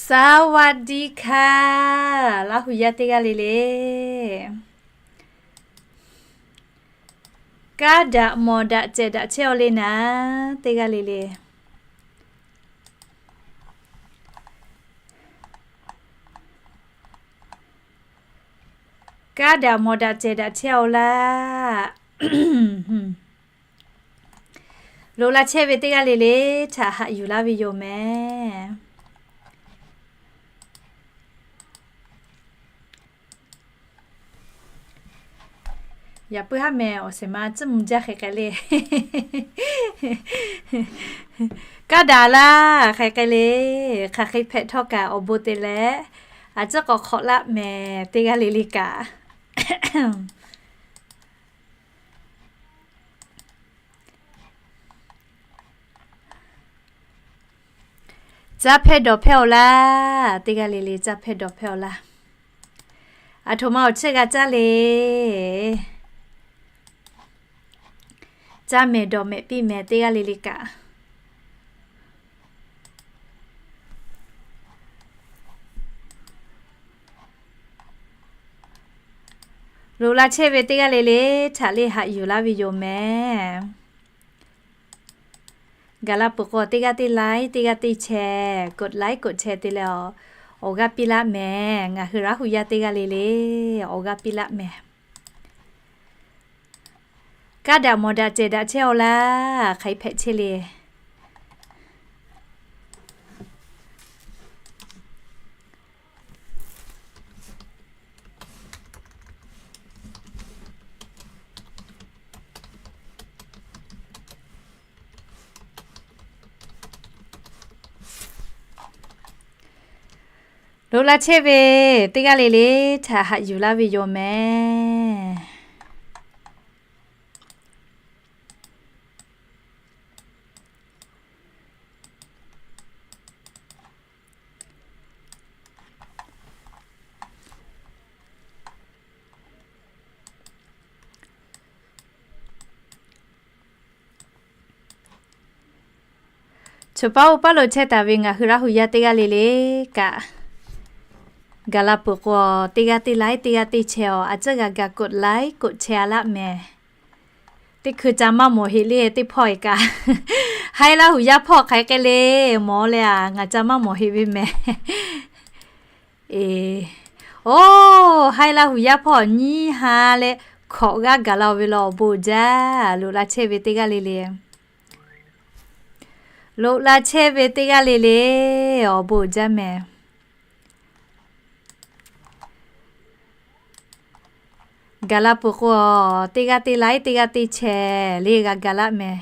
สวัสดีค่ะ Laˇ hu yaˇ teˇ g'aˇ le le. Kaˉ daꞈ mawˬ daꞈ cehˬ daꞈ chehˇ-aw le naˍ, teˇ g'aˇ le le. Kaˉ daꞈ mawˬ daꞈ cehˬ daꞈ chehˇ-aw laˇ. Loꞈ la chehˇ ve teˇ g'aˇ le le htaꞈ haꞈ yuˬ laˇ ve yoˬ mehˍ. Yaꞈ puiˉ haˉ mehˍ, awˬ shehˍ ma tcuhˉ mvuh jaˇ hk'e k'ai le. Kaˉ daꞈ laˇ hk'e k'ai le. Hk'aˬ hk'e hpehꞈ htawˇ kaꞈ awˬ bon te leh, a ciˉ k'awꞈ hk'awꞈ laˆ mehˍ teˇ g'aˇ le le kaꞈ. Caˇ hpehˇ dawˬ hpehˇ-aw laˇ, teˇ g'aˇ le le caˇ hpehˇ dawˬ hpehˇ-aw laˇ. Aˬ htoꞈ ma awˬ chiˇ g'a caˇ le. Caˇ mehˍ dawˬ mehˍ piˇ mehˍ teˇ g'aˇ le le kaꞈ. Loꞈ la chehˇ ve teˇ g'aˇ le le htaꞈ le haꞈ yuˬ laˇ ve yoˬ mehˍ. Gaˬ la peuˬ k'o teˇ g'aˇ teˇ like, teˇ g'aˇ teˇ share, กดไลค์ กดแชร์ te leh, awˬ g'aˇ piˇ laˆ mehˍ. Ngaˬ hui Laˇ hu yaˇ teˇ g'aˇ le le awˬ g'aˇ piˇ laˆ mehˍ. Kaˉ daꞈ mawˬ daꞈ cehˬ daꞈ chehˇ-aw laˇ, hk'aˬ hk'e hpehꞈ chehˇ le. Loꞈ la chehˇ ve teˇ g'aˇ le le htaꞈ haꞈ yuˬ laˇ ve yoˬ mehˍ. Choˬ paˉ oˇ paˉ lo chehˇ taˍ ve ngaˬ hui Laˇ hu yaˇ teˇ g'aˇ le le kaꞈ, gaˬ la peuˬ k'o teˇ g'aˇ teˇ like, teˇ g'aˇ teˇ share-aw, a ciˉ g'a ga กดไลค์ กดแชร์ laˆ mehˍ. Teˇ hkui ca maˇ mawˬ heˆ le teˇ hpawˇ e kaꞈ. Haiˉ Laˇ hu yaˇ hpawˇ hk'aˬ hk'e k'ai le, mawˬ leh a ngaˬ ca maˇ mawˬ heˆ ve mehˍ. Eˬ, oˇ, haiˉ Laˇ hu yaˇ hpawˇ nyiˇ ha leh hkawꞈ g'aˇ gaˬ la-o ve law awˬ bon jaˇ. Loꞈ la chehˇ ve teˇ g'aˇ le le, loꞈ la chehˇ ve teˇ g'aˇ le le awˬ bon jaˇ mehˍ. Gaˬ la peuˬ k'o, teˇ g'aˇ teˇ like, teˇ g'aˇ teˇ share le g'a ga laˆ mehˍ.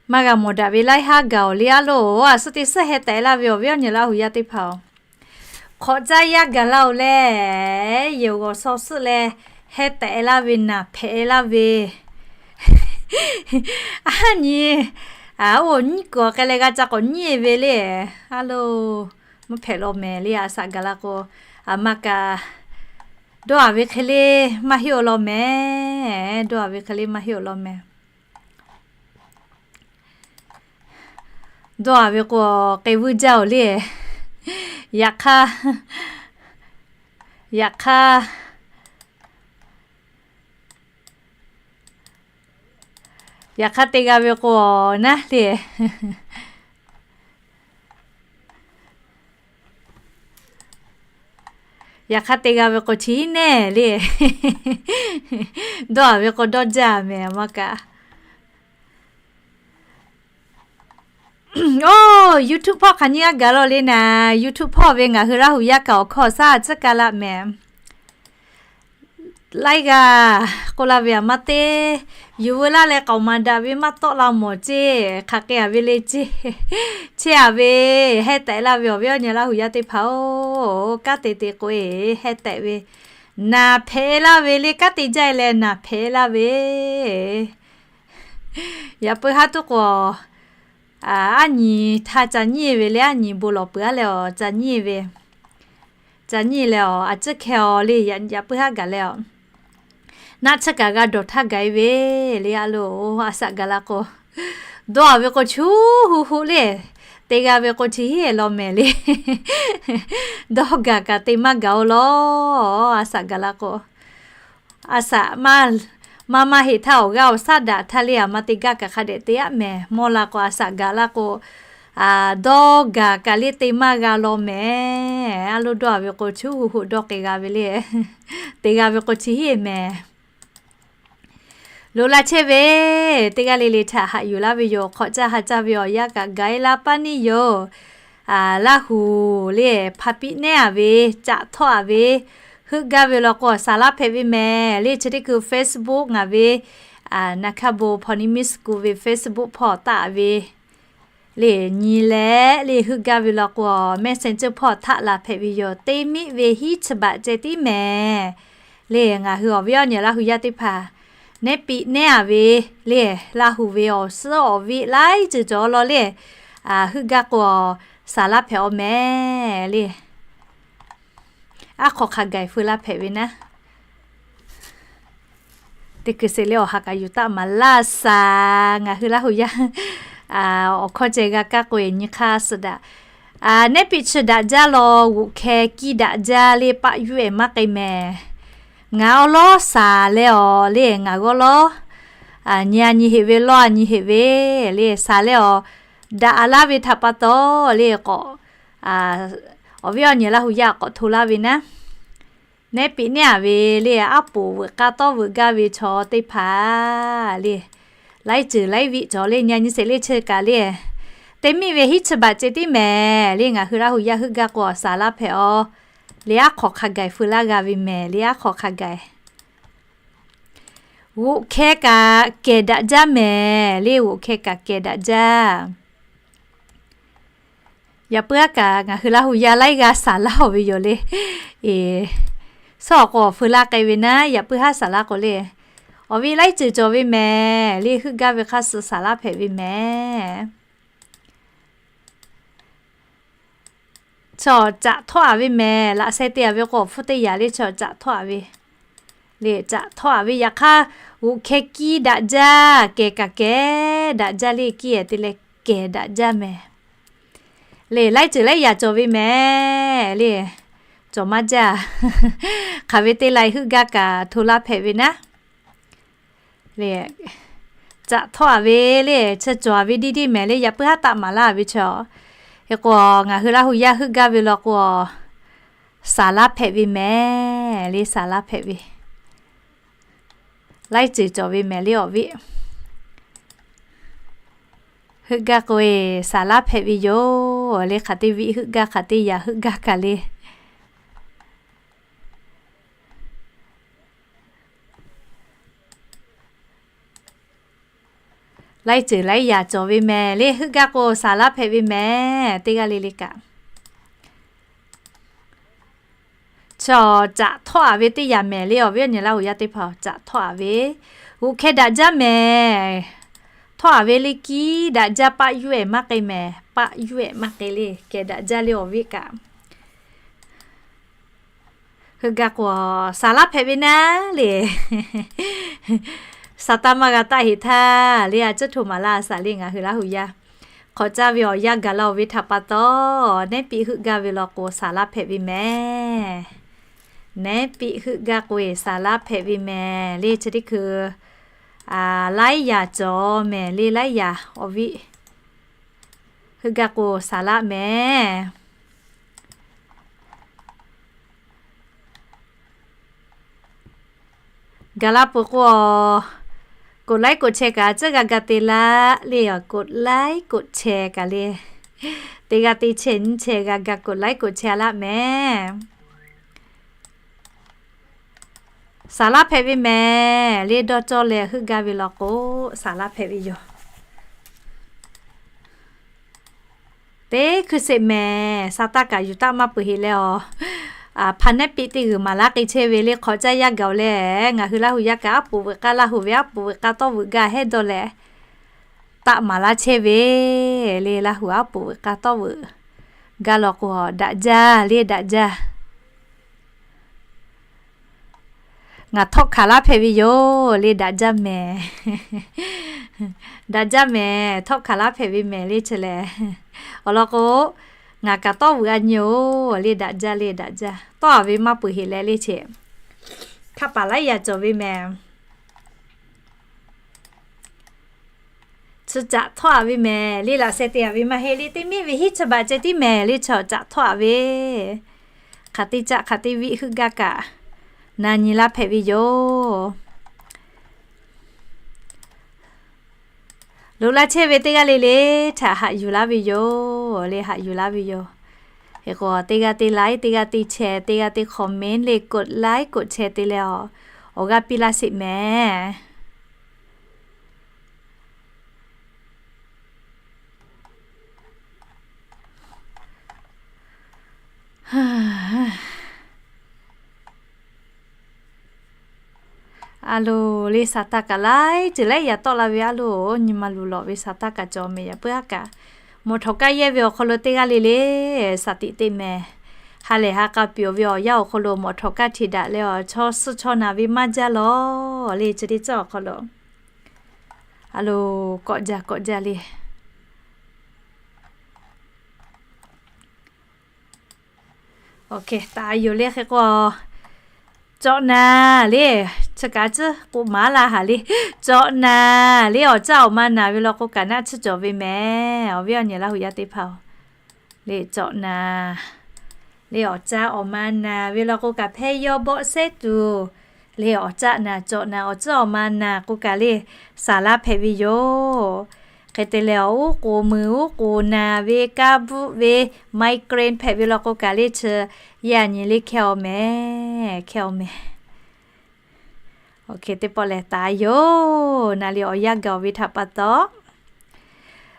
Maˇ g'a mawˬ daꞈ ve laiˉ haˉ gaˬ-oˬ le a loˬ. A suhˉ teˇ suhˉ heh tehꞈ laˇ ve awˬ viˉ awˬ nyi Laˇ hu yaˇ teˇ hpaˍ-oˬ, hk'awꞈ caˇ yaˇ gaˬ laˇ-oˬ leh, yehˬ g'awˬ shaw suhˆ leh heh tehꞈ laˇ ve naˬ hpehꞈ laˇ ve, a nyi, a oˇ nyiˇ kuiˬ awˬ hk'e leh g'a ca k'awꞈ nyiˇ e ve le. A loˬ, maˇ hpehꞈ law mehˍ le. A shaꞈ gaˬ la k'o, a ma kaꞈ dawˇ-a ve hk'e le maˇ heˆ-oˬ law mehˍ. Dawˇ-a ve hk'e le maˇ heˆ-oˬ law mehˍ. Dawˇ-a ve k'o, k'ai vuiˇ jaˇ-oˬ le. Yaꞈ hk'aˇ, yaꞈ hk'aˇ, yaꞈ hk'aˇ te g'a ve k'o naˉ le. Yaꞈ hk'aˇ te g'a ve k'o chi neˇ le. Dawˇ-a ve k'o dawˇ jaˇ mehˍ maˇ kaꞈ. Oˇ, YouTube hpawˇ hk'aˬ nyiˇ g'aˇ gaˬ law le naˍ. YouTube hpawˇ ve ngaˬ hui Laˇ hu yaˇ kaꞈ awˬ hkawˇ shaˉ tcuhˉ kaˇ laˆ mehˍ. Laiˉ g'aˇ k'oˆ laˇ ve a ma teˇ yuˬ veu laˇ leh k'aoˍ maˍ daꞈ ve maˇ tawˆ la mawˬ ceˇ. Hk'aˬ hk'e-a ve le ceˇ. Chehˇ-a ve, heh tehꞈ laˇ ve awˬ viˉ awˬ nyi Laˇ hu yaˇ teˇ hpaˍ-oˬ, kanˉ te te k'o e heh tehꞈ ve, naˬ hpehꞈ laˇ ve le. Kanˉ te jaˇ e leh naˬ hpehꞈ laˇ ve, yaꞈ puiˉ haˉ tuˉ k'o, aˉ nyi htaˇ ca nyiˇ e ve le. Aˉ nyi bon lawˬ peuˬ-a leh awˬ ca nyiˇ e ve, ca nyiˇ leh awˬ, a ciˉ hkeh awˬ le, yaꞈ puiˉ haˉ gaˬ leh awˬ, naˆ tsuhˇ kaꞈ g'a dawˬ htaˇ gaˬ e ve le. A lo, a saꞈ gaˬ la k'o, dawˇ a ve k'o chuˇ hu hu le, te g'a ve k'o chi hiˉ law mehˍ le. Dawˇ gaˬ kaꞈ te maˇ gaˬ-o law. A saꞈ gaˬ la k'o, a saꞈ maˇ maˇ heˆ htaˇ awˬ g'aˇ awˬ shaˉ daꞈ htaˇ le, a ma te gaˇ kaꞈ hk'a dehꞈ te aˉ mehˍ. Mawˇ la k'o a saꞈ gaˬ la k'o, dawˇ gaˬ kaꞈ le te maˇ g'a law mehˍ. A lo dawˇ a ve k'o chuˇ hu hu dawˇ k'ai g'a ve le. Te g'a ve k'o chi hiˉ mehˍ. Loꞈ la chehˇ ve, teˇ g'aˇ le le htaꞈ haꞈ yuˬ laˇ ve yoˬ. Hk'awꞈ caˇ ha caˇ ve awˬ yanˇ kaꞈ gaˬ e la paˇ neˇ yoˬ. Laˇ huˍ le, hpa piˆ nehˉ a ve, caꞈ htawˆ a ve, heuˆ gaˇ ve law k'o, saˍ laˇ hpehꞈ ve mehˍ le. Chi teˇ hkui Facebook ngaˬ ve, Naˍ hkaˇ bon Hpawnˇ niˇ miˇ suh kuˬ ve Facebook hpawˇ taˆ ve le, nyi leh le heuˆ gaˇ ve law k'o, Messenger hpawˇ htaˆ la hpehꞈ ve yoˬ. Teˇ miˆ ve hiˉ chi baꞈ ceh tiˉ mehˍ le. Ngaˬ hui awˬ viˉ awˬ nyi Laˇ huˍ yaˇ teˇ hpaˍ nehˉ piꞈ nehˉ a ve le, Laˇ huˍ ve awˬ suhˉ awˬ viˆ laiˉ ceuˬ cawˬ law le, heuˆ gaˇ k'o, saˍ laˇ hpehꞈ-aw mehˍ le. Aˉ hk'aw hk'a gaˬ feu laˇ hpehꞈ ve naˉ. Teˇ hkui sheˍ le awˬ ha kaꞈ yuˬ taˆ maˍ laˇ shaˍ. Ngaˬ hui Laˇ huˍ yaˇ awˬ hkawˇ ceh g'a kaˇ k'o-e nyi hk'aˇ suh daꞈ. Nehˉ piꞈ chi daꞈ jaˇ law, g'oꞈ hkeh kiˇ daꞈ jaˇ le, paˆ yuˇ-ehˍ maˇ k'ai mehˍ. Ngaˬ awˬ lawˉ shaˍ leh awˬ le, ngaˬ g'awˇ lawˉ nyi a nyi heꞈ ve, lawˇ a nyi heꞈ ve le, shaˍ leh awˬ daꞈ a laˇ ve htaꞈ pa taw le k'awꞈ, awˬ viˉ awˬ nyi Laˇ huˍ yaˇ k'awꞈ hto laˇ ve naˉ. Nehˉ piꞈ nehˉ a ve le, aˉ poꞈ veuꞈ k'aˇ tawˇ veuꞈ gaˇ ve chaw teˇ hpaˍ le, laiˉ ceuˬ laiˉ viˆ cawˬ le, nyi a nyi sheˍ le chi kaꞈ le, teˇ miˆ ve hiˉ chi baꞈ ceh tiˉ mehˍ le. Ngaˬ hui Laˇ huˍ yaˇ heuˆ gaˇ k'o, saˍ laˇ hpehꞈ-aw le, aˉ hk'aw hk'a gaˬ feu laˇ g'a ve mehˍ le, aˉ hk'aw hk'a gaˬ. G'oꞈ hkeh kaꞈ kehˬ daꞈ jaˇ mehˍ le, g'oꞈ hkeh kaꞈ kehˬ daꞈ jaˇ. Yaꞈ puiˉ haˉ kaꞈ ngaˬ hui Laˇ huˍ yaˇ laiˉ g'aˇ saˍ laˇ-aw ve yoˬ le. Suhˉ awˬ k'o awˬ feu laˇ k'ai ve naˉ, yaꞈ puiˉ haˉ saˍ laˇ k'o le, awˬ viˉ laiˉ ceuˬ cawˬ ve mehˍ le, heuˆ gaˇ ve hk'aˇ suh saˍ laˇ hpehꞈ ve mehˍ. Chaw caꞈ htawˆ a ve mehˍ, laꞈ sheh te a ve k'o awˬ hpfuhˇ teˇ yaꞈ le, chaw caꞈ htawˆ a ve le, caꞈ htawˆ a ve yaꞈ hk'aˇ, g'oꞈ hkeh kiˇ daꞈ jaˇ, kehˬ kaꞈ kehˬ daꞈ jaˇ le, kiˇ-ehˍ te leh kehˬ daꞈ jaˇ mehˍ. Le laiˉ ceuˬ laiˉ yaꞈ cawˬ ve mehˍ le, cawˬ maˇ jaˇ. Hk'aˬ ve te laiˬ heuˆ gaˇ kaꞈ hto laˇ hpehꞈ ve naˉ. Le caꞈ htawˆ a ve le, chi cawˬ a ve diˇ diˇ mehˍ le, yaꞈ puiˉ haˉ taˆ maˍ laˇ ve chaw. Hk'e k'o, ngaˬ hui Laˇ huˍ yaˇ heuˆ gaˇ ve law k'o, saˍ laˇ hpehꞈ ve mehˍ le, saˍ laˇ hpehꞈ ve. Laiˉ ceuˬ cawˬ ve mehˍ le awˬ viˉ. Heuˆ gaˇ k'o-e, saˍ laˇ hpehꞈ ve yoˬ le, hk'aˬ teˇ viˆ heuˆ gaˇ, hk'aˬ teˇ yaꞈ heuˆ gaˇ kaꞈ le. Laiˉ ceuˬ laiˉ yaꞈ cawˬ ve mehˍ le, heuˆ gaˇ k'o saˍ laˇ hpehꞈ ve mehˍ, teˇ g'aˇ le le kaꞈ. Chaw caꞈ htawˆ a ve teˇ yaꞈ mehˍ le, awˬ viˉ awˬ nyi Laˇ huˍ yaˇ teˇ hpaˍ caꞈ htawˆ a ve. G'oꞈ hkeh daꞈ jaˇ mehˍ. Htawˆ a ve le, kiˇ daꞈ jaˇ, paˆ yuˇ-ehˍ maˇ k'ai mehˍ, paˆ yuˇ-ehˍ maˇ k'ai le, kehˬ daꞈ jaˇ le awˬ viˉ kaꞈ. Heuˆ gaˇ k'o, saˍ laˇ hpehꞈ ve naˉ le. Saˍ taˇ maˇ g'a taˆ heꞈ htaˇ le, a ciˉ htoꞈ maˍ laˇ a saˍ le, ngaˬ hui Laˇ huˍ yaˇ. Hk'awꞈ caˇ ve awˬ yanˇ gaˬ la-o ve htaꞈ pa taw, nehˉ piꞈ heuˆ gaˇ ve law k'o, saˍ laˇ hpehꞈ ve mehˍ. Nehˉ piꞈ heuˆ gaˇ k'o-e, saˍ laˇ hpehꞈ ve mehˍ le, chi teˇ hkui laiˉ yaꞈ cawˬ mehˍ le, laiˉ yaꞈ awˬ viˉ. Heuˆ gaˇ k'o, saˍ laˇ mehˍ. Gaˬ la peuˬ k'o, koꞈ laiˉ koꞈ chehˇ kaꞈ tcuhˉ g'a ga te laˇ le, koꞈ laiˉ koꞈ chehˇ kaꞈ le. Teˇ g'aˇ teˇ chehˇ nyiˇ chehˇ g'a ga koꞈ laiˉ koꞈ chehˇ laˇ mehˍ. Saˍ laˇ hpehꞈ ve mehˍ le, dawˇ cawˇ leh heuˆ gaˇ ve law k'o, saˍ laˇ hpehꞈ ve yoˬ. Teˇ hkui sheˍ mehˍ, sa taˇ kaꞈ yuˬ taˆ maˇ peuˬ heꞈ leh awˬ, hpa nehˉ piˆ teˇ g'uiˬ maˍ laˇ k'ai chehˇ ve le, hk'awꞈ caˇ yaˇ gaˬ-oˬ leh, ngaˬ hui Laˇ huˍ yaˇ kaꞈ aˉ poꞈ veuꞈ k'aˇ, Laˇ huˍ ve aˉ poꞈ veuꞈ k'aˇ tawˇ veuꞈ gaˇ hehˉ dawˇ leh, taˆ maˍ laˇ chehˇ ve le. Laˇ huˍ aˉ poꞈ veuꞈ k'aˇ tawˇ veuꞈ gaˇ law k'o, daꞈ jaˇ le, daꞈ jaˇ. Ngaˬ htawˆ hkanˍ laˇ hpehꞈ ve yoˬ le, daꞈ jaˇ mehˍ. Daꞈ jaˇ mehˍ, htawˆ hkanˍ laˇ hpehꞈ ve mehˍ le chi lehˬ. Awˬ lawn k'o, ngaˬ kaꞈ tawˇ vuꞈ a nyi-oˬ le, daꞈ jaˇ le, daꞈ jaˇ. Tawˇ a ve maˇ peuˬ heꞈ leh le chi. Hk'a paˍ laiˉ yaꞈ cawˬ ve mehˍ. Chi caꞈ htawˇ a ve mehˍ le, laꞈ sheh te a ve maˇ heˆ le, teˇ miˉ ve hiˉ chi baꞈ ceh tiˉ mehˍ le, chi caꞈ htawˇ a ve. Hk'aˬ te caꞈ hk'aˬ te viˆ heuˆ gaˇ kaꞈ na nyi laˇ hpehꞈ ve yoˬ. Loꞈ la chehˇ ve teˇ g'aˇ le le htaꞈ haꞈ yuˬ laˇ ve yoˬ le, haꞈ yuˬ laˇ ve yoˬ. Hk'e k'o teˇ g'aˇ te like, teˇ g'aˇ te share, teˇ g'aˇ te comment le, กดไลค์ กดแชร์ te leh awˬ g'aˇ piˇ laˇ sheˍ mehˍ. A loˬ le, saˍ taˇ kaꞈ laiˉ ceuˬ laiˉ yaꞈ tawˆ la ve a loˬ, nyi ma luˬ lawꞈ ve saˍ taˇ kaꞈ cawˬ mehˍ, yaꞈ puiˉ haˉ kaꞈ. Mawˬ htawnˍ kaˇ yehˇ ve awˬ hk'aw lo teˇ g'aˇ le le saˍ tiꞈ teˇ mehˍ. Ha lehˬ ha k'a piˬ-oˬ ve awˬ yanˇ awˬ hk'aw lo mawˬ htawnˍ kaˇ hte daꞈ leh awˬ chaw suhˆ chaw naˬ ve maˇ jaˇ lawˬ le, chi teˇ ceuˬ awˬ hk'aw lo. A loˬ, kawˆ jaˇ kawˆ jaˇ le. Taˍ yoˬ le hk'e k'o, cawꞈ naˍ le, chi kaꞈ tcuhˉ k'oꞈ maˍ laˇ haˍ le. Cawꞈ naˍ le, awˬ caˇ awˬ ma naˬ ve law k'o kaꞈ naˆ tsuhˇ cawˬ ve mehˍ. Awˬ viˉ awˬ nyi Laˇ huˍ yaˇ teˇ hpaˍ-oˬ, le cawꞈ naˍ le, awˬ caˇ awˬ ma naˬ ve law k'o kaꞈ hpehˇ yawˇ bawˆ sehˉ tuˬ le, awˬ caˇ naˍ cawꞈ naˍ awˬ tcuhˉ awˬ ma naˬ k'o kaꞈ le, saˍ laˇ hpehꞈ ve yoˬ. Hk'e te leh awˬ uˉ k'oˍ mui uˉ k'oˍ naˬ ve, kaˇ bvuhˆ ve, migraine hpehꞈ ve law k'o kaꞈ le chi yaˇ nyi le hkehˇ-aw mehˍ, hkehˇ-aw mehˍ. Teˇ pawˆ lehˬ taˍ yoˬ. Naˍ le awˬ yanˇ gaˬ-oˬ ve htaꞈ pa taw,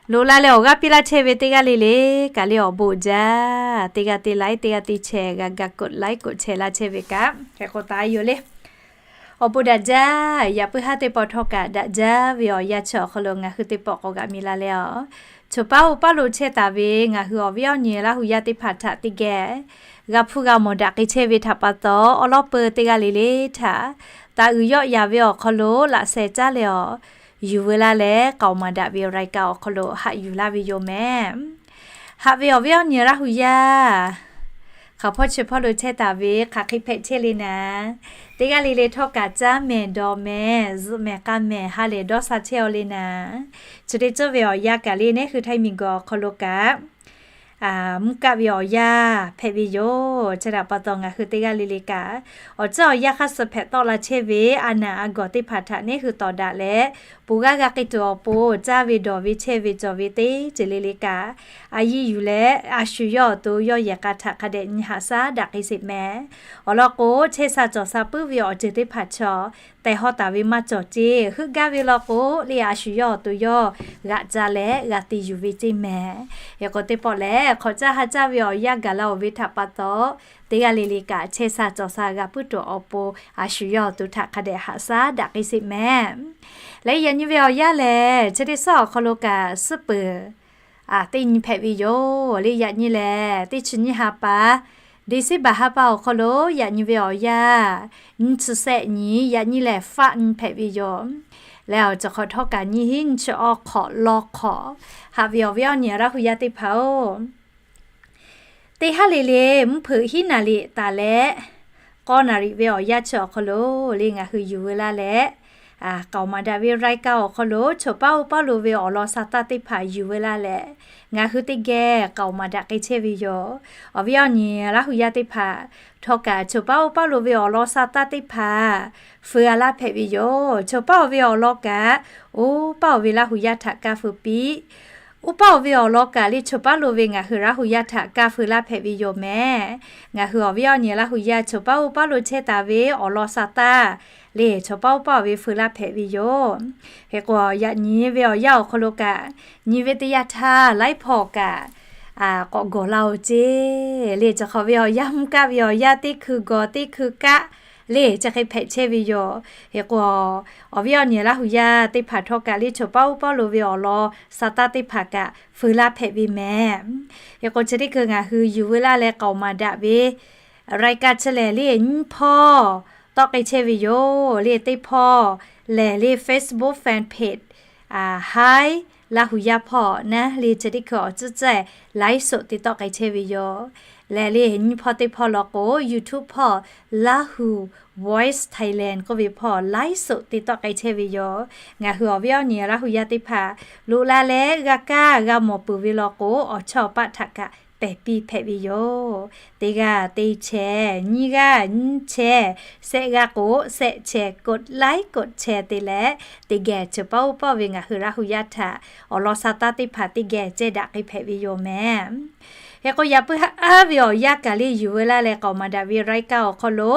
loꞈ la leh awˬ g'aˇ piˇ laˇ chehˇ ve teˇ g'aˇ le le kaꞈ le awˬ bon jaˇ. Teˇ g'aˇ te like, teˇ g'aˇ te share, g'a ga กดไลค์ กดแชร์ laˇ chehˇ ve kaꞈ hk'e k'o taˍ yoˬ le. Awˬ bon daꞈ jaˇ. Yaꞈ puiˉ haˉ teˇ pawˆ htawˇ kaꞈ daꞈ jaˇ ve awˬ yanˇ chi awˬ hk'aw lo ngaˬ hui teˇ pawˆ k'awꞈ g'aꞈ mi la leh-aˬ, choˬ paˉ oˇ paˉ lo chehˇ taˍ ve ngaˬ hui awˬ viˉ awˬ nyi Laˇ huˍ yaˇ teˇ hpaˍ htaꞈ teˇ geh g'a hpuˇ g'a mawˬ daꞈ k'ai chehˇ ve htaꞈ pa taw, awˉ lawˉ peu teˇ g'aˇ le le htaꞈ taˍ uiˍ yawˆ yan ve awˬ hk'aw lo laꞈ sheh caˉ leh-aˬ, yuˬ veu laˇ leh k'aoˍ maˍ daꞈ ve รายการ awˬ hk'aw lo haꞈ yuˬ laˇ ve yoˬ mehˍ. Haꞈ ve awˬ viˉ awˬ nyi Laˇ huˍ yaˇ hk'aˬ hpawˇ chi hpawˇ lo chehˇ taˍ ve hk'aˬ hk'e hpehꞈ chehˇ le naˍ, teˇ g'aˇ le le htawˇ kaꞈ caˉ mehˍ dawˬ mehˍ zuhꞈ mehˍ k'a mehˍ ha lehˬ dawˇ sha chehˇ-aw le naˍ. Chi teˇ ceuˬ ve awˬ yanˇ kaꞈ le nehˉ hui Htaiˇ miˬguiˬ awˬ hk'aw lo kaꞈ mvuhˇ kaˆ ve awˬ yanˇ hpehꞈ ve yoˬ. Chi htaꞈ pa taw ngaˬ hui teˇ g'aˇ le le kaꞈ awˬ tcuhˉ awˬ yanˇ hk'aˇ suh hpehꞈ tawˆ la chehˇ ve a naˬ a gawˬ teˇ hpaˍ htaꞈ nehˉ hui tawˍ daꞈ leh, poˬ g'aˇ g'a k'ai tuˬ awˬ pon caˇ ve dawˬ ve chehˇ ve cawˬ ve teˇ ceuˬ le le kaꞈ, a yiˇ yuˬ leh a shu yawˇ awˬ to yawˇ yehˬ k'a htaꞈ hk'a dehꞈ nyi haꞈ shaˉ daꞈ k'ai sheˍ mehˍ. Awˬ lawn k'o, chehˇ sha cawˬ sha puiˉ ve awˬ ceuˬ teˇ hpaˍ chaw tehˬ hawˇ taˍ ve maˇ cawˬ ceˇ. Heuˆ gaˇ ve law k'o, le a shu yawˇ awˬ to yawˇ g'aꞈ ca leh g'a te yuˬ ve ceˇ mehˍ. Hk'e k'o teˇ pawˆ lehˬ, hk'awꞈ caˇ ha caˇ ve awˬ yanˇ gaˬ la-oˬ ve htaꞈ pa taw, teˇ g'aˇ le le kaꞈ chehˇ sha cawˬ sha g'a puiˉ tuˬ awˬ pon a shu yawˇ awˬ to htaꞈ hk'a dehꞈ haꞈ shaˉ daꞈ k'ai sheˍ mehˍ. Leh yaꞈ nyi ve awˬ yanˇ lehˬ, chi teˇ suhˉ awˬ hk'aw lo kaꞈ suhˉ peuˬ teˇ nyi hpehꞈ ve yoˬ. Le yaꞈ nyi lehˬ, teˇ chi nyiˇ ha pa, December ha pa awˬ hk'aw lo yaꞈ nyi ve awˬ yanˇ, nyiˇ chi sehˆ nyi, yaꞈ nyi lehˬ faˆ nyi hpehꞈ ve yoˬ. Leh awˬ ceuˬ hk'awꞈ htawˇ kaꞈ nyiˇ hinˉ nyiˇ chi awˬ hk'awꞈ law hk'awꞈ, haꞈ ve awˬ viˉ awˬ nyi Laˇ huˍ yaˇ teˇ hpaˍ-oˬ, teˇ haˉ le le mvuhˇ hpeuꞈ hiˉ naˍ riˍ taˍ leh k'awˇ naˍ riˍ ve awˬ yanˇ chi awˬ hk'aw lo le ngaˬ hui yuˬ veu laˇ leh, k'aoˍ maˍ daꞈ ve รายการ awˬ hk'aw lo choˬ paˉ oˇ paˉ lo ve awˬ lawn sha taˇ teˇ hpaˍ yuˬ veu laˇ leh, ngaˬ hui teˇ geh k'aoˍ maˍ daꞈ k'ai chehˇ ve yoˬ. Awˬ viˉ awˬ nyi Laˇ huˍ yaˇ teˇ hpaˍ htawˇ kaꞈ choˬ paˉ oˇ paˉ lo ve awˬ lawn sha taˇ teˇ hpaˍ feu a laˇ hpehꞈ ve yoˬ. Choˬ paˉ oˇ ve awˬ lawn kaꞈ, oˇ paˉ oˇ ve Laˇ huˍ yaˇ htaꞈ kaˇ feu piˇ. Oˇ paˉ oˇ ve awˬ lawn kaꞈ le choˬ paˉ lo ve ngaˬ hui Laˇ huˍ yaˇ htaꞈ kaˇ feu laˇ hpehꞈ ve yoˬ mehˍ. Ngaˬ hui awˬ viˉ awˬ nyi Laˇ huˍ yaˇ choˬ paˉ oˇ paˉ lo chehˇ taˍ ve awˬ lawn sha taˇ le choˬ paˉ oˇ paˉ oˇ ve feu laˇ hpehꞈ ve yoˬ. Hk'e k'o, yaꞈ nyi ve awˬ yanˇ awˬ hk'aw lo kaꞈ, nyi ve teˇ yanˇ htaˇ laiˉ hpawˇ kaꞈ k'awꞈ gawˬ laˇ-oˬ ceˇ le. Chi hk'awꞈ ve awˬ yanˇ mvuhˇ kaˆ ve awˬ yanˇ teˇ hkui gawˬ teˇ hkui kaˆ le chi hk'e hpehꞈ chehˇ ve yoˬ. Hk'e k'o, awˬ viˉ awˬ nyi Laˇ huˍ yaˇ teˇ hpaˍ htawˇ kaꞈ le choˬ paˉ oˇ paˉ lo ve awˬ lawn sha taˇ teˇ hpaˍ kaꞈ feu laˇ hpehꞈ ve mehˍ. Hk'e k'o, chi teˇ hkui ngaˬ hui yuˬ veu laˇ leh k'aoˍ maˍ daꞈ ve รายการ chi lehˬ le nyiˇ hpawˇ tawˆ k'ai chehˇ ve yoˬ. Le teˇ hpawˇ lehˬ le Facebook fan page Hi Laˇ hu yaˇ hpawˇ naˉ le chi teˇ hkui awˬ tcuhˉ tcuhˉ laiˉ soꞈ te tawˆ k'ai chehˇ ve yoˬ. Lehˬ le nyiˇ hpawˇ teˇ hpawˇ law k'o YouTube hpawˇ Laˇ hu Voice Thailand k'oˆ ve hpawˇ laiˉ soꞈ te tawˆ k'ai chehˇ ve yoˬ. Ngaˬ hui awˬ viˉ awˬ nyi Laˇ hu yaˇ teˇ hpaˍ loꞈ la leh g'a kaˇ g'a mawˬ peuˬ ve law k'o, awˬ chawˇ paˆ htaꞈ kaꞈ pehˬ piˇ hpehꞈ ve yoˬ. Teˇ g'aˇ teˇ chehˇ, nyiˇ g'aˇ nyiˇ chehˇ, shehˆ g'aˇ k'o shehˆ chehˇ กดไลค์ กดแชร์ te leh, teˇ geh cheuˬ paˉ oˇ paˉ ve ngaˬ hui Laˇ hu yaˇ htaꞈ awˬ lawn sa taˇ teˇ hpaˍ teˇ geh ceh daꞈ k'ai hpehꞈ ve yoˬ mehˍ. Hk'e k'o yaꞈ puiˉ haˉ ve awˬ yanˇ kaꞈ le yuˬ veu laˇ leh k'aoˍ maˍ daꞈ ve รายการ awˬ hk'aw lo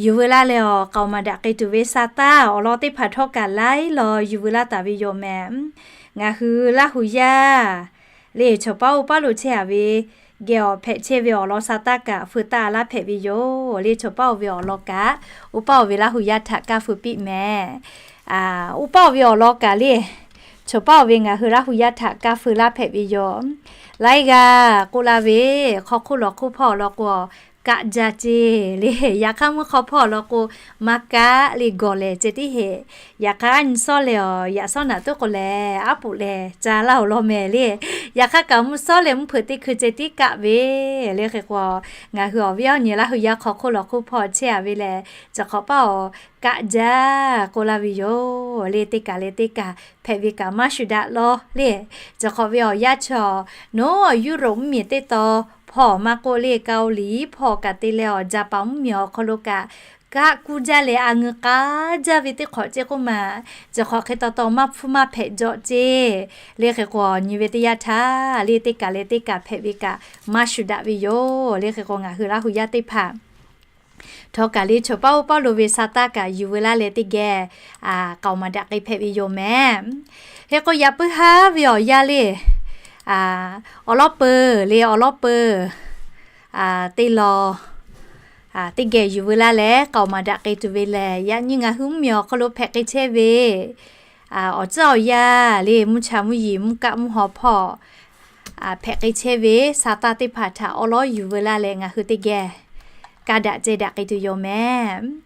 yuˬ veu laˇ leh awˬ k'aoˍ maˍ daꞈ k'ai tuˬ ve sa taˇ awˬ lawn teˇ hpaˍ htawˇ kaꞈ laiˉ law yuˬ veu laˇ taˍ ve yoˬ mehˍ. Ngaˬ hui Laˇ hu yaˇ le chawˬ paˉ oˇ paˉ lo chehˇ a ve geh awˬ hpehꞈ chehˇ ve awˬ lawn sa taˇ kaꞈ feu taˇ laˇ hpehꞈ ve yoˬ. Le chawˬ paˉ oˇ ve awˬ lawn kaꞈ oˇ paˉ oˇ ve Laˇ hu yaˇ htaꞈ kaˇ feu piˇ mehˍ. Oˇ paˉ oˇ ve awˬ lawn kaꞈ le chawˬ paˉ oˇ ve ngaˬ hui Laˇ hu yaˇ htaꞈ kaˇ feu laˇ hpehꞈ ve yoˬ. Laiˉ g'aˇ k'oˆ laˇ ve, hk'aw hk'oˆ lawˬ hk'oˆ hpawˇ awˬ lawn k'o, kaˆ jaˇ ceˇ le. Yaꞈ hk'aˇ mvuhˇ hk'aw hpawˇ awˬ lawn k'o, maˇ kaˆ le gawˬ lehˬ ceh tiˉ heˆ. Yaꞈ hk'aˇ nyi sawˉ leh awˬ yaꞈ sawˉ naꞈ tuˉ k'o lehˬ, aˉ poꞈ lehˬ ca laˇ awˬ lawn mehˍ le. Yaꞈ hk'aˇ kaꞈ mvuhˇ sawˉ leh mvuhˇ hpeuꞈ teˇ hkui ceh tiˉ kaˆ ve le. Hk'e k'o, ngaˬ hui awˬ viˉ awˬ nyi Laˇ hu yaˇ hk'aw hk'oˆ lawˬ hk'oˆ hpawˇ chehˇ a ve lehˬ, chi hk'awꞈ paˉ awˬ kaˆ jaˇ k'oˆ laˇ ve yoˬ. Le teˇ kaˬ le teˇ kaˬ hpehꞈ ve kaꞈ maˇ shuˍ daꞈ law le. Chi hk'awꞈ ve awˬ yanˇ chaw, nawˬ Europe mvuhˇmiˬ teˇ taw hpawˇ maˇ k'oˆ le, Kaoˍliˍ hpawˇ kaꞈ te leh awˬ Japan mvuhˇmiˬ awˬ hk'aw lo kaꞈ kaˆ kuˇ jaˇ leh a ngeu k'a jaˇ ve teˇ hk'awꞈ ceˇ k'oˆ maˬ. Chi hk'awꞈ hk'e taw taw maˇ hpfuhˇ maˇ hpehꞈ jaw ceˇ. Le hk'e k'o nyi ve teˇ yanˇ htaˇ le teˇ kaˬ le teˇ kaˬ hpehꞈ ve kaꞈ maˇ shuˍ daꞈ ve yoˬ. Le hk'e k'o ngaˬ hui Laˇ hu yaˇ teˇ hpaˍ htawˇ kaꞈ le chawˬ paˉ oˇ paˉ lo ve sa taˇ kaꞈ yuˬ veu laˇ leh teˇ geh k'aoˍ maˍ daꞈ k'ai hpehꞈ ve yoˬ mehˍ. Hk'e k'o yaꞈ puiˉ haˉ ve awˬ yanˇ le awˬ lawˉ peuˬ le awˬ lawˉ peuˬ te law teˇ geh yuˬ veu laˇ leh k'aoˍ maˍ daꞈ k'ai tuˬ ve lehˬ, yaꞈ nyi ngaˬ hui mvuhˇmiˬ awˬ hk'aw lo hpehꞈ k'ai chehˇ ve awˬ tcuhˉ awˬ yanˇ le mvuhˇ cha mvuhˇ yeˬ mvuhˇ kaˆ mvuhˇ haw hpawˇ hpehꞈ k'ai chehˇ ve sa taˇ teˇ hpaˍ htaꞈ awˉ lawˉ yuˬ veu laˇ leh ngaˬ hui teˇ geh ka daꞈ ceh daꞈ k'ai tuˬ yoˬ mehˍ.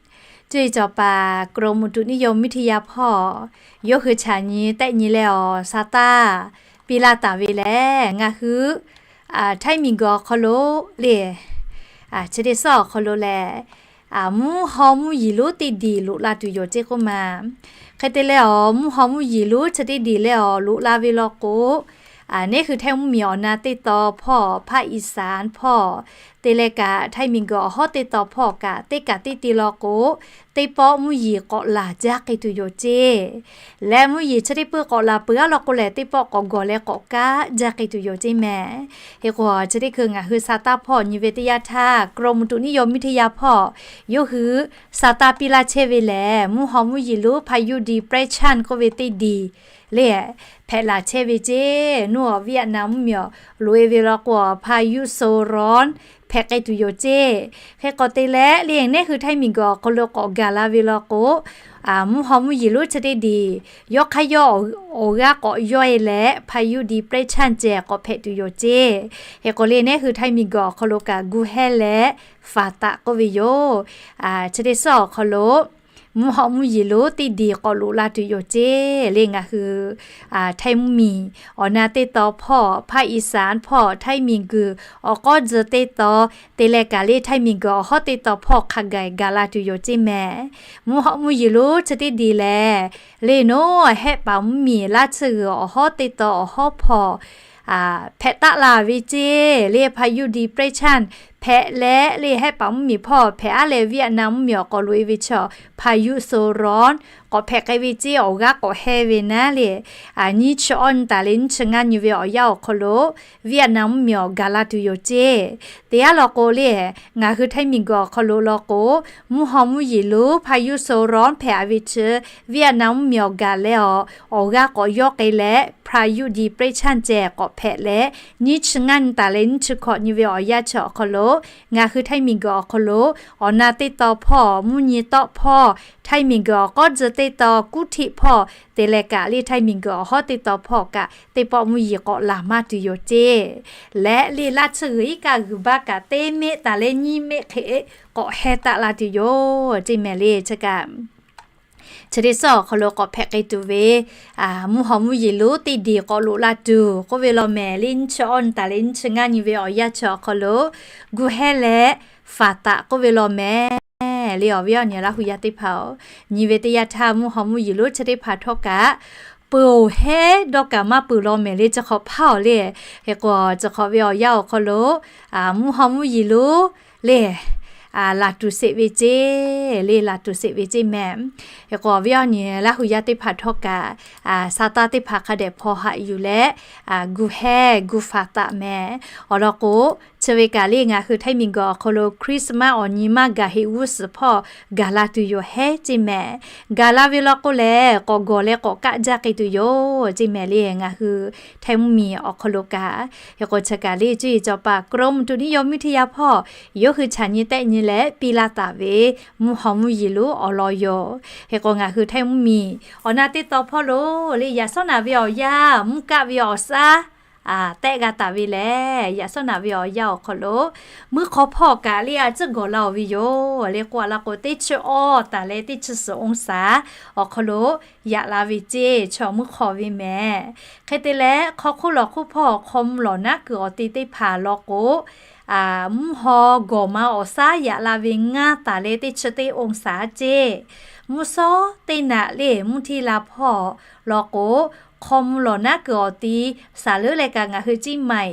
Cuˇ yiˍ cawˬ paˍ กรมอุตุนิยมวิทยา hpawˇ yawˇ hui chaꞈ nyi tehˆ nyi leh awˬ sa taˇ piˇ laˇ taˍ ve lehˬ, ngaˬ hui Htaiˇ miˬguiˬ awˬ hk'aw lo le chi teˇ suhˉ awˬ hk'aw lo lehˬ, mvuhˇ haw mvuhˇ yeˬ lonˉ teˇ diˬ loꞈ la tuˬ yoˬ ceˇ k'oˆ maˬ. Hk'e te leh awˬ mvuhˇ haw mvuhˇ yeˬ lonˉ chi teˇ diˬ leh awˬ loꞈ la ve law k'o, neˉ hui Htaiˇ mvuhˇmiˬ awˬ na teˇ taw hpawˇ, ภาคอีสาน hpawˇ, te leh kaꞈ Htaiˇ miˬguiˬ awˬ hawˉ teˇ taw hpawˇ kaꞈ teˇ kaꞈ teˇ te law k'o, teˇ pawˆ mvuhˇ yeˬ k'awꞈ laˬ jaˇ k'ai tuˬ yoˬ ceˇ. Leh mvuhˇ yeˬ chi teˇ peuˇ k'awꞈ laˬ peuˬ a law k'o lehˬ, teˇ pawˆ k'awꞈ gawˬ leh k'awꞈ kaˉ jaˇ k'ai tuˬ yoˬ ceˇ mehˍ. Hk'e k'o chi teˇ hkui ngaˬ hui sa taˇ hpawˇ nyi ve teˇ yanˇ htaˇ กรมอุตุนิยมวิทยา hpawˇ yawˇ hui sa taˇ piˇ laˇ chehˇ ve lehˬ, mvuhˇ haw mvuhˇ yeˬ lonˉ พายุดีเปรสชัน k'oˆ ve teˇ diˬ le hpehꞈ laˬ chehˇ ve ceˇ. Nawˬ awˬ Vietnam mvuhˇmiˬ awˬ loꞈ e ve law k'o, พายุโซนร้อน hpehꞈ k'ai tuˬ yoˬ ceˇ. Hk'e k'awꞈ te leh le neˉ hui Htaiˇ miˬguiˬ awˬ hk'aw lo k'awꞈ gaˬ la ve law k'o, mvuhˇ haw mvuhˇ yeˬ lonˉ chi teˇ diˬ yawˇ hk'aˇ yawˇ awˬ g'aˇ k'awꞈ yawˇ e leh พายุดีเปรสชัน ceh k'awꞈ hpehꞈ tuˬ yoˬ ceˇ. Hk'e k'o le neˉ hui Htaiˇ miˬguiˬ awˬ hk'aw lo kaꞈ gu hehˇ leh faˍ taˍ k'oˆ ve yoˬ. Chi teˇ suhˉ awˬ hk'aw lo mvuhˇ haw mvuhˇ yeˬ lonˉ teˇ diˬ k'awꞈ loꞈ la tuˬ yoˬ ceˇ. Le ngaˬ hui Htaiˇ mvuhˇmiˬ awˬ na teˇ taw hpawˇ, ภาคอีสาน hpawˇ, Htaiˇ miˬguiˬ awˬ k'awˉ tcuh teˇ taw, te leh kaꞈ le Htaiˇ miˬguiˬ awˬ hawˉ teˇ taw hpawˇ hk'a gaˬ gaˬ la tuˬ yoˬ ceˇ mehˍ. Mvuhˇ haw mvuhˇ yeˬ lonˉ chi teˇ diˬ lehˬ, le nawˬ hehˆ paˍ mvuhˇmiˬ laˇ tsuhˇ g'uiˬ awˬ hawˉ teˇ taw awˬ hawˉ hpawˇ hpehꞈ taˆ la ve ceˇ. Le พายุดีเปรสชัน hpehꞈ leh le hehˆ paˍ mvuhˇmiˬ hpawˇ hpehꞈ aˉ leh Vietnam mvuhˇmiˬ awˬ k'awꞈ loꞈ e ve chaw พายุโซนร้อน k'awꞈ hpehꞈ k'ai ve ceˇ. Awˬ g'aˇ k'awꞈ hehˇ ve naˉ le, nyiˇ chi awˇ nyi taˍ leh nyiˇ chi ngaˇ nyi ve awˬ yanˇ awˬ hk'aw lo Vietnam mvuhˇmiˬ awˬ gaˬ la tuˬ yoˬ ceˇ. Te aˉ law k'o le, ngaˬ hui Htaiˇ miˬguiˬ awˬ hk'aw lo law k'o, mvuhˇ haw mvuhˇ yeˬ lonˉ พายุโซนร้อน hpehꞈ a ve chi Vietnam mvuhˇmiˬ awˬ gaˬ leh awˬ, awˬ g'aˇ k'awꞈ yawˇ k'ai leh พายุดีเปรสชัน ceh k'awꞈ hpehꞈ leh, nyiˇ chi ngaˇ nyi taˍ leh nyiˇ chi hkawꞈ nyi ve awˬ yanˇ chi awˬ hk'aw lo ngaˬ hui Htaiˇ miˬguiˬ awˬ hk'aw lo awˬ na teˇ taw hpawˇ, mvuhˇ nyi tawˆ hpawˇ, Htaiˇ miˬguiˬ awˬ k'awˉ tcuh teˇ taw kuˉ htiˆ hpawˇ te leh kaꞈ, lehˬ Htaiˇ miˬguiˬ awˬ hawˉ teˇ taw hpawˇ kaꞈ teˇ pawˆ mvuhˇ yeˬ k'awꞈ laˬ maˇ tuˬ yoˬ ceˇ. Leh lehˬ laˇ tsuhˇ g'uiˬ iˉ kaˆ g'uiˬ baˇ kaꞈ teˇ meˆ taˍ leh nyiˇ meˆ hk'e k'awꞈ heh taˆ la tuˬ yoˬ ceˇ mehˍ lehˬ. Chi kaꞈ chi teˇ suhˉ awˬ hk'aw lo k'awꞈ hpehꞈ k'ai tuˬ ve mvuhˇ haw mvuhˇ yeˬ lonˉ teˇ deˬ k'awꞈ loꞈ la tuˬ k'oˆ ve law mehˍ lehˬ, nyiˇ chi awˇ nyi taˍ leh nyiˇ chi ngaˇ nyi ve awˬ yanˇ chi awˬ hk'aw lo gu hehˉ leh faˍ taꞈ k'oˆ ve law mehˍ lehˬ. Awˬ viˉ awˬ nyi Laˇ hu yaˇ teˇ hpaˍ-oˬ, nyi ve teˇ yanˇ htaˇ mvuhˇ haw mvuhˇ yeˬ lonˉ chi teˇ hpaˍ htawˇ kaꞈ peuˬ-oˬ hehˉ dawˇ kaꞈ maˇ peuˬ law mehˍ lehˬ. Chi hk'awꞈ hpaˇ-oˬ lehˬ, hk'e k'o chi hk'awꞈ ve awˬ yanˇ awˬ hk'aw lo mvuhˇ haw mvuhˇ yeˬ lonˉ lehˬ laˬ tuˬ sheˍ ve ceˇ, lehˬ laˬ tuˬ sheˍ ve ceˇ mehˍ. Hk'e k'o awˬ viˉ awˬ nyi Laˇ hu yaˇ teˇ hpaˍ htawˇ kaꞈ, saˍtanˍ teˇ hpaˍ hk'a dehꞈ hpaw haꞈ yuˬ leh gu hehˉ gu faˍ taꞈ mehˍ. Awˬ lawn k'o, chi ve kaꞈ lehˬ ngaˬ hui Htaiˇ miˬguiˬ awˬ hk'aw lo Christmas awˬ nyi maˇ gaˬ heꞈ g'uˇ suhˍ hpawˇ gaˬ la tuˬ yoˬ hehˉ ceˇ mehˍ. Gaˬ la ve law k'o lehˬ, k'awꞈ gawˬ leh k'awꞈ kaˆ jaˇ k'ai tuˬ yoˬ ceˇ mehˍ lehˬ. Ngaˬ hui Htaiˇ mvuhˇ miˬ awˬ hk'aw lo kaꞈ, hk'e k'o chi kaꞈ lehˬ cuˇ yiˍ cawˬ paˍ กรมอุตุนิยมวิทยา hpawˇ yawˇ hui chaꞈ nyi tehˆ nyi leh piˇ laˇ taˍ ve mvuhˇ haw mvuhˇ yeˬ lonˉ awˬ lawn yoˬ. Hk'e k'o ngaˬ hui Htaiˇ mvuhˇ miˬ awˬ na teˇ taw hpawˇ lo lehˬ yaꞈ sawˉ naꞈ ve awˬ yanˇ mvuhˇ kaˆ ve awˬ shaˉ tehˆ g'a taˍ ve lehˬ, yaꞈ sawˉ naꞈ ve awˬ yanˇ awˬ hk'aw lo mvuhˇ hk'aw hpawˇ kaꞈ lehˬ a tcuhˉ gawˬ la-oˬ ve yoˬ. Lehˬ k'o a la k'o teˇ chi awˇ taˍ leh teˇ chi suhˍ องศา awˬ hk'aw lo yaꞈ la ve ceˇ, chaw mvuhˇ hk'aw ve mehˍ. Hk'e te leh hk'aw hk'oˆ lawˬ hk'oˆ hpawˇ hk'aw mvuh lawˬ naˉ kuiˬ awˬ te teˇ hpaˍ law k'o, mvuhˇ haw gawˬ ma awˬ shaˉ yaꞈ la ve ngaˇ taˍ leh teˇ chi teˇ องศา ceˇ. Mvuhˇ shawˉ teˇ naꞈ lehˬ mvuhˇ htiˇ la hpawˇ law k'o, hk'aw mvuh lawˬ naˉ kuiˬ awˬ te saˍ leuˉ leh kaꞈ ngaˬ hui เชียงใหม่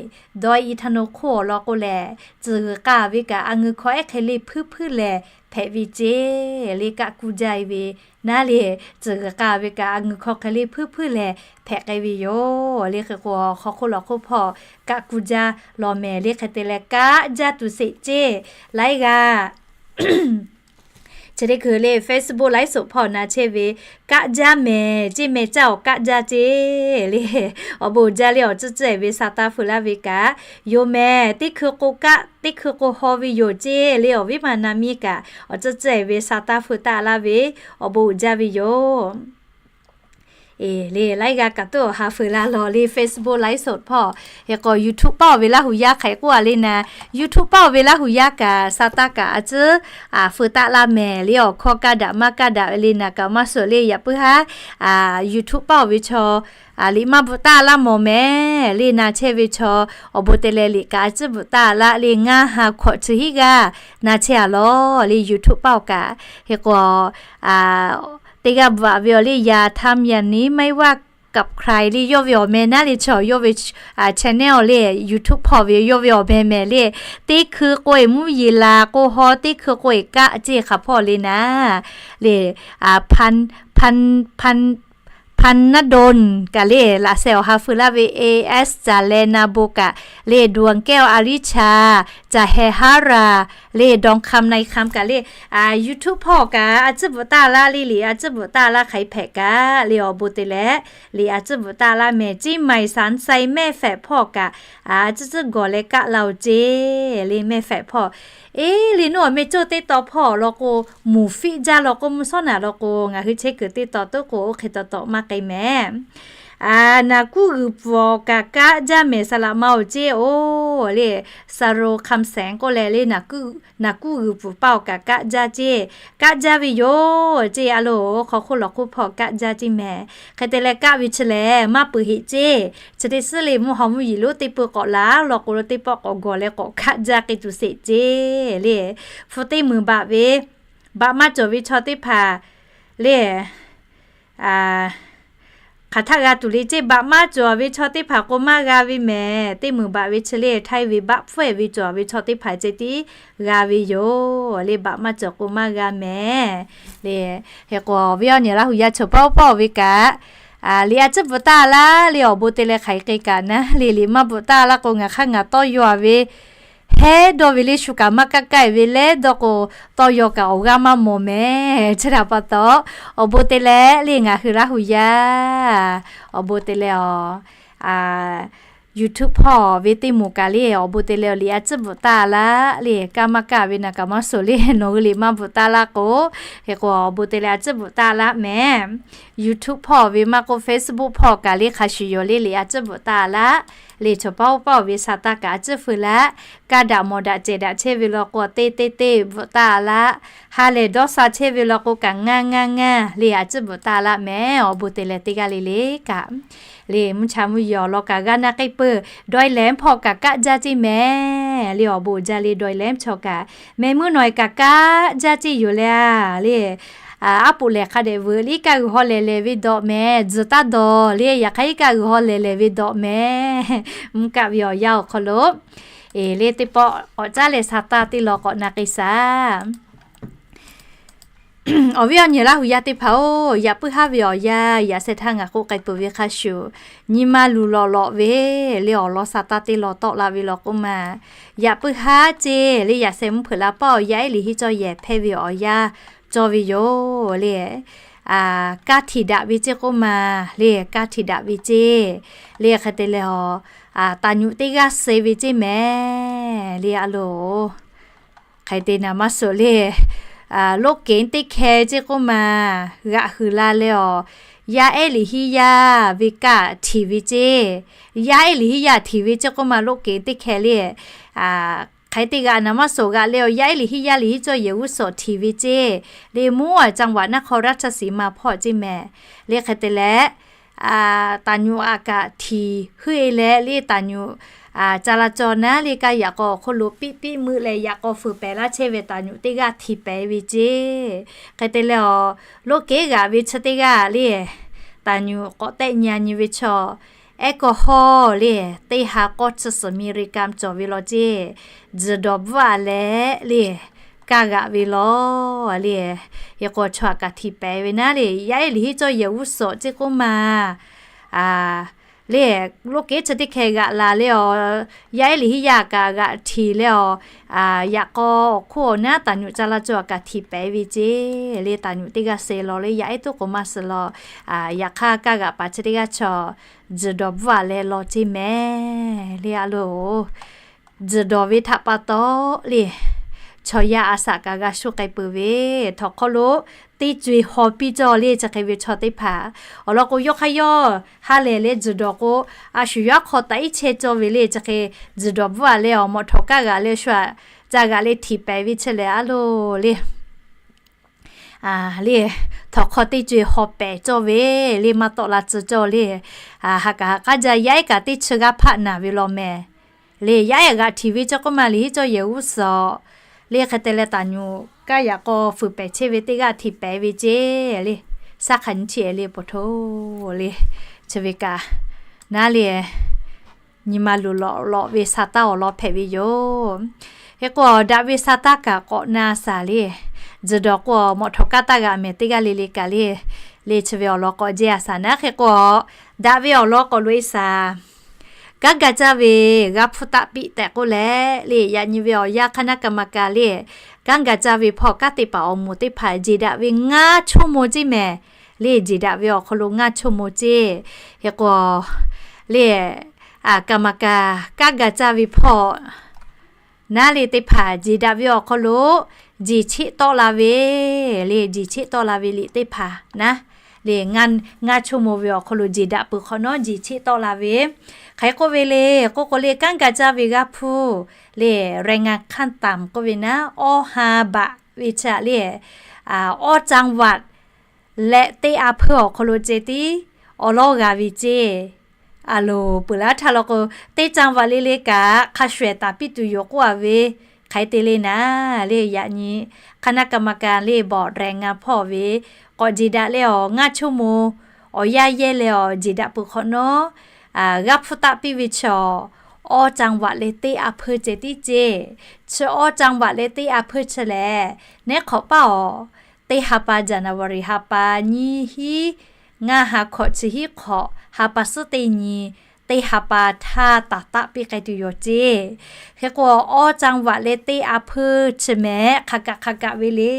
dawˇ i htaˇ naw hk'oˆ awˬ lawn k'o lehˬ, tcuhˬ g'uiˬ k'a ve kaꞈ a ngeu hkawˇ ehˉ hk'e le hpuiˇ hpuiˇ lehˬ hpehꞈ ve ceˇ. Lehˬ kaˆ kuˇ jaˇ ve naˉ lehˬ, tcuhˬ g'uiˬ k'a ve kaꞈ a ngeu hkawˇ hk'e le hpuiˇ hpuiˇ lehˬ hpehꞈ k'ai ve yoˬ. Lehˬ hk'e k'o hk'aw hk'oˆ lawˬ hk'oˆ hpawˇ kaˆ kuˇ jaˇ law mehˍ. Lehˬ hk'e te leh kaˆ jaˇ tuˬ sheˍ ceˇ. Laiˉ g'aˇ chi teˇ hkui lehˬ Facebook ไลฟ์สด hpawˇ na chehˇ ve kaˆ jaˇ mehˍ ceˇ mehˍ, caˇ awˬ kaˆ jaˇ ceˇ lehˬ. Awˬ bon uiˍ jaˇ lehˬ awˬ tcuhˉ tcuhˉ-ehˍ ve sa taˇ feu laˇ ve kaꞈ, yoˬ mehˍ teˇ hkui k'o kaˆ teˇ hkui k'o haw ve yoˬ ceˇ lehˬ. Awˬ viˉ ma na miˇ kaꞈ awˬ tcuhˉ tcuhˉ-ehˍ ve sa taˇ feu taˆ laˇ ve awˬ bon uiˍ jaˇ ve yoˬ. Lehˬ laiˉ g'aˇ kaꞈ tuˉ awˬ ha feu laˇ law lehˬ Facebook ไลฟ์สด hpawˇ. Hk'e k'o YouTube paˇ-oˬ ve Laˇ hu yaˇ hk'aˬ hk'e k'oˆ-a leh naˍ, YouTube paˇ-oˬ ve Laˇ hu yaˇ kaꞈ sa taˇ kaꞈ a tcuhˉ feu taˆ laˇ mehˍ lehˬ. Awˬ hkawˇ kaˇ daꞈ maˇ kaˇ daꞈ ve lehˬ naˍ kaꞈ maˇ suhˍ lehˬ. Yaꞈ puiˉ haˉ YouTube paˇ-oˬ ve chaw liꞈ maˇ bvuhꞈ taˆ laˇ mawˬ mehˍ lehˬ. Na chehˇ ve chaw awˬ bon te leh liꞈ kaꞈ a tcuhˉ bvuhꞈ taˆ laˇ lehˬ. Ngaˇ ha hkawꞈ chi hiˉ g'aˇ na chehˇ-a lawˬ lehˬ YouTube paˇ-oˬ kaꞈ. Hk'e k'o teˇ g'aˇ bvuhꞈ-a ve awˬ lehˬ อย่าทำอย่างนี้ไม่ว่ากับใคร lehˬ yawˇ ve awˬ meh naˉ lehˬ, chaw yawˇ ve channel lehˬ YouTube hpawˇ ve yawˇ ve awˬ meh mehˍ lehˬ. Teˇ hkui k'o-eˬ mvuhˇ yeˬ laˬ k'o haw, teˇ hkui k'o-eˬ kaˆ ceˇ hk'aˬ hpawˇ lehˬ naˍ. Lehˬ พัน พัน พัน พันนดล kaꞈ lehˬ laꞈ sheh awˬ ha feu laˇ ve เอเอส caˬ leh na bon kaꞈ lehˬ ดวงแก้วอริชา caˬ heh haˉ raˬ lehˬ ดองคำ นายคำ kaꞈ lehˬ YouTube hpawˇ kaꞈ a tcuhˉ bvuhꞈ taˆ laˇ lehˬ. Liꞈ a tcuhˉ bvuhꞈ taˆ laˇ hk'aˬ hk'e hpehꞈ kaꞈ lehˬ awˬ bon te leh liꞈ a tcuhˉ bvuhꞈ taˆ laˇ mehˍ. เชียงใหม่ สารไซ mehˆ hpehꞈ hpawˇ kaꞈ a tcuhˉ tcuhˉ gawˬ leh kaˆ la-oˬ ceˇ lehˬ. Mehˆ hpehꞈ hpawˇ eˬ lehˬ nuˇ awˬ meh coˇ teˇ taw hpawˇ law k'o, muˍ fiˆ jaˇ law k'o, mvuhˇ shawˉ naꞈ law k'o ngaˬ hui chehˇ kuiˬ teˇ taw toˉ k'o oˇ hk'e taw taw maˇ k'ai mehˍ. Naˍ kuˉ g'uiˬ pfuhˍ awˬ kaꞈ kaˆ jaˇ mehˍ. Saˍ laꞈ ma-oˬ ceˇ-oˬ lehˬ, สโรงคำแสง k'oˆ leh lehˬ, naˍ kuˉ g'uiˬ pfuhˍ paˇ awˬ kaꞈ kaˆ jaˇ ceˇ. Kaˆ jaˇ ve yoˬ ceˇ. A loˬ, hk'aw hk'oˆ lawˬ hk'oˆ hpawˇ kaˆ jaˇ ceˇ mehˍ. Hk'e te leh kaˆ ve chi lehˬ maˇ peuˬ heꞈ ceˇ. Chi teˇ suhˉ lehˬ mvuhˇ haw mvuhˇ yeˬ lonˉ teˇ peu k'awꞈ laˬ law k'o lo teˇ pawˆ k'awꞈ gawˬ leh k'awꞈ kaˆ jaˇ k'ai tuˬ sheˍ ceˇ lehˬ. Hpu teˇ meunˍ baꞈ ve baꞈ maˇ cawˬ ve chaw teˇ hpaˍ lehˬ, hk'aˬ htaˆ g'a tuˬ le ceˇ. Baꞈ maˇ cawˬ ve chaw teˇ hpaˍ k'o maˇ g'a ve mehˍ. Teˇ meunˍ baꞈ ve chi lehˬ, htaiˇ ve baˆ hpfuhˇ-ehˍ ve cawˬ ve chaw teˇ hpaˍ ceh tiˉ g'a ve yoˬ lehˬ. Baꞈ maˇ cawˬ k'o maˇ g'a mehˍ lehˬ. Hk'e k'o awˬ viˉ awˬ nyi Laˇ hu yaˇ chaw pawˆ pawˆ ve kaꞈ, liꞈ a tcuhˉ bvuhꞈ taˆ laˇ lehˬ awˬ bon te leh hk'aˬ hk'e k'ai kaꞈ naˉ lehˬ, liꞈ maˇ bvuhꞈ taˆ laˇ k'o ngaˬ hk'aˇ ngaˬ tawˇ yaw-a ve hehˉ dawˇ ve lehˬ shu kaꞈ maˇ kaˆ kaˆ-e ve lehˬ dawˇ k'o, tawˇ yaw kaꞈ awˬ g'aˇ maˇ mawˬ mehˍ. Chi htaꞈ pa taw, awˬ bon te leh lehˬ ngaˬ hui Laˇ hu yaˇ awˬ bon te leh awˬ YouTube hpawˇ ve teˇ moˍ kaꞈ le awˬ bon te leh liꞈ a ciˉ bvuhꞈ taˇ laˇ le. Kaˇ maˇ kaˇ ve naˬ kaꞈ maˇ suhˍ le, nawˬ hui liꞈ maˇ bvuhꞈ taˇ laˇ k'o, hk'e k'o awˬ bon te leh a ciˉ bvuhꞈ taˇ laˇ mehˍ. YouTube hpawˇ ve maˇ k'oˆ Facebook hpawˇ kaꞈ le hk'a shuˍ yoˬ le, liꞈ a ciˉ bvuhꞈ taˇ laˇ le. Chaw paˉ oˇ paˉ oˬ ve sa taˇ kaꞈ a ciˉ feu laˇ. Kaˇ daꞈ mawˬ daꞈ cehˬ daꞈ chehˇ ve law k'o teˇ teˇ teˇ bvuhꞈ taˇ laˇ. Ha lehˬ dawˇ sha chehˇ ve law k'o kaꞈ ngaˇ ngaˇ ngaˇ le a ciˉ bvuhꞈ taˇ laˇ mehˍ. Awˬ bon te leh teˇ g'aˇ le le kaꞈ le mvuhˇ cha mvuhˇ yaw awˬ lawn kaꞈ g'aˇ naˇ k'ehˆ peuˬ. Daweh lehˬ hpawˇ kaꞈ kaˆ jaˇ ceˇ mehˍ le. Awˬ bon uiˍ jaˇ le daweh lehˬ chaw kaꞈ mehˍ meuˇ nawˬ kaꞈ kaˆ jaˇ ceˇ yoˬ le a le. Aˉ poꞈ lehˬ hk'a dehꞈ veuꞈ le, iˉ kaˆ g'uiˬ haw lehˬ lehˬ ve dawꞈ mehˍ. Tzuhˬ taˇ dawˬ le, yaꞈ hk'aˇ iˉ kaˆ g'uiˬ haw lehˬ lehˬ ve dawꞈ mehˍ. Mvuhˇ kaˆ ve awˬ yanˇ awˬ hk'aw lo e le teˇ pawˆ k'awꞈ caˉ leh sa taˇ teˇ law k'awꞈ na k'ai shaˍ. Awˬ viˉ awˬ nyi Laˇ hu yaˇ teˇ hpaˍ-oˬ, yaꞈ puiˉ haˉ ve awˬ yanˇ yaꞈ sheh htaˇ ngaˬ k'oˆ k'ai peuˬ ve hk'a shuˍ, nyi ma luˬ lawꞈ lawꞈ ve le awˬ lawn sa taˇ teˇ law tawˆ la ve law k'oˆ ma. Yaꞈ puiˉ haˉ ceˇ le yaꞈ sheh mvuhˇ hpeuꞈ la paˇ awˬ yanˇ ehˉ liꞈ hiˉ cawˇ yehˬ hpehˇ ve awˬ yanˇ cawˇ ve yoˬ le. Kaˇ htiꞈ daꞈ ve ceˇ k'oˆ ma le, kaˇ htiꞈ daꞈ ve ceˇ le. Hk'e te leh a, taˍ nyuꞈ teˇ g'aˇ suh ve ceˇ mehˍ le a loˬ. Hk'e te naˍ maˇ suhˍ le, loˉ keˍ teˇ hkeh ceˇ k'oˆ ma, g'aꞈ huiˍ la leh awˬ, yaˇ ehˉ liꞈ hiˉ yaˇ ve kaˇ htiꞈ ve ceˇ. Yaˇ ehˉ liꞈ hiˉ yaˇ htiꞈ ve ceˇ k'oˆ ma, loˉ keˍ teˇ hkeh le. Hk'e te g'aꞈ naˍ maˇ suhˍ g'aꞈ leh awˬ, yaˇ ehˉ liꞈ hiˉ yaˇ liꞈ hiˉ cawˇ yehˬ g'uˇ suhˍ htiꞈ ve ceˇ le. Mvuhˇ aˬ caˇ vaꞈ naˇ hk'aw raˇ chaˇ shiˍ ma hpawˇ ceˇ mehˍ le. Hk'e te leh, taˍ nyuꞈ aꞈ kaꞈ htiꞈ heuˆ e leh le taˍ nyuꞈ ca la caw naˉ le kaˇ yaꞈ k'aw awˬ hk'oˆ lo piˆ piˆ meuˆ leh yaꞈ k'aw fuiˍ pehˍ laˇ chehˇ ve taˍ nyuꞈ teˇ g'aˇ htiꞈ pehˍ ve ceˇ. Hk'e te leh awˬ, loˉ keˍ g'aꞈ ve chi teˇ g'aˇ le, taˍ nyuꞈ k'awꞈ tehˆ nyi nyi ve chaw, ehˉ kawˇ hawˇ le, teˇ ha k'awˇ chi suhˍ miˬ reˍ kaˍ cawˬ ve law ceˇ. Tzuhˬ dawˬ bvuhˆ aꞈ leh le, kaˇ g'aꞈ ve law le. Hk'e k'o chaw aꞈ kaꞈ htiꞈ pehˍ ve naˉ le, yaˇ ehˉ liꞈ hiˉ cawˇ yehˬ g'uˇ suhˍ ceˇ k'oˆ ma le, loˉ keˍ chi teˇ hkeh g'aꞈ la leh awˬ, yaˇ ehˉ liꞈ hiˉ yaˇ kaꞈ g'aꞈ htiꞈ leh awˬ, yaꞈ k'aw awˬ hk'oˆ awˬ naˉ taˍ nyuꞈ ca la caw aꞈ kaꞈ htiꞈ pehˍ ve ceˇ le. Taˍ nyuꞈ teˇ g'aˇ suh law le, yaˇ ehˉ tuˉ k'o maˇ suh law. Yaꞈ hk'aˇ kaˇ g'aꞈ paˍ chi teˇ g'aˇ chaw, tzuhˬ dawˬ bvuhˆ aꞈ leh law ceˇ mehˍ le a loˬ. Tzuhˬ dawˬ ve htaꞈ pa taw le, chaw yaˇ a shaꞈ kaꞈ g'a shuˉ k'ai peuˬ ve, htawnˍ hk'aw lo teˇ co e haw piˇ cawˇ le chi hk'e ve chaw teˇ hpaˍ. Awˬ lawn k'o yawˇ hk'aˇ yawˇ ha lehˬ leh tzuhˬ dawˬ k'o, a shu yawˇ hk'aw taꞈ iˉ chehˇ cawˇ ve le chi hk'e, tzuhˬ dawˬ bvuhˆ aꞈ leh awˬ mawꞈ htawꞈ kaˇ g'aꞈ leh shu aꞈ ca g'aꞈ leh htiꞈ pehˍ ve chi lehˬ a loˬ le. Le, htawnˍ hk'aw teˇ co e haw pehˍ cawˇ ve le, maˇ tawˆ la tcuh cawˇ le. Ha kaꞈ ha k'aˉ jaˇ, yaˇ ehˉ kaꞈ teˇ chi g'aˇ hpaˆ naˬ ve law mehˍ. Le, yaˇ ehˉ g'aꞈ htiꞈ ve cawˇ k'oˆ ma liꞈ hiˉ cawˇ yehˬ g'uˇ suhˍ le. Hk'e te leh taˍ nyuꞈ kaˇ yaꞈ k'aw fuiˍ pehˍ chehˇ ve teˇ g'aˇ htiꞈ pehˍ ve ceˇ le. Saˉ hk'aˬ nyi chi e le po hto le, chi ve kaꞈ naˉ le, nyi ma luˬ lawꞈ lawꞈ ve sa taˇ awˬ lawn hpehꞈ ve yoˬ. Hk'e k'o daꞈ ve sa taˇ kaꞈ k'awꞈ na shaˍ le. Tzuhˬ dawˬ k'o mawꞈ htawꞈ kaˇ taˇ g'aꞈ mehˍ teˇ g'aˇ le le kaꞈ le, le chi ve awˬ lawn k'awꞈ jehˇ a shaˍ naˉ. Hk'e k'o daꞈ ve awˬ lawn k'awꞈ loꞈ e shaˍ. Kanˉ ga caˇ ve g'a hpuˇ taˆ piˆ tehꞈ k'oˆ leh le, yaꞈ nyi ve awˬ yanˇ hk'aˇ naˉ kaˇ ma kaˇ le, kanˉ ga caˇ ve hpawˇ kanˉ te paˍ awˬ moˍ teˇ hpaˍ jeˬ daꞈ ve ngaˇ chawˇ mo ceˇ mehˍ. Le, jeˬ daꞈ ve awˬ hk'aw lo ngaˇ chawˇ mo ceˇ. Hk'e k'o le, kaˇ ma kaˇ kanˉ ga caˇ ve hpawˇ naˉ le teˇ hpaˍ jeˬ daꞈ ve awˬ hk'aw lo jeˬ cheˆ tawˆ la ve le, jeˬ cheˆ tawˆ la ve liꞈ teˇ hpaˍ naˉ le, ngaˇ chawˇ mo ve awˬ hk'aw lo jeˬ daꞈ peuˬ hk'awꞈ nawˉ jeˬ cheˆ tawˆ la ve. Hk'e k'oˆ ve le, k'oˆ k'o le kanˉ ga caˇ ve g'a hpuˇ le, แรงงานขั้นต่ำ k'oˆ ve naˉ, awˇ ha baꞈ ve chi aꞈ le, awˇ จังหวัด leh teˇ a hpeuˇ awˬ hk'aw lo ceh tiˉ awˬ lawˉ g'a ve ceˇ. A loˬ, peuˬ laˇ htaˇ law k'o, teˇ จังหวัด le le kaꞈ hk'a shuˍ ehˍ taˍ piˇ tuˬ yoˬ k'oˆ a ve, hk'aˬ hk'e te le naˉ le, yaꞈ nyi คณะกรรมการ le บ่อนแรงงาน hpawˇ ve k'awꞈ jeˬ daꞈ leh awˬ ngaˇ chawˇ mo awˬ yanˇ yehˇ leh awˬ jeˬ daꞈ peuˬ hk'awꞈ nawˉ, g'a hpuˇ taˆ piˇ ve chaw, awˇ จังหวัด leh teˇ a hpeuˇ ceh tiˉ ceˇ. Chi awˇ จังหวัด leh teˇ a hpeuˇ chi lehˬ, neˉ hk'awꞈ paˇ awˬ, teˇ ha pa January ha pa nyiˇ hinˉ ngaˇ ha hkawꞈ chi hiˉ hk'awꞈ ha pa suhˉ teˇ nyi, teˇ ha pa htaˇ taˍ taˆ piˇ k'ai tuˬ yoˬ ceˇ. Hk'e k'o, awˇ จังหวัด leh teˇ a hpeuˇ chi mehˍ hk'a kaꞈ hk'a kaꞈ ve le.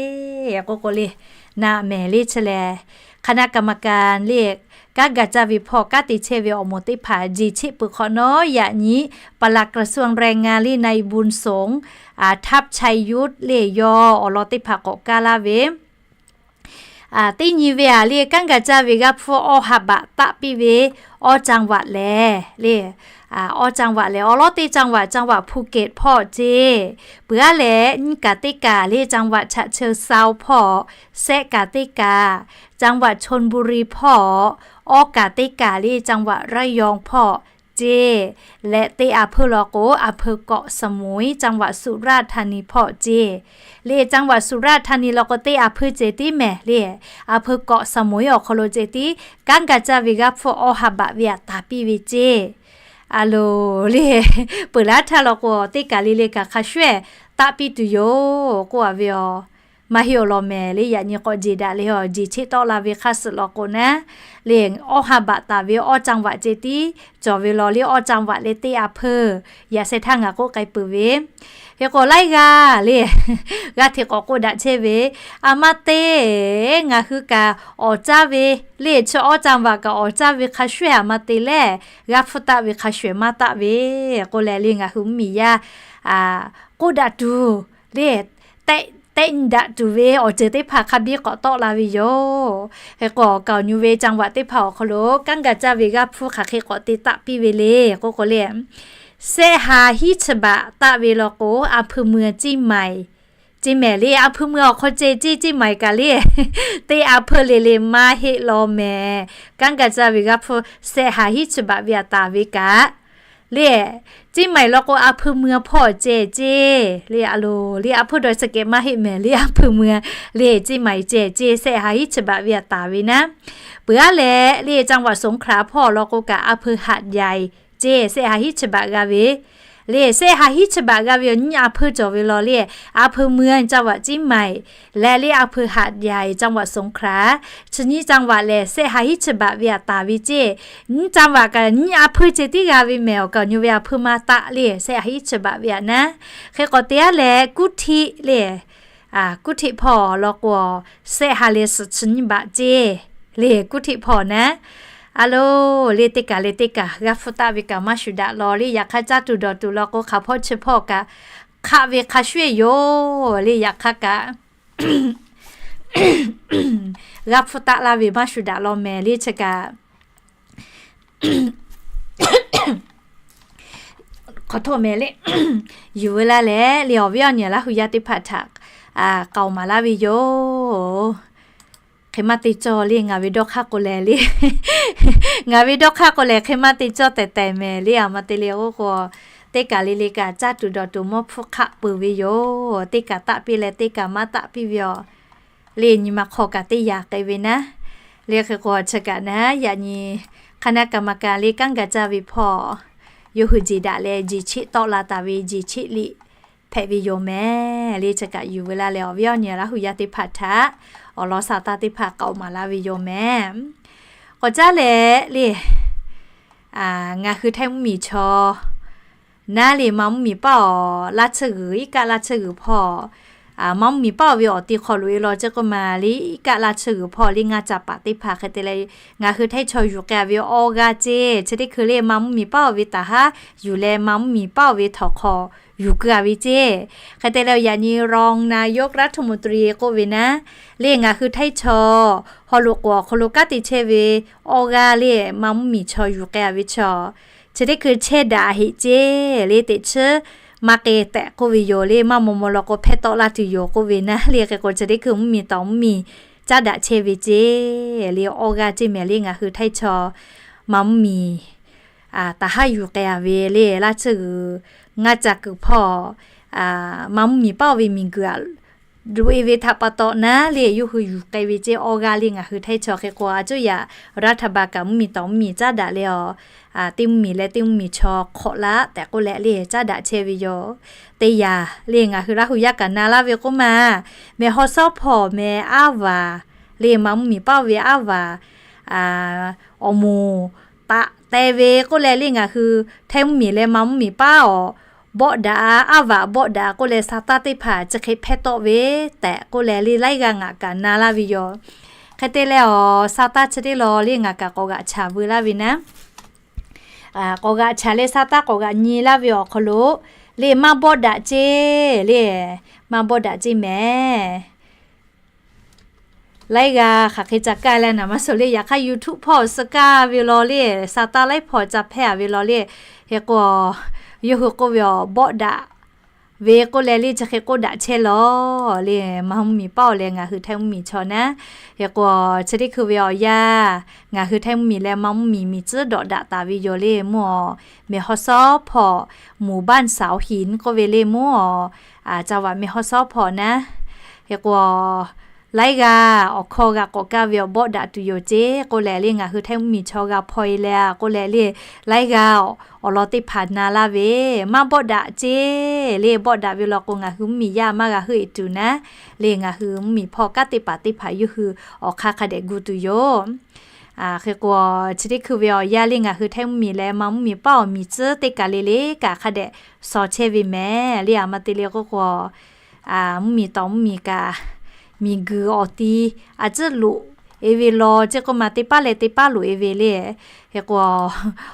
k'oˆ k'o le, naˆ mehˍ le chi lehˬ, คณะกรรมการ le, kanˉ ga caˇ ve hpawˇ kanˉ te chehˇ ve awˬ moˍ teˇ hpaˍ jeˬ cheˆ peuˬ hk'awꞈ nawˉ, yaꞈ nyi ปลัดกระทรวงแรงงาน le นายบุญสงฆ์ ทัพชัยยุทธ le yawˇ awˬ lawn teˇ hpaˍ k'awꞈ kaˇ laˇ ve teˇ nyi ve aꞈ le, kanˉ ga caˇ ve g'aˇ hpfuhˇ awˇ ha baꞈ taˆ piˇ ve awˇ จังหวัด lehˬ le, awˇ จังหวัด lehˬ, awˬ lawn teˇ จังหวัด, จังหวัด ภูเก็ต hpawˇ ceˇ. Peuˬ aˉ lehˬ, nyiˇ kaꞈ teˇ kaꞈ le, จังหวัดฉะเชิงเทรา hpawˇ shehˆ kaꞈ teˇ kaꞈ, จังหวัดชลบุรี hpawˇ awˇ kaꞈ teˇ kaꞈ le, จังหวัดระยอง hpawˇ ceˇ. Leh teˇ อำเภอ law k'o, อำเภอเกาะสมุย จังหวัดสุราษฎร์ธานี hpawˇ ceˇ. Le จังหวัดสุราษฎร์ธานี law k'o, teˇ อำเภอ ceh tiˉ mehˍ le, อำเภอเกาะสมุย awˬ hk'aw lo ceh tiˉ kanˉ ga caˇ ve g'aˇ hpfuhˇ awˇ ha baꞈ ve aꞈ taˍ piˇ ve ceˇ. A loˬ le, peuˬ laˇ htaˇ law k'o, teˇ kaꞈ le le kaꞈ hk'a shuˍ ehˍ taˆ piˇ tuˬ yoˬ k'oˆ a ve yoˬ. Maˇ heˆ awˬ lawn mehˍ le, yaꞈ nyi k'awꞈ jeˬ daꞈ le, jeˬ cheˆ tawˆ la ve hk'aˇ suh law k'o naˉ, le awˇ ha baꞈ taˍ ve awˇ จังหวัด ceh tiˉ cawˬ ve law le, awˇ จังหวัด le teˇ อำเภอ, yaꞈ sheh htaˇ ngaˬ k'oˆ k'ai peuˬ ve. Hk'e k'o laiˉ g'aˇ le, g'aˇ hteꞈ k'awꞈ k'oˆ daꞈ chehˇ ve, a ma te, ngaˬ hui kaꞈ awˍ caˇ ve le, chi awˇ จังหวัด kaꞈ awˍ caˇ ve hk'a shuˍ a ma te lehˬ, g'aˇ hpfuhˇ taˆ ve hk'a shuˍ maˇ taˆ ve k'oˆ leh le, ngaˬ hui mvuhˇmiˬ yaˇ k'oˆ daꞈ tuˬ le, tehˆ nyi daꞈ tuˬ ve awˬ ceuˬ teˇ hpaˍ hk'a biˇ k'awꞈ tawˆ la ve yoˬ. Hk'e k'o, kawˬ nyu ve จังหวัด teˇ hpaˍ awˬ hk'aw lo kanˉ ga caˇ ve g'aˇ hpfuhˇ hk'aˬ hk'e k'awꞈ te taˆ piˇ ve le k'oˆ k'o le, shehˆ ha hiˉ chi baꞈ taˆ ve law k'o, อำเภอเมืองเชียงใหม่ ceˇ mehˍ le, อำเภอเมือง awˬ hk'aw ceh ceˇ, เชียงใหม่ kaꞈ le, teˇ อำเภอ le le maˇ heˆ law mehˍ. Kanˉ ga caˇ ve g'aˇ hpfuhˇ shehˆ ha hiˉ chi baꞈ ve aꞈ taˍ ve kaꞈ le, เชียงใหม่ law k'o, อำเภอเมือง hpawˇ ceh ceˇ le, a loˬ le, a hpfuhˇ dawˬ suh kehˬ maˇ heˆ mehˍ le, อำเภอเมือง le, เชียงใหม่ ceh ceˇ, shehˆ ha hiˉ chi baꞈ ve aꞈ taˍ ve naˉ. Peuˬ aˉ lehˬ le, จังหวัดสงขลา hpawˇ law k'o kaꞈ, อำเภอหาดใหญ่ ceˇ, shehˆ ha hiˉ chi baꞈ g'a ve le, shehˆ ha hiˉ chi baꞈ g'a ve awˬ nyiˇ อำเภอ cawˬ ve law le, อำเภอเมือง จังหวัดเชียงใหม่ leh le อำเภอหาดใหญ่ จังหวัดสงขลา, chi nyiˇ จังหวัด lehˬ shehˆ ha hiˉ chi baꞈ ve aꞈ taˍ ve ceˇ. Nyiˇ จังหวัด kaꞈ nyiˇ อำเภอ ceh tiˉ g'a ve mehˍ, awˬ kaˍ awˬ nyu ve อำเภอ maˇ taˆ le, shehˆ ha hiˉ chi baꞈ ve aꞈ naˉ. Hk'e k'awꞈ te aˉ lehˬ, กรุงเทพ le, กรุงเทพ hpawˇ law k'o, shehˆ ha leh suhˍ chi nyiˇ baꞈ ceˇ le, กรุงเทพ hpawˇ naˉ. A loˬ le, teˇ kaꞈ le teˇ kaꞈ g'aˇ hpfuhˇ taˆ ve kaꞈ maˇ shuˍ daꞈ law le, yaꞈ hk'aˇ caˇ tuˬ dawˬ tuˬ law k'o, hk'aˬ hpawˇ chi hpawˇ kaꞈ hk'aˆ ve hk'a shuˍ yoˬ le, yaꞈ hk'aˇ kaꞈ g'aˇ hpfuhˇ taˆ laˇ ve maˇ shuˍ daꞈ law mehˍ le, chi kaꞈ hk'aw htawˇ mehˍ le, yuˬ ve laˇ leh le, awˬ viˉ awˬ nyi Laˇ hu yaˇ teˇ hpaˍ htaꞈ k'aoˍ maˍ laˇ ve yoˬ. Hk'e maˇ te cawˇ le, ngaˬ ve dawˇ hk'aˇ k'o lehˬ le, ngaˬ ve dawˇ hk'aˇ k'o lehˬ hk'e maˇ te cawˇ tehꞈ tehꞈ mehˍ le, a ma te le k'oˆ k'o, teˇ kaꞈ le le kaꞈ caˇ tuˬ dawˬ tuˬ mawˇ hpfuhˇ hk'aˆ peuˬ ve yoˬ. Teˇ kaꞈ taˆ piˇ leh teˇ kaꞈ maˇ taˆ piˇ ve yoˬ. Le nyi ma hk'aw kaꞈ teˇ yanˇ k'ai ve naˉ. Le hk'e k'o chi kaꞈ naˉ, yaꞈ nyi คณะกรรมการ le kanˉ ga caˇ ve hpawˇ yawˇ hui jeˬ daꞈ leh jeˬ cheˆ tawˆ la taˍ ve jeˬ cheˆ liꞈ hpehꞈ ve yoˬ mehˍ le, chi kaꞈ yuˬ ve laˇ leh awˬ viˉ awˬ nyi Laˇ hu yaˇ teˇ hpaˍ htaꞈ awˬ lawn sha taˇ teˇ hpaˍ k'aoˍ maˍ laˇ ve yoˬ mehˍ. K'awꞈ caˉ leh le, ngaˬ hui Htaiˇ mvuhˇmiˬ chaw naˉ le, Manˇ mvuhˇmiˬ paˉ awˬ laˇ tsuhˇ g'uiˬ, iˉ kaˆ laˇ tsuhˇ g'uiˬ hpawˇ, Manˇ mvuhˇmiˬ paˉ awˬ ve awˬ ti hk'aw loꞈ e law ceˇ k'oˆ ma le, iˉ kaˆ laˇ tsuhˇ g'uiˬ hpawˇ le ngaˇ ca paˍ teˇ hpaˍ hk'e te leh, ngaˬ hui Htaiˇ chaw yuˬ k'ai a ve awˇ g'aˇ ceˇ, chi teˇ hkui le Manˇ mvuhˇmiˬ paˉ awˬ ve taˍ haˉ yuˬ leh Manˇ mvuhˇmiˬ paˉ awˬ ve htawnˍ hk'aw yuˬ keu a ve ceˇ. Hk'e te leh yaꞈ nyi รองนายกรัฐมนตรี k'oˆ ve naˉ le, ngaˬ hui Htaiˇ chaw haw loꞈ k'oˍ awˬ hk'aw lo kanˉ te chehˇ ve awˇ g'aˇ le Manˇ mvuhˇmiˬ chaw yuˬ k'ai a ve chaw, chi teˇ hkui chehˇ daꞈ heꞈ ceˇ le, teꞈ chiˉ maˇ k'e tehꞈ k'oˆ ve yoˬ le, maˇ maw maw law k'o hpehˇ tawˆ laˇ tuˬ yoˬ k'oˆ ve naˉ le. Hk'e k'o chi teˇ hkui mvuhˇmiˬ tawˍ mvuhˇmiˬ caˉ daꞈ chehˇ ve ceˇ le, awˇ g'aˇ ceˇ mehˍ le, ngaˬ hui Htaiˇ chaw Manˇ mvuhˇmiˬ taˍ haˉ yuˬ k'ai a ve le laˇ tsuhˇ g'uiˬ ngaˇ ca kuiˬ hpawˇ, Manˇ mvuhˇmiˬ paˉ awˬ ve miˬguiˬ aꞈ loꞈ e ve htaꞈ pa taw naˉ le yawˇ hui yuˬ k'ai ve ceˇ, awˇ g'aˇ le ngaˬ hui Htaiˇ chaw. Hk'e k'o a cuˇ yaꞈ รัฐบาล kaꞈ mvuhˇmiˬ tawˍ mvuhˇmiˬ caˉ daꞈ leh a, teˇ mvuhˇmiˬ leh teˇ mvuhˇmiˬ chaw hk'awꞈ laˇ tehꞈ k'oˆ leh le caˉ daꞈ chehˇ ve yoˬ. Teˇ yanˇ le ngaˬ hui Laˇ hu yaˇ kaꞈ na laˇ ve k'oˆ ma, mehˬ haw shawˉ hpawˇ mehˬ aˉ vaˬ le, Manˇ mvuhˇmiˬ paˉ awˬ ve aˉ vaˬ awˬ moˍ taꞈ te ve k'oˆ leh le ngaˬ hui Htaiˇ mvuhˇmiˬ leh Manˇ mvuhˇmiˬ paˉ awˬ bawˆ daꞈ, aˉ vaꞈ bawˆ daꞈ k'oˆ leh sa taˇ teˇ hpaˍ chi hk'e hpehˇ tawˆ ve tehꞈ k'oˆ leh le laiˉ g'aˇ ngaˬ kaꞈ na laˇ ve yoˬ. Hk'e te leh awˬ sa taˇ chi teˇ law le ngaˬ kaꞈ k'awꞈ g'aꞈ chaˍ veu laˇ ve naˉ. K'awꞈ g'aꞈ chaˍ leh sa taˇ k'awꞈ g'aꞈ nyi laˇ ve awˬ hk'aw lo le maˇ bawˆ daꞈ ceˇ le, maˇ bawˆ daꞈ ceˇ mehˍ. Laiˉ g'aˇ hk'aˬ hk'e ca kaˇ leh naˍ maˇ suhˍ le, yaꞈ hk'aˇ YouTube hpawˇ suh kaˇ ve law le, sa taˇ laiˉ hpawˇ ca hpehˇ a ve law le. Hk'e k'o, yawˇ hui k'oˆ ve awˬ bawˆ daꞈ ve k'oˆ leh le chi hk'e k'oˆ daꞈ chehˇ law le, maˇ mvuhˇ miˬ paˉ-oˬ leh ngaˬ hui Htaiˇ mvuhˇ miˬ chaw naˉ. Hk'e k'o, chi teˇ hkui ve awˬ yanˇ ngaˬ hui Htaiˇ mvuhˇ miˬ leh maˇ mvuhˇ miˬ miˬ tcuhˉ dawꞈ daꞈ taˍ ve yoˬ le mvuhˇ-oˬ. Meh haw sawˉ hpawꞈ, mvuhˇ baˆ saˍ-oˬ hinˉ k'oˆ ve le mvuhˇ-oˬ, ca vaꞈ meh haw sawˉ hpawꞈ naˉ. Hk'e k'o, laiˉ g'aˇ awˬ hkawˇ g'a k'awꞈ kaˇ ve awˬ bawˆ daꞈ tuˬ yoˬ ceˇ k'oˆ leh le ngaˬ hui Htaiˇ mvuhˇ miˬ chaw g'a hpaw e leh a k'oˆ leh le, laiˉ g'aˇ awˬ lawn teˇ hpaˍ na laˇ ve, maˇ bawˆ daꞈ ceˇ le, bawˆ daꞈ ve law k'o ngaˬ hui mvuhˇ miˬ yaˇ maˇ g'a heuˆ e tuˬ naˉ le, ngaˬ hui mvuhˇ miˬ hpawˇ kanˉ teˇ hpaˍ teˇ hpaˍ yawˇ hui awˬ hk'aˇ hk'a dehꞈ gu tuˬ yoˬ. Hk'e k'o, chi teˇ hkui ve awˬ yanˇ le ngaˬ hui Htaiˇ mvuhˇ miˬ leh maˇ mvuhˇ miˬ paˉ-oˬ miˬ tcuhˉ teˇ kaˬ le le kaꞈ hk'a dehꞈ shaw chehˇ ve mehˍ le. A ma te le k'oˆ k'o, mvuhˇ miˬ tawˍ mvuhˇ miˬ kaꞈ miˬ guiˬ awˬ ti a tcuhˉ loꞈ e ve law ceˇ k'oˆ ma teˇ paˉ leh teˇ paˉ loꞈ e ve le. Hk'e k'o,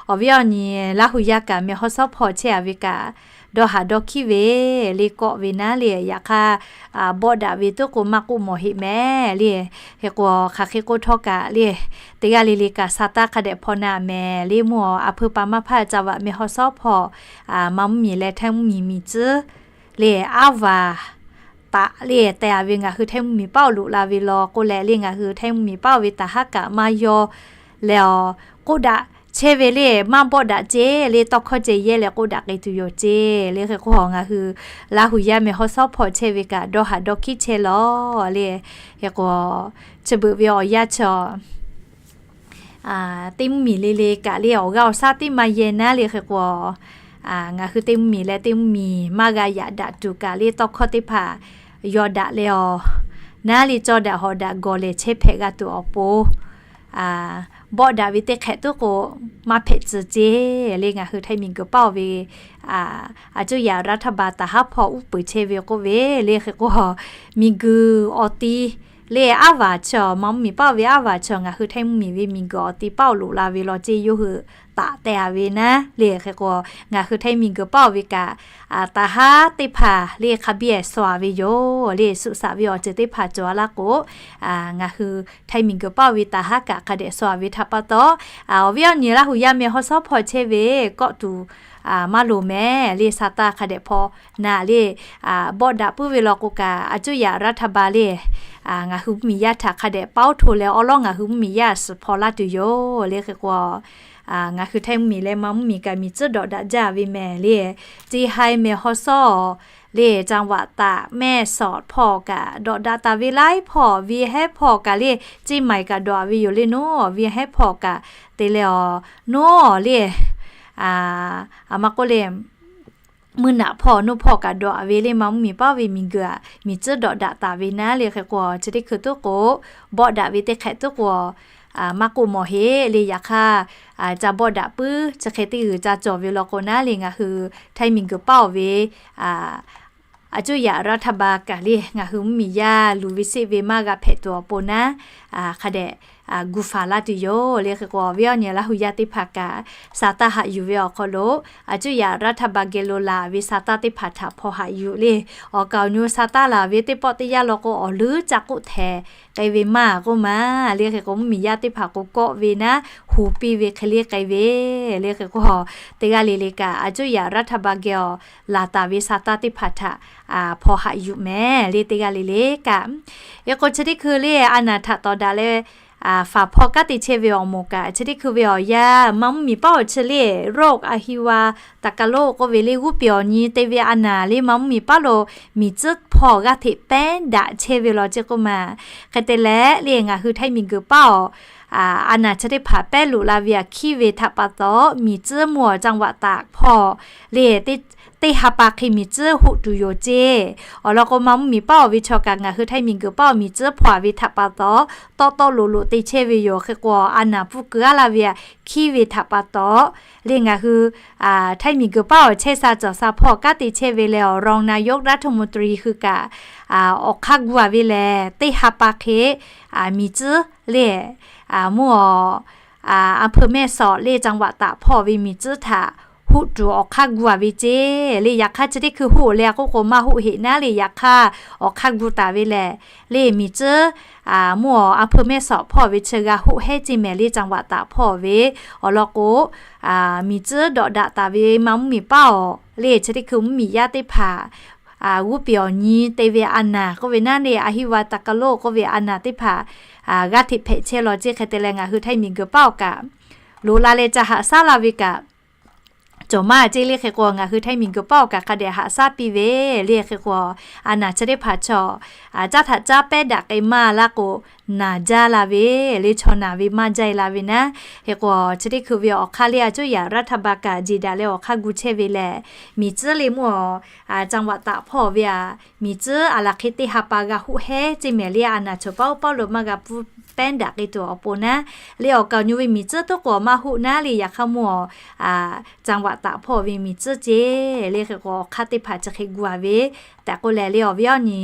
awˬ viˉ awˬ nyi Laˇ hu yaˇ kaꞈ meh haw sawˉ hpawꞈ chehˇ a ve kaꞈ, dawˇ haˍ dawˇ hkiˉ ve le kawˆ ve naˉ le, yaꞈ hk'aˇ bawˆ daꞈ ve tuˉ k'o maˇ k'oˆ mawˬ heˆ mehˍ le. Hk'e k'o, hk'aˬ hk'e k'oˆ htawˇ kaꞈ le, teˇ g'aˇ le le kaꞈ sa taˇ hk'a dehꞈ hpaw na mehˍ le mvuhˇ-oˬ. A hpui pa maˇ hpaˇ ca vaꞈ meh haw sawˉ hpawꞈ, maˇ mvuhˇ miˬ leh Htaiˇ mvuhˇ miˬ miˬ tcuhˉ le aˉ vaˬ taꞈ le teh a ve ngaˬ hui Htaiˇ mvuhˇ miˬ paˉ-oˬ loꞈ la ve law k'oˆ leh le ngaˬ hui Htaiˇ mvuhˇ miˬ paˉ-oˬ ve taˍ haˉ kaꞈ maˇ yaw leh awˬ k'oˆ daꞈ chehˇ ve le, maˇ bawˆ daꞈ ceˇ le, tawˇ hkawˇ ceh yehˇ leh k'oˆ daꞈ k'ai tuˬ yoˬ ceˇ le. Hk'e k'o, ngaˬ hui Laˇ hu yaˇ meh haw sawˉ hpawꞈ chehˇ ve kaꞈ dawˇ haˍ dawˇ hkiˉ chehˇ law le. Hk'e k'o, chi beuꞈ ve awˬ yanˇ chi teˇ mvuhˇ miˬ le le kaꞈ le awˬ g'aˇ awˬ shaˉ teˇ maˇ yehˇ naˉ le. Hk'e k'o, ngaˬ hui teˇ mvuhˇ miˬ leh teˇ mvuhˇ miˬ maˇ g'a yaꞈ daꞈ tuˬ kaꞈ le tawˇ hkawˇ teˇ hpaˍ yaw daꞈ leh awˬ naˉ le cawˇ daꞈ hawꞈ daꞈ gawˬ lehˬ chehˇ hpehꞈ g'a tuˬ awˬ pon bawˆ daꞈ ve teˇ hk'ehꞈ tuˉ k'o maˇ hpehꞈ tcuh ceˇ le. Ngaˬ hui Htaiˇ miˬ guiˬ paˉ-oˬ ve a cuˇ yaꞈ รัฐบาล taˍ haˉ hpawˇ uˉ peunˍ chehˇ ve k'oˆ ve le. Hk'e k'o, miˬ guiˬ awˬ ti le aˉ vaˬ chi awˬ maˇ mvuhˇ miˬ paˉ-oˬ ve aˉ vaˬ chi ngaˬ hui Htaiˇ mvuhˇ miˬ ve miˬ guiˬ awˬ ti paˉ-oˬ loꞈ la ve law ceˇ yawˇ hui taꞈ teh a ve naˉ le. Hk'e k'o, ngaˬ hui Htaiˇ miˬ guiˬ paˉ-oˬ ve kaꞈ taˍ haˉ teˇ hpaˍ le hk'a biˇ-ehˍ shaw a ve yoˬ le. Suhˍ shaꞈ ve awˬ ceuˬ teˇ hpaˍ cawˬ a laˇ k'o, ngaˬ hui Htaiˇ miˬ guiˬ paˉ-oˬ ve taˍ haˉ kaꞈ hk'a dehꞈ shaw a ve htaꞈ pa taw, awˬ viˉ awˬ nyi Laˇ hu yaˇ meh haw sawˉ hpawꞈ chehˇ ve kawˆ tuˬ maˇ loˍ mehˍ le. Sa taˇ hk'a dehꞈ hpaw na le, bawˆ daꞈ puiˉ ve law k'o kaꞈ a cuˇ yaꞈ รัฐบาล le ngaˬ hui mvuhˇ miˬ yaˇ htaꞈ hk'a dehꞈ paoˉ hto leh awˉ lawˉ ngaˬ hui mvuhˇ miˬ yaˇ suhˍ hpaw laˇ tuˬ yoˬ le. Hk'e k'o, ngaˬ hui Htaiˇ mvuhˇ miˬ leh maˇ mvuhˇ miˬ kaꞈ miˬ tcuhˉ dawꞈ daꞈ jaˇ ve mehˍ le. Ceˇ haiˇ meh haw sawˉ le จังหวัดตาก แม่สอด hpawˇ kaꞈ dawꞈ daꞈ taˍ ve laiˉ hpawˇ, เวียงแหง hpawˇ kaꞈ le, เชียงใหม่ kaꞈ dawꞈ ve yoˬ le. Nawˉ เวียงแหง hpawˇ kaꞈ te leh awˬ nawˉ le, a ma k'oˆ le, มือหนาว hpawˇ nawˉ hpawˇ kaꞈ dawꞈ ve le. Maˇ mvuhˇ miˬ paˉ ve miˬ guiˬ a miˬ tcuhˉ dawꞈ daꞈ taˍ ve naˉ le. Hk'e k'o, chi teˇ hkui tuˉ k'o bawˆ daꞈ ve teˇ hk'ehꞈ tuˉ k'o maˇ k'oˆ mawˬ heˆ le. Yaꞈ hk'aˇ ca bawˆ daꞈ puiˉ chi hk'e teˇ g'uiˬ ca cawˬ ve law k'o naˉ le ngaˬ hui Htaiˇ miˬ guiˬ paˉ-oˬ ve a cuˇ yaꞈ รัฐบาล kaꞈ le ngaˬ hui mvuhˇ miˬ yaˇ luˬ ve sheˆ ve maˇ g'a hpehꞈ tuˬ awˬ pon naˉ, hk'a dehꞈ gu faˍ laˇ tuˬ yoˬ le. Hk'e k'o, awˬ viˉ awˬ nyi Laˇ hu yaˇ teˇ hpaˍ kaꞈ sa taˇ haꞈ yuˬ ve awˬ hk'aw lo a cuˇ yaꞈ รัฐบาล geh lo laˬ ve sa taˇ teˇ hpaˍ htaꞈ hpaw haꞈ yuˬ le. Awˬ kaˍ awˬ nu sa taˇ laˬ ve teˇ pawˆ teˇ yanˇ law k'o awˬ leuˉ ca k'oˆ htehˍ k'ai ve maˇ k'oˆ ma le. Hk'e k'o, mvuhˇ miˬ yaˇ teˇ hpaˍ k'o kawˆ ve naˉ, hu piˇ ve hk'e le k'ai ve le. Hk'e k'o, teˇ g'aˇ le le kaꞈ a cuˇ yaꞈ รัฐบาล geh awˬ laˬ taˍ ve sa taˇ teˇ hpaˍ htaꞈ hpaw haꞈ yuˬ mehˍ le. Teˇ g'aˇ le le kaꞈ, hk'e k'o chi teˇ hkui le a naˍ htaꞈ tawˍ daꞈ leh faˍ hpawˇ kanˉ te chehˇ ve awˬ moˍ kaꞈ chi teˇ hkui ve awˬ yanˇ maˇ mvuhˇ miˬ paˉ-oˬ chi le โรคอหิวาตกโรค k'oˆ ve le g'uˇ peˬ awˬ nyi te ve a naˍ le maˇ mvuhˇ miˬ paˉ lo miˬ tcuhˉ hpawˇ g'aˇ hteꞈ pehˉ daꞈ chehˇ ve law ceˇ k'oˆ ma. Hk'e te leh le ngaˬ hui Htaiˇ miˬ guiˬ paˉ-oˬ a naˬ chi teˇ hpaˍ pehˉ loꞈ la ve aꞈ hkiˉ ve htaꞈ pa taw, miˬ tcuhˉ mvuhˇ awˬ จังหวัดตาก hpawˇ le, teˇ ha pa hk'e miˬ tcuhˉ hoꞈ tuˬ yoˬ ceˇ. Awˬ lawn k'o, maˇ mvuhˇ miˬ paˉ awˬ ve chaw kaꞈ ngaˬ hui Htaiˇ miˬ guiˬ paˉ awˬ miˬ tcuhˉ hpawˇ a ve htaꞈ pa taw, tawˆ tawˆ loꞈ loꞈ te chehˇ ve yoˬ. Hk'e k'o, a naˬ pfuhˇ keu aˉ laˇ ve aꞈ hkiˉ ve htaꞈ pa taw le, ngaˬ hui Htaiˇ miˬ guiˬ paˉ awˬ chehˇ sha cawˬ sha hpawˇ kanˉ te chehˇ ve leh awˬ รองนายกรัฐมนตรี hui kaꞈ awˬ hk'aˇ gu a ve lehˬ, teˇ ha pa hk'e miˬ tcuhˉ le, mvuhˇ awˬ อำเภอแม่สอด le จังหวัดตาก hpawˇ ve miˬ tcuhˉ htaꞈ hoꞈ tuˬ awˬ hk'aˇ gu a ve ceˇ le. Yaꞈ hk'aˇ chi teˇ hkui hoꞈ le a k'oˆ k'o, maˇ hoꞈ heꞈ naˉ le. Yaꞈ hk'aˇ awˬ hk'aˇ gu taˍ ve lehˬ le, miˬ tcuhˉ mvuhˇ awˬ อำเภอแม่สอด hpawˇ ve chi g'a hoꞈ heˉ ceˇ mehˍ le, จังหวัดตาก hpawˇ ve. Awˬ lawn k'o, miˬ tcuhˉ dawꞈ daꞈ taˍ ve maˇ mvuhˇ miˬ paˉ awˬ le, chi teˇ hkui mvuhˇ miˬ yaˇ teˇ hpaˍ g'uˇ peˬ awˬ nyi te ve a naˬ k'oˆ ve naˉ le, อำเภอ ตากโลก k'oˆ ve a naˬ teˇ hpaˍ g'aˇ hteꞈ hpehꞈ chehˇ law ceˇ. Hk'e te leh, ngaˬ hui Htaiˇ miˬ guiˬ paˉ awˬ kaꞈ loꞈ la leh ca haꞈ shaˉ la ve kaꞈ cawˬ maˇ ceˇ le. Hk'e k'o, ngaˬ hui Htaiˇ miˬ guiˬ paˉ awˬ kaꞈ hk'a dehꞈ haꞈ shaˉ piˇ ve le. Hk'e k'o, a naˬ chi teˇ hpaˍ chaw caˇ htaꞈ caˇ pehˉ daꞈ k'ai maˇ laˇ k'o, naˬ jaˇ la ve le, chaw naˬ ve maˇ jaˇ e la ve naˉ. Hk'e k'o, chi teˇ hkui ve awˬ hk'aˇ le, a cuˇ yaꞈ รัฐบาล kaꞈ jeˬ daꞈ leh awˬ hk'aˇ gu chehˇ ve lehˬ, miˬ tcuhˉ le mvuhˇ awˬ จังหวัดตาก hpawˇ ve aꞈ, miˬ tcuhˉ a laˬ hk'e teˇ ha pa g'a hoꞈ heˉ ceˇ mehˍ le, a naˬ chaw paˉ oˇ paˉ lo maˇ g'a pfuhˇ pehˉ daꞈ k'ai tuˬ awˬ pon naˉ le, awˬ kaˍ awˬ nyu ve miˬ tcuhˉ toˉ k'o maˇ hoꞈ naˉ le. Yaꞈ hk'aˇ mvuhˇ awˬ จังหวัดตาก hpawˇ ve miˬ tcuhˉ ceˇ le. Hk'e k'o, awˬ hk'aˇ teˇ hpaˍ chi hk'e gu a ve tehꞈ k'oˆ leh le, awˬ viˉ awˬ nyi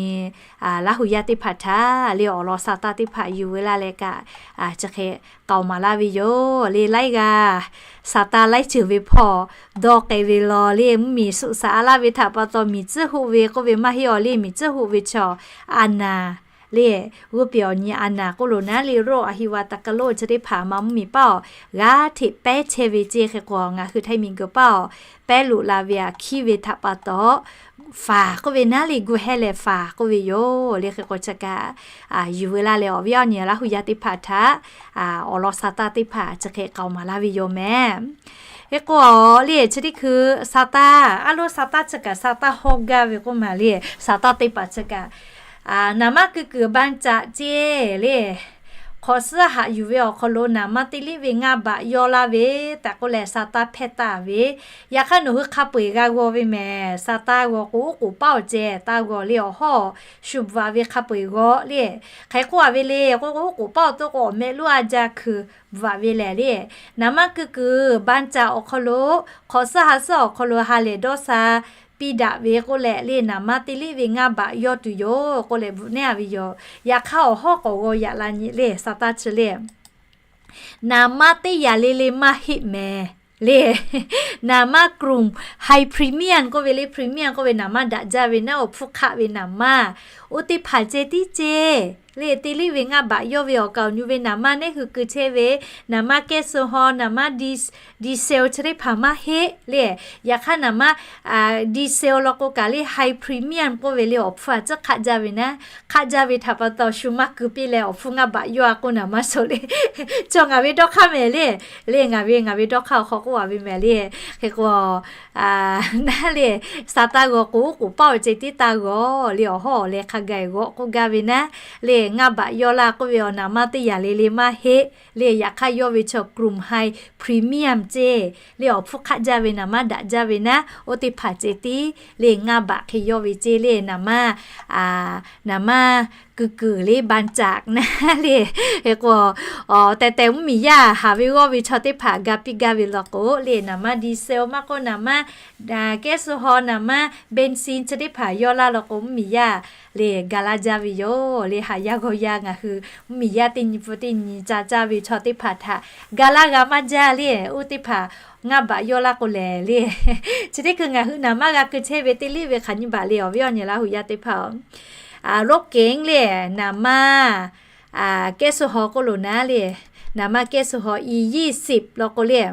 Laˇ hu yaˇ teˇ hpaˍ htaꞈ le, awˬ lawn sa taˇ teˇ hpaˍ yuˬ ve laˇ leh kaꞈ, chi hk'e k'aoˍ maˍ laˇ ve yoˬ le. Laiˉ g'aˇ sa taˇ laiˉ ceuˬ ve hpawˇ dawˇ k'ai ve law le, mvuhˇ miˬ suhˍ shaˍ a laˇ ve htaꞈ pa taw, miˬ tcuhˉ hoꞈ ve k'oˆ ve maˇ heˆ awˬ le, miˬ tcuhˉ hoꞈ ve chaw a naˬ le, g'uˇ peˬ awˬ nyi a naˬ k'oˆ lo naˉ le, โรคอหิวาตกโรค chi teˇ hpaˍ maˇ mvuhˇ miˬ paˉ awˬ g'aˇ hteꞈ pehˉ chehˇ ve ceˇ. Hk'e k'o, ngaˬ hui Htaiˇ miˬ guiˬ paˉ awˬ pehˉ loꞈ la ve aꞈ hkiˉ ve htaꞈ pa taw, faˍ k'oˆ ve naˉ le, gu heh leh faˍ k'oˆ ve yoˬ le. Hk'e k'o, chi kaꞈ yuˬ ve laˇ leh, awˬ viˉ awˬ nyi Laˇ hu yaˇ teˇ hpaˍ htaꞈ awˬ lawn sa taˇ teˇ hpaˍ chi hk'e k'aoˍ maˍ laˇ ve yoˬ mehˍ. Hk'e k'o, awˬ le chi teˇ hkui sa taˇ, a loˉ sa taˇ chi kaꞈ sa taˇ hawˇ gaˇ ve k'oˆ maˍ le, sa taˇ teˇ hpaˍ chi kaꞈ naˍ manˇ kuiˬ kuiˬ บางจาก ceˇ le, hk'awꞈ suhˉ haꞈ yuˬ ve awˬ hk'aw lo naˍ manˇ teˇ liˇ ve ngaˇ baꞈ yawˇ laˇ ve tehꞈ k'oˆ leh sa taˇ hpehˇ taˍ ve. Yaꞈ hk'aˇ nawˬ hui hk'a peu eˬ g'a g'aw ve mehˍ. Sa taˇ g'aw k'o, oˉ k'oˍ paˉ awˬ ceh taˇ g'aw le, awˬ hawˉ shu bvuhꞈ ve hk'a peu eˬ g'aw le. Hk'e k'oˆ a ve le k'o, oˉ k'oˍ paˉ awˬ to k'o, awˬ meh loˉ a jaˇ hkui bvuhꞈ ve lehˬ le, naˍ manˇ kuiˬ kuiˬ บางจาก awˬ hk'aw lo hk'awꞈ suhˉ ha suhˉ awˬ hk'aw lo ha lehˬ dawˇ sha piˇ daꞈ ve k'oˆ leh le, naˍ manˇ teˇ liˇ ve ngaˇ baꞈ yawˇ tuˬ yoˬ k'oˆ leh bvuhꞈ neˉ a ve yoˬ. Yaꞈ hk'aˇ awˬ hawˉ k'awꞈ g'aw yaꞈ la nyi le, sa taˇ chi le naˍ manˇ teˇ yaꞈ le le maˇ heˆ mehˍ le. Naˍ manˇ กลุ่ม high premium k'oˆ ve le, premium k'oˆ ve naˍ manˇ daꞈ jaˇ ve naˉ, awˬ hpfuhˇ hk'aˆ ve naˍ manˇ, oˇ teˇ hpaˍ ceh tiˉ ceh le, teˇ liˇ ve ngaˇ baꞈ yawˇ ve awˬ kaˍ awˬ nyu ve naˍ manˇ neˉ hui keu chehˇ ve, naˍ manˇ แก๊สโซฮอล์ naˍ manˇ diesel chi teˇ hpaˍ maˇ heˆ le. Yaꞈ hk'aˇ naˍ manˇ diesel law k'o kaꞈ le, high premium k'oˆ ve le, awˬ hpfuhˇ a ciˉ hk'aˆ jaˇ ve naˉ, hk'aˆ jaˇ ve htaꞈ pa taw shu maˇ keu piˇ leh awˬ hpfuhˇ ngaˇ baꞈ yawˇ a k'oˆ naˍ manˇ shoˍ le, chaw ngaˬ ve dawˇ hk'aˇ mehˍ le. Le ngaˬ ve ngaˬ ve dawˇ hk'aˇ awˬ hk'aw k'oˆ a ve mehˍ le. Hk'e k'o, naˉ le, sa taˇ g'aw k'o, oˉ k'oˍ paˉ awˬ ceh tiˉ taˇ g'aw le, awˬ hawˉ awˬ leh hk'a gaˬ g'aw k'oˆ gaˇ ve naˉ le, ngaˇ baꞈ yawˇ laˇ k'oˆ ve awˬ naˍ manˇ teˇ yaꞈ le le maˇ heˆ le. Yaꞈ hk'aˇ yawˇ ve chaw กลุ่ม high premium ceˇ le, awˬ hpfuhˇ hk'aˆ jaˇ ve naˍ manˇ daꞈ jaˇ ve naˉ, oˇ teˇ hpaˍ ceh tiˉ le, ngaˇ baꞈ hk'e yawˇ ve ceˇ le, naˍ manˇ naˍ manˇ kuiˬ kuiˬ le บางจาก naˉ le. Hk'e k'o, tehˬ tehˬ mvuhˇ miˬ yaˇ haˍ ve g'awˇ ve chaw teˇ hpaˍ ga piˇ gaˇ ve law k'o le, naˍ manˇ diesel maˇ k'oˆ, naˍ manˇ แก๊สโซฮอล์ naˍ manˇ เบนซิน chi teˇ hpaˍ yawˇ laˇ law k'o, mvuhˇ miˬ yaˇ le ga laˇ jaˇ ve yoˬ le. Haˍ yaˇ g'awˇ yaˇ ngaˬ hui mvuhˇ miˬ yaˇ teˇ nyi pfuhˇ teˇ nyi ca caˇ ve chaw teˇ hpaˍ htaꞈ ga laˇ g'a maˇ jaˇ le. Oˇ teˇ hpaˍ ngaˇ baꞈ yawˇ laˇ k'o lehˬ le, chi teˇ hkui ngaˬ hui naˍ manˇ g'a keu chehˇ ve teˇ liˇ ve hk'aˬ nyi baꞈ le, awˬ viˉ awˬ nyi Laˇ hu yaˇ teˇ hpaˍ-oˬ. รถเก๋ง le, naˍ manˇ แก๊สโซฮอล์ k'oˆ lo naˉ le, naˍ manˇ แก๊สโซฮอล์ E ยี่สิบ law k'o le,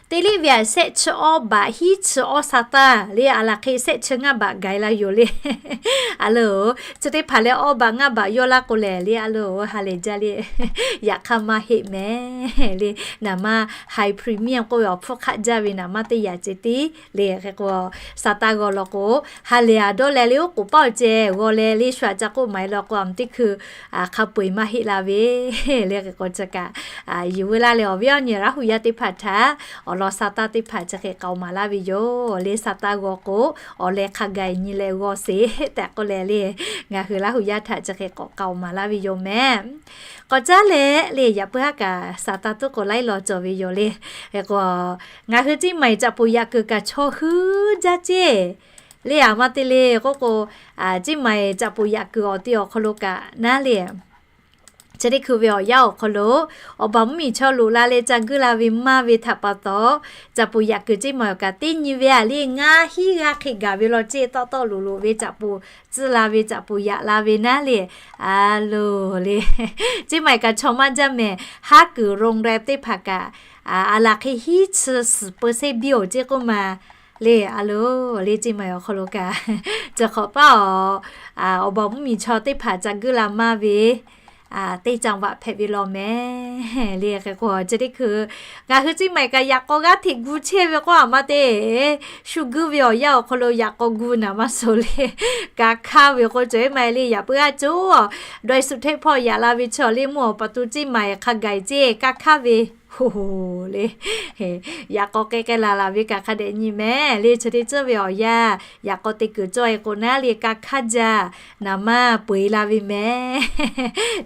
Teˇ liˇ ve aꞈ shehˆ chi awˇ baꞈ hiˉ chi awˇ sa taˇ le, aˬ laˬ hk'e shehˆ chi ngaˇ baꞈ gaˬ e la yoˬ le. A loˬ, chi teˇ hpaˍ leh awˇ baꞈ ngaˇ baꞈ yawˇ laˇ k'o lehˬ le, a loˬ ha lehˬ jaˇ le. Yaꞈ hk'aˇ maˇ heˆ mehˍ le. Naˍ manˇ high premium k'oˆ ve awˬ hpfuhˇ hk'aˆ jaˇ ve naˍ manˇ teˇ yaꞈ ceh tiˉ le. Hk'e k'o, sa taˇ g'aw law k'o, ha lehˬ aˬ dawˇ leh le oˉ k'oˍ paˇ awˬ ceh g'aw leh le shu aꞈ ca k'oˆ maˍ e law k'o, aˬ teˇ hkui hk'a peu eˬ maˇ heˆ la ve le. Hk'e k'o chi kaꞈ, yuˬ veu laˇ leh awˬ viˉ awˬ nyi Laˇ hu yaˇ teˇ hpaˍ htaꞈ awˬ lawn sa taˇ teˇ hpaˍ chi hk'e k'aoˍ maˍ laˇ ve yoˬ le. Sa taˇ g'aw k'o, awˬ leh hk'a gaˬ nyi leh g'aw sheˍ tehꞈ k'oˆ leh le, ngaˬ hui Laˇ hu yaˇ htaꞈ chi hk'e k'awꞈ k'aoˍ maˍ laˇ ve yoˬ mehˍ. K'awꞈ caˉ leh le, yaꞈ puiˉ haˉ kaꞈ sa taˇ tuˉ k'o laiˉ law cawˬ ve yoˬ le. Hk'e k'o, ngaˬ hui Ciˇ maiˍ caꞈ poˍ yaꞈ kuiˬ kaꞈ chaw hui jaˇ ceˇ le. Aˬ ma te le k'oˆ k'o, Ciˇ maiˍ caꞈ poˍ yaꞈ kuiˬ awˬ te awˬ hk'aw lo kaꞈ naˉ le, chi teˇ hkui ve awˬ yanˇ awˬ hk'aw lo, awˬ baˬ mvuhˇmiˬ chaw loꞈ la leh ca guiˇ la ve maˇ ve htaꞈ pa taw, caꞈ poˍ yaꞈ kuiˬ Ciˇ maiˍ awˬ kaꞈ teˇ nyi ve aꞈ le ngaˇ hinˉ g'aˇ hk'e gaˬ ve law ceˇ. Tawˆ tawˆ loꞈ loꞈ ve caꞈ poˍ tcuh la ve, caꞈ poˍ yaꞈ la ve naˉ le, a loˬ le, Ciˇ maiˍ kaꞈ chaw maˇ jaˇ mehˍ. Haˉ kuiˬ โรงแรม teˇ hpaˍ kaꞈ, aˬ laˬ hk'e hiˉ chi suhˍ เปอร์เซ็นต์ biˇ oˬ ceˇ k'oˆ ma le. A loˬ le, Ciˇ maiˍ awˬ hk'aw lo kaꞈ, chi hk'awꞈ paˇ awˬ, awˬ baˬ mvuhˇmiˬ chaw teˇ hpaˍ ca guiˇ la maˇ ve teˇ จังหวัด hpehꞈ ve law mehˍ le. Hk'e k'o, chi teˇ hkui ngaˬ hui Ciˇ maiˍ kaꞈ yaꞈ k'aw g'aˇ hteꞈ gu chehˇ ve k'o, aˬ ma te shu guiˇ ve awˬ yanˇ awˬ hk'aw lo yaꞈ k'aw gu naˍ maˇ suh le, ka hkaˇ ve k'o cawˬ eˉ ma le. Yaꞈ puiˉ g'aˇ cawˬ dawˇ e suhˍ hteˆ hpawˇ yaꞈ la ve chaw le mvuhˇ awˬ pa taw Ciˇ maiˍ hk'a gaˬ ceˇ ka hkaˇ ve, hoˬ le, yaꞈ k'aw k'ai k'ai laˬ laˬ ve kaꞈ hk'a dehꞈ nyi mehˍ le. Chi teˇ ceuˬ ve awˬ yanˇ yaꞈ k'aw te kuiˬ cawˬ e k'o naˉ le, ka hkaˇ jaˇ naˍ maˇ peu eˬ la ve mehˍ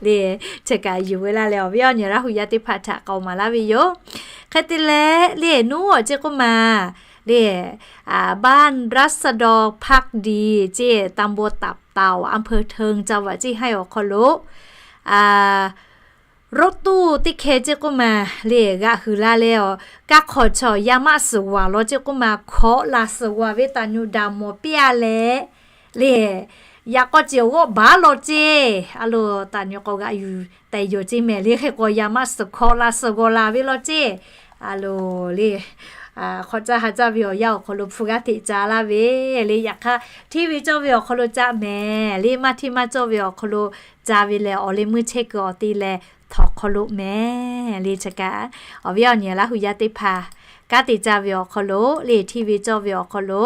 le. Chi kaꞈ yuˬ veu laˇ leh awˬ viˉ awˬ nyi Laˇ hu yaˇ teˇ hpaˍ htaꞈ k'aoˍ maˍ laˇ ve yoˬ. Hk'e te leh le, nuˉ awˬ ceˇ k'oˆ ma le, บ้านราษฎรภักดี ceˇ ตำบลตับเต่า อำเภอเทิง จังหวัดเชียงราย awˬ hk'aw lo รถตู้ teˇ hkeh ceˇ k'oˆ ma le, g'aꞈ huiˍ la leh, kaˇ hk'awꞈ chaw yaˇ maˆ suhˍ g'aˬ law ceˇ k'oˆ ma, hkawꞈ laˬ suhˍ g'aˬ ve taˍ nyi daꞈ mawˬ piˇ a leh le, yaꞈ k'aw ceˬ awˬ g'awˆ baˉ law ceˇ. A loˬ, taˍ nyi k'awꞈ g'aꞈ yuˬ tehꞈ yoˬ ceˇ mehˍ le. Hk'e k'o, yaˇ maˆ suhˍ hkawꞈ laˬ suhˍ g'aˬ laˬ ve law ceˇ. A loˬ le, hk'awꞈ caˇ ha caˇ ve awˬ yanˇ awˬ hk'aw lo hpu g'aˇ hteꞈ ca laˇ ve le. Yaꞈ hk'aˇ, hteˇ ve cawˇ ve awˬ hk'aw lo ca mehˍ le, maˇ hteˇ maˇ cawˇ ve awˬ hk'aw lo ca ve lehˬ, awˬ leh meuˇ chehˇ kuiˬ awˬ te leh htawnˍ hk'aw lo mehˍ le. Chi kaꞈ awˬ viˉ awˬ nyi Laˇ hu yaˇ teˇ hpaˍ kanˉ te ca ve awˬ hk'aw lo le, hteˇ ve cawˇ ve awˬ hk'aw lo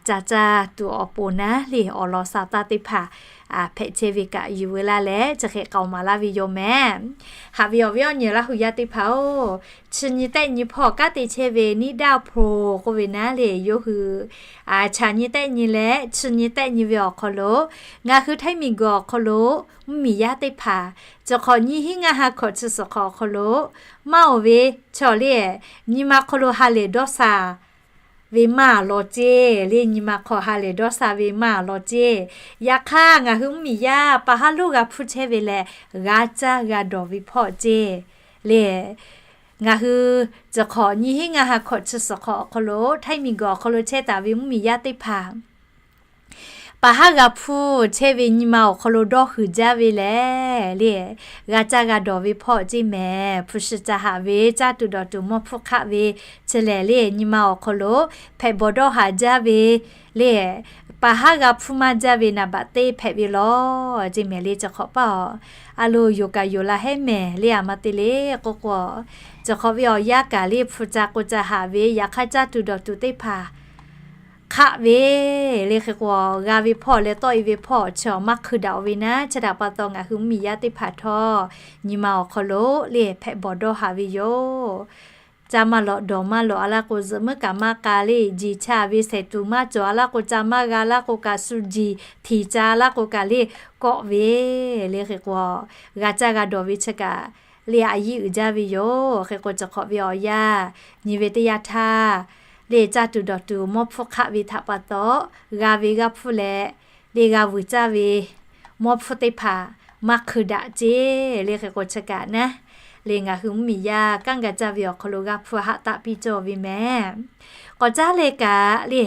ca caˇ tuˬ awˬ pon naˉ le, awˬ lawn sa taˇ teˇ hpaˍ hpehꞈ chehˇ ve kaꞈ yuˬ veu laˇ leh chi hk'e k'aoˍ maˍ laˇ ve yoˬ mehˍ. Haꞈ ve awˬ viˉ awˬ nyi Laˇ hu yaˇ teˇ hpaˍ-oˬ, chi nyi tehˆ nyi hpawˇ kanˉ te chehˇ ve นิดาโพล k'oˆ ve naˉ le, yawˇ hui chaꞈ nyi tehˆ nyi leh chi nyi tehˆ nyi ve awˬ hk'aw lo ngaˬ hui Htaiˇ miˬguiˬ awˬ hk'aw lo mvuhˇmiˬ yaˇ teˇ hpaˍ chi hk'awꞈ nyiˇ hinˉ ngaˇ ha hkawꞈ chi suhˍ hk'awꞈ awˬ hk'aw lo maˇ oˬ ve chaw le, nyi ma hk'aw lo ha lehˬ dawˇ sha ve maˇ law ceˇ le. Nyi ma hk'aw ha lehˬ dawˇ sha ve maˇ law ceˇ. Yaꞈ hk'aˇ, ngaˬ hui mvuhˇmiˬ yaˇ pa haˉ lonˉ g'a hpuˇ chehˇ ve lehˬ, g'a caˇ g'a dawˬ ve hpawˇ ceˇ le. Ngaˬ hui chi hk'awꞈ nyiˇ hinˉ ngaˇ ha hkawꞈ chi suhˍ hk'awꞈ awˬ hk'aw lo Htaiˇ miˬguiˬ awˬ hk'aw lo chehˇ taˍ ve mvuhˇmiˬ yaˇ teˇ hpaˍ pa haˉ g'a hpuˇ chehˇ ve nyi ma awˬ hk'aw lo dawˇ huiˍ jaˇ ve lehˬ le, g'a caˇ g'a dawˬ ve hpawˇ ceˇ mehˍ. Hpu shi ca haꞈ ve, caˇ tuˬ dawˬ tuˬ mawˇ hpfuhˇ hk'aˆ ve, chi lehˬ le, nyi ma awˬ hk'aw lo hpehꞈ bawˬ dawˇ haˍ jaˇ ve le, pa haˉ g'a hpuˇ maˇ jaˇ ve naˍ baꞈ teˇ hpehꞈ ve law ceˇ mehˍ le. Chi hk'awꞈ paˇ-oˬ, a loˬ, yoˬ kaꞈ yoˬ la hehˉ mehˍ le. Aˬ ma te le k'oˆ k'o, chi hk'awꞈ ve awˬ yanˇ kaꞈ le hpu ca k'o ca haꞈ ve, yaꞈ hk'aˇ caˇ tuˬ dawˬ tuˬ teˇ hpaˍ hk'aˆ ve le. Hk'e k'o, g'a ve hpawˇ leh tawˆ e ve hpawˇ chi awˬ maˇ hkui daꞈ ve naˉ. Chi htaꞈ pa taw ngaˬ hui mvuhˇmiˬ yaˇ teˇ hpaˍ htawˇ nyi ma awˬ hk'aw lo le hpehꞈ bawˬ dawˇ haˍ ve yoˬ. Caˇ maˇ lawꞈ, dawˬ maˇ lawꞈ a laˇ k'o, zuhꞈ muiˉ kaꞈ maˇ k'a le, jeˬ chaˇ ve shehˍ tuˬ maˇ cawˬ a laˇ k'o, caˇ maˇ g'a laˇ k'o kaꞈ, shu jeˬ htiˍ ca laˇ k'o kaꞈ le, kawˆ ve le. Hk'e k'o, g'a caˇ g'a dawˬ ve chi kaꞈ le a yiˇ uiˍ jaˇ ve yoˬ. Hk'e k'o, chi hk'awꞈ ve awˬ yanˇ nyi ve teˇ yanˇ htaˇ le, caˇ tuˬ dawˬ tuˬ mawˇ hpfuhˇ hk'aˆ ve htaꞈ pa taw, g'a ve g'a hpuˇ leh le g'a vuiˬ caˇ ve mawˇ hpfuhˇ teˇ hpaˍ maˇ hkui daꞈ ceˇ le. Hk'e k'o, chi kaꞈ naˉ le ngaˬ hui mvuhˇmiˬ yaˇ kanˉ g'a caˇ ve awˬ hk'aw lo g'a hpuˇ haꞈ taˆ piˇ cawˇ ve mehˍ. K'awꞈ caˉ leh kaꞈ le,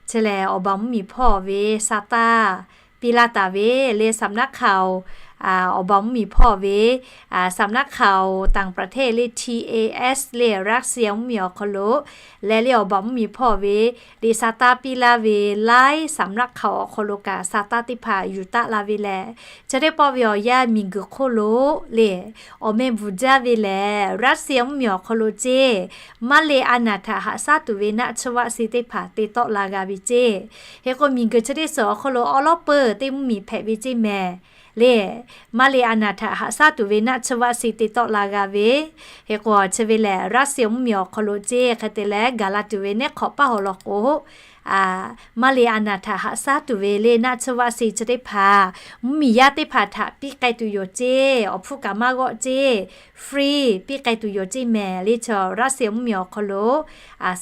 chi lehˬ awˬ baˬ mvuhˇmiˬ hpawˇ ve sa taˇ piˇ laˇ taˍ ve le, สำนักข่าว aˬ awˬ baˬ mvuhˇ miˬ hpawˇ ve สำนักข่าวต่างประเทศ le, T A S le, Russia mvuhˇ miˬ awˬ hk'aw lo leh le awˬ baˬ mvuhˇ miˬ hpawˇ ve liꞈ sa taˇ piˇ laˇ ve laiˉ สำนักข่าว awˬ hk'aw lo kaꞈ sa taˇ teˇ hpaˍ yuˬ taˆ la ve lehˬ, chi teˇ pawˆ ve awˬ yanˇ miˬguiˬ hk'oˆ lo le awˬ meh bvuhˬ jaˇ ve lehˬ, Russia mvuhˇ miˬ awˬ hk'aw lo ceˇ, maˇ le a naˬ htaꞈ haꞈ shaˉ tuˬ ve naˆ tsuhˇ vaˆ se teˇ hpaˍ te tawˆ la g'a ve ceˇ. Hk'e k'o, miˬguiˬ chi teˇ suhˍ awˬ hk'aw lo awˉ lawˉ peuˬ teˇ mvuhˇ miˬ hpehꞈ ve ceˇ mehˍ le. Maˇ le a naˬ htaꞈ haꞈ shaˉ tuˬ ve naˆ tsuhˇ vaˆ se te tawˆ la g'a ve. Hk'e k'o, chi ve lehˬ Russia mvuhˇ miˬ awˬ hk'aw lo ceˇ. Hk'e te leh, gaˬ la tuˬ ve neˉ hk'awꞈ paˇ awˬ lawn k'o, maˇ le a naˬ htaꞈ haꞈ shaˉ tuˬ ve le naˆ tsuhˇ vaˆ se chi teˇ hpaˍ mvuhˇ miˬ yaˇ teˇ hpaˍ htaꞈ piˇ k'ai tuˬ yoˬ ceˇ. Awˬ hpfuhˇ kaꞈ maˇ g'awˆ ceˇ, free piˇ k'ai tuˬ yoˬ ceˇ mehˍ le. Chaw Russia mvuhˇ miˬ awˬ hk'aw lo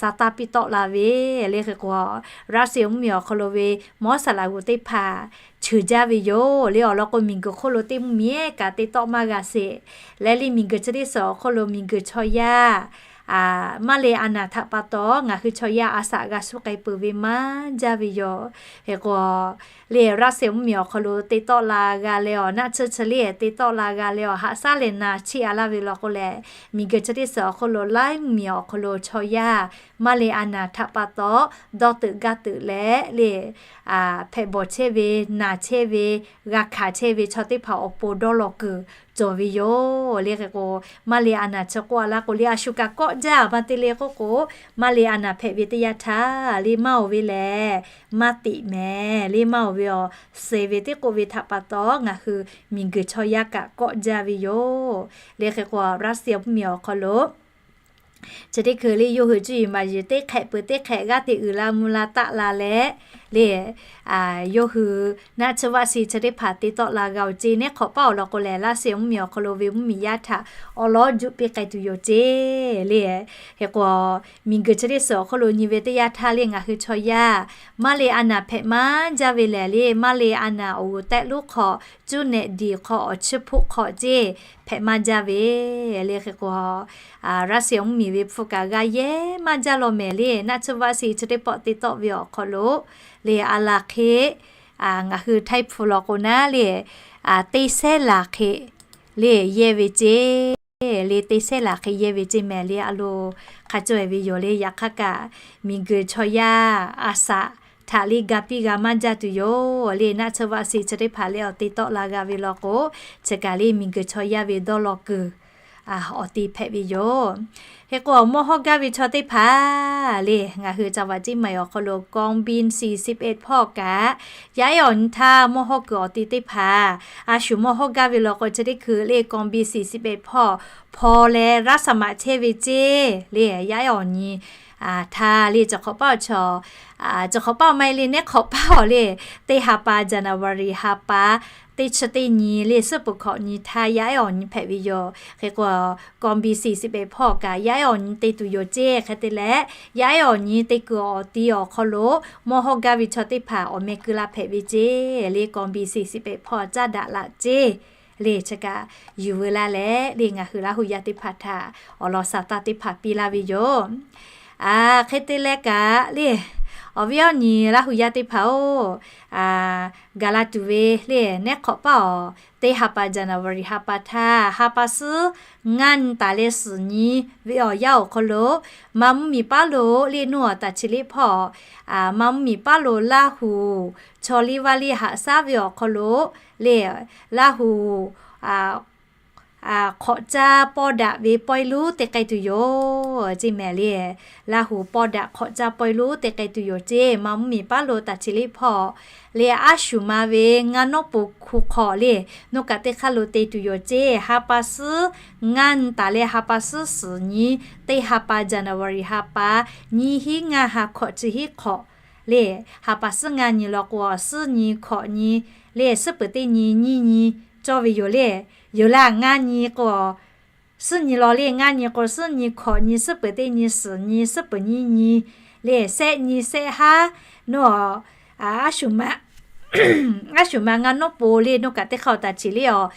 sa taˇ piˇ tawˆ la ve le. Hk'e k'o, Russia mvuhˇ miˬ awˬ hk'aw lo ve mawˉ saˍ laꞈ g'uˬ teˇ hpaˍ cheuˬ jaˇ ve yoˬ le. Awˬ lawn k'o, miˬguiˬ hk'oˆ lo teˇ mvuhˇ miˬ kaꞈ te tawˆ maˇ g'a sheˍ. Leh le, miˬguiˬ chi teˇ suhˍ awˬ hk'oˆ lo miˬguiˬ chaw yaˇ maˇ le a naˬ htaꞈ pa taw ngaˬ hui chaw yaˇ a shaꞈ g'a shuˉ k'ai peuˬ ve maˇ jaˇ ve yoˬ. Hk'e k'o, le Russia mvuhˇ miˬ awˬ hk'aw lo te tawˆ la g'a leh awˬ, naˆ tsuhˇ chi le te tawˆ la g'a leh awˬ, haꞈ shaˉ leh naˬ cheˇ a laˇ ve law k'o lehˬ, miˬguiˬ chi teˇ suhˍ awˬ hk'oˆ lo laiˉ mvuhˇ miˬ awˬ hk'aw lo chaw yaˇ maˇ le a naˬ htaꞈ pa taw dawˇ teuꞈ gaˇ teuꞈ leh le hpehꞈ bawˬ chehˇ ve, naˬ chehˇ ve, g'a hkanˍ chehˇ ve chaw teˇ hpaˍ awˬ pon dawˇ law kuiˬ cawˬ ve yoˬ le. Hk'e k'o, maˇ le a naˬ chi k'oˆ a laˇ k'o le, a shu kaꞈ kawˆ jaˇ maˇ te le k'oˆ k'o, maˇ le a naˬ hpehꞈ ve teˇ yanˇ htaˇ le maˇ oˬ ve lehˬ, maˇ teꞈ mehˍ le maˇ oˬ ve awˬ, suh ve teˇ k'oˆ ve htaꞈ pa taw ngaˬ hui miˬguiˬ chaw yaˇ kaꞈ kawˆ jaˇ ve yoˬ le. Hk'e k'o, Russia mvuhˇ miˬ awˬ hk'aw lo chi teˇ hkui le yawˇ hui cuˇ yiˍ maˍ yiˍ teˇ hk'ehꞈ peuˬ teˇ hk'ehꞈ g'aˇ hteꞈ uiˍ la mvuh la taˆ la leh le, yawˇ hui naˆ tsuhˇ vaˆ se chi teˇ hpaˍ te tawˆ la g'a oˬ ceˇ. Neˉ hk'awꞈ paˇ awˬ lawn k'o lehˬ, Russia mvuhˇ miˬ awˬ hk'aw lo ve mvuhˇ miˬ yaˇ htaꞈ awˬ lawˉ juˆ piˇ k'ai tuˬ yoˬ ceˇ le. Hk'e k'o, miˬguiˬ chi teˇ suhˍ awˬ hk'oˆ lo nyi ve teˇ yanˇ htaˇ le ngaˬ hui chaw yaˇ maˇ le a naˬ hpehꞈ maˇ jaˇ ve lehˬ le, maˇ le a naˬ awˬ g'uˬ tehˆ lonˉ hk'aw, cuˇ nehꞈ diˬ hk'aw, awˬ chiˇ hpoˆ hk'aw ceˇ hpehꞈ maˇ jaˇ ve le. Hk'e k'o, Russia mvuhˇ miˬ ve hpu kaꞈ g'a yehˇ maˇ jaˇ law mehˍ le. Naˆ tsuhˇ vaˆ se chi teˇ pawˆ te tawˆ ve awˬ hk'aw lo le, a laˬ hk'e ngaˬ hui htaiˇ hpu law k'o naˉ le, teˇ sehˉ laˬ hk'e le yehˇ ve ceˇ le, teˇ sehˉ laˬ hk'e yehˇ ve ceˇ mehˍ le. A lo hk'a caweh ve yoˬ le. Yaꞈ hk'aˇ kaꞈ, miˬguiˬ chaw yaˇ a shaꞈ htaꞈ le ga piˇ g'a maˇ jaˇ tuˬ yoˬ le. Naˆ tsuhˇ vaˆ se chi teˇ hpaˍ le awˬ te tawˆ la g'a ve law k'o, chi kaꞈ le miˬguiˬ chaw yaˇ ve dawˇ law kuiˬ awˬ te hpehꞈ ve yoˬ. Hk'e k'o, mawˇ hawˇ gaˇ ve chaw teˇ hpaˍ le, ngaˬ hui ca vaꞈ ceˇ maˬ awˬ hk'aw lo กองบิน สี่สิบเอ็ด hpawˇ kaꞈ, yaˇ ehˉ awˬ nyi htaˇ mawˇ hawˇ kuiˬ awˬ te teˇ hpaˍ a shu mawˇ hawˇ gaˇ ve law k'o, chi teˇ hkui le กองบิน สี่สิบเอ็ด hpawˇ hpaw leh raˇ saˍ maꞈ chehˇ ve ceˇ le. Yaˇ ehˉ awˬ nyi htaˇ le, cawˬ hk'awꞈ paˇ awˬ chaw, cawˬ hk'awꞈ paˇ awˬ maˇ heˆ le, neˉ hk'awꞈ paˇ awˬ le, teˇ ha pa January ha pa teˇ chi teˇ nyi le, suhˉ peuˬ hkawꞈ nyi htaˇ yaˇ ehˉ awˬ nyi hpehꞈ ve yoˬ. Hk'e k'o, กองบิน สี่สิบเอ็ด hpawˇ kaꞈ yaˇ ehˉ awˬ nyi te tuˬ yoˬ ceˇ. Hk'e te leh, yaˇ ehˉ awˬ nyi te kuiˬ awˬ ti awˬ hk'aw lo mawˇ hawˇ gaˇ ve chaw teˇ hpaˍ awˬ meh keu la hpehꞈ ve ceˇ le. กองบิน สี่สิบเอ็ด hpawˇ caˇ daꞈ laꞈ ceˇ le. Chi kaꞈ yuˬ veu laˇ leh le, ngaˬ hui Laˇ hu yaˇ teˇ hpaˍ htaꞈ awˬ lawn sa taˇ teˇ hpaˍ piˇ laˇ ve yoˬ. Hk'e te leh kaꞈ le, awˬ viˉ awˬ nyi Laˇ hu yaˇ teˇ hpaˍ-oˬ, gaˬ la tuˬ ve le, neˉ hk'awꞈ paˇ awˬ, teˇ ha pa January ha pa htaˇ, ha pa suhˉ ngaˇ nyi taˍ leh suhˍ nyi ve awˬ yanˇ awˬ hk'aw lo, Manˇ mvuhˇ miˬ paˉ lo le, nuˇ awˬ taˍ chi liˇ hpawˇ, Manˇ mvuhˇ miˬ paˉ lo Laˇ hu chaw liˇ vaˇ liˇ haꞈ shaˉ ve awˬ hk'aw lo le, Laˇ hu hk'awꞈ caˇ pawˇ daꞈ ve pawehˇ lonˉ te k'ai tuˬ yoˬ ceˇ mehˍ le. Laˇ hu pawˇ daꞈ hk'awꞈ caˇ pawehˇ lonˉ te k'ai tuˬ yoˬ ceˇ. Manˇ mvuhˇ miˬ paˉ lo taˍ chi liˇ hpawˇ le, aˉ shuˍ ma ve ngaˇ nawˉ po hku hk'awꞈ le, nuˇ kaꞈ teˇ hk'aˇ lo te tuˬ yoˬ ceˇ. Ha pa suhˉ ngaˇ nyi taˍ leh ha pa suhˉ suhˍ nyi, teˇ ha pa January ha pa, nyiˇ hinˉ ngaˇ ha hkawꞈ chi hinˉ hk'awꞈ le, ha pa suhˉ ngaˇ nyi law k'o, suhˉ nyi hkawꞈ nyi le, suhˉ peuˬ teˇ nyi nyiˇ nyi cawˇ ve yoˬ le. Yoˬ laˇ, ngaˇ nyi k'o, suhˉ nyi law le, ngaˇ nyi k'o suhˉ nyi hkawꞈ nyi, suhˉ peuˬ teˇ nyi suhˍ nyi, suhˉ peuˬ nyiˇ nyi le, sehˆ nyi sehˆ haˉ nawˉ, aˉ shuˍ ma, aˉ shuˍ ma ngaˇ nawˉ po le, nuˇ kaꞈ teˇ hk'aˇ taˍ chi liˇ awˬ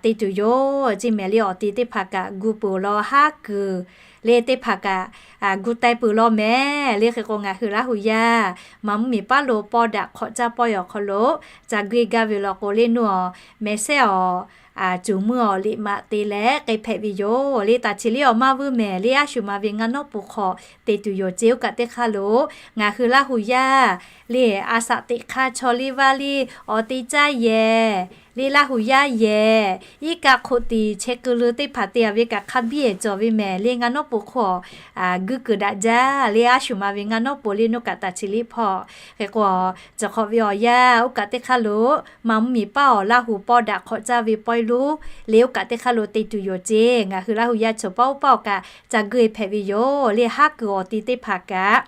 te tuˬ yoˬ ceˇ mehˍ le. Awˬ te teˇ hpaˍ kaꞈ gu peuˬ law haˉ kuiˬ le teˇ hpaˍ kaꞈ gu teh peuˬ law mehˍ. Le hk'e k'o, ngaˬ hui Laˇ hu yaˇ maˍ mvuhˇ miˬ paˉ lo pawˇ daꞈ hk'awꞈ caˇ pawehˇ awˬ hk'aw lo ca guˇ gaˇ ve law k'o, le nuˇ awˬ mehˍ sehˉ awˬ cuˬ meuˇ awˬ liꞈ maꞈ te leh k'ai hpehꞈ ve yoˬ. Le taˍ cheˍ liˇ awˬ maˇ vuiˇ mehˍ le, a shu ma ve ngaˇ nawˉ po hk'aw te tuˬ yoˬ ceˇ. Oˇ kaꞈ teˇ hk'aˇ lo ngaˬ hui Laˇ hu yaˇ le, a shaꞈ teꞈ hk'aˇ chaw liˇ vaˇ liˇ awˬ te caˇ yehˬ le, Laˇ hu yaˇ yehˬ iˉ kaˆ hk'oˆ tiˍ chehˇ kuiˬ leuˬ teˇ hpaˍ te a ve kaꞈ hk'a biˇ ehˍ cawˬ ve mehˍ le, ngaˇ nawˉ po hk'aw guˇ kuiˬ daꞈ jaˇ le, a shu ma ve ngaˇ nawˉ po le nuˇ kaꞈ taˍ cheˍ liˇ hpawˇ. Hk'e k'o, cawˬ hk'awꞈ ve awˬ yanˇ oˇ kaꞈ teˇ hk'aˇ lo maˍ mvuhˇ miˬ paˉ awˬ Laˇ hu pawˇ daꞈ hk'awꞈ caˇ ve pawehˇ lonˉ le, oˇ kaꞈ teˇ hk'aˇ lo te tuˬ yoˬ ceˇ. Ngaˬ hui Laˇ hu yaˇ chaw paˉ oˇ paˉ awˬ kaꞈ ca guˇ e hpehꞈ ve yoˬ le, haˉ kuiˬ awˬ ti teˇ hpaˍ kaꞈ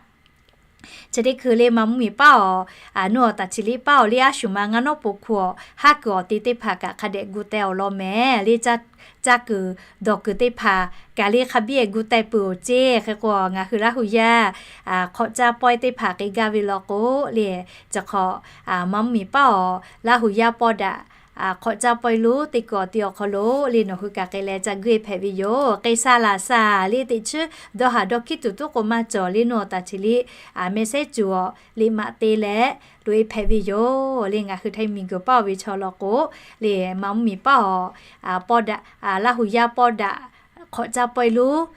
chi teˇ hkui le maˍ mvuhˇ miˬ paˉ awˬ nuˇ awˬ taˍ cheˍ liˇ paˉ awˬ le, a shu ma ngaˇ nawˉ po hk'aw haˉ kuiˬ awˬ ti teˇ hpaˍ kaꞈ hk'a dehꞈ gu teh awˬ lawn mehˍ le, caˇ kuiˬ dawˬ kuiˬ teˇ hpaˍ kaꞈ le hk'a biˇ ehˍ gu teh peuˬ awˬ ceˇ. Hk'e k'o, ngaˬ hui Laˇ hu yaˇ hk'awꞈ caˇ pawehˇ teˇ hpaˍ k'ai gaˇ ve law k'o le, cawˬ hk'awꞈ maˍ mvuhˇ miˬ paˉ awˬ Laˇ hu yaˇ pawˇ daꞈ hk'awꞈ caˇ pawehˇ lonˉ teˇ kuiˬ awˬ ti awˬ hk'aw lo le nawˬ hui kaꞈ k'ai leh ca guˇ e hpehꞈ ve yoˬ. K'ai sha laˬ sha le teˇ chi dawˇ haˍ dawˇ hkiˉ tuˬ tuˉ k'o maˇ cawˬ le nuˇ awˬ taˍ cheˍ liˇ mehˍ sehˉ cuˬ awˬ liꞈ maꞈ te leh loꞈ e hpehꞈ ve yoˬ le. Ngaˬ hui htaiˍ miˬ guiˬ paˉ oˬ ve chaw law k'o le, maˍ mvuhˇ miˬ paˉ awˬ pawˇ daꞈ Laˇ hu yaˇ pawˇ daꞈ hk'awꞈ caˇ pawehˇ lonˉ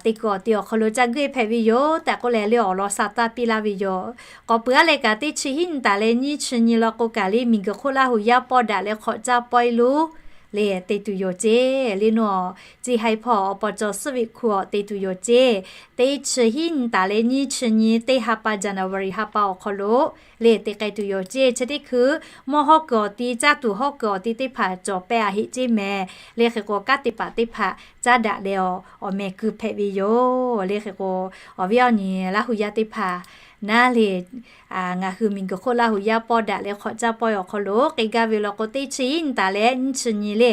teˇ kuiˬ awˬ ti awˬ hk'aw lo ca guˇ e hpehꞈ ve yoˬ tehꞈ k'oˆ leh le awˬ lawn sha taˇ piˇ laˇ ve yoˬ. K'awꞈ peuˬ aˉ leh kaꞈ teˇ chi hiˉ nyi taˍ leh nyiˇ chi nyi law k'o kaꞈ le miˬ guiˬ hk'oˆ Laˇ hu yaˇ pawˇ daꞈ leh hk'awꞈ caˇ pawehˇ lonˉ le te tuˬ yoˬ ceˇ le nuˇ awˬ, chi haiˬ hpawˇ awˬ paw cawˬ suhˉ ve hku awˬ te tuˬ yoˬ ceˇ. Teˇ chi hiˉ nyi taˍ leh nyiˇ chi nyi teˇ ha pa January ha pa awˬ hk'aw lo le te k'ai tuˬ yoˬ ceˇ. Chi teˇ hkui mawˇ hawˉ kuiˬ awˬ ti caˇ tuˬ hawˉ kuiˬ awˬ ti teˇ hpaˍ cawˬ pehˇ a heˆ ceˇ mehˍ le. Hk'e k'o, kanˉ te paˍ teˇ hpaˍ caˉ daꞈ leh awˬ awˬ mehˍ kuiˬ hpehꞈ ve yoˬ le. Hk'e k'o, awˬ viˉ awˬ nyi Laˇ hu yaˇ teˇ hpaˍ naˉ le ngaˬ hui miˬ guiˬ hk'oˆ Laˇ hu yaˇ pawˇ daꞈ leh hk'awꞈ caˇ pawehˇ awˬ hk'aw lo k'ai gaˇ ve law k'o, teˇ chi hiˉ nyi taˍ leh nyiˇ chi nyi le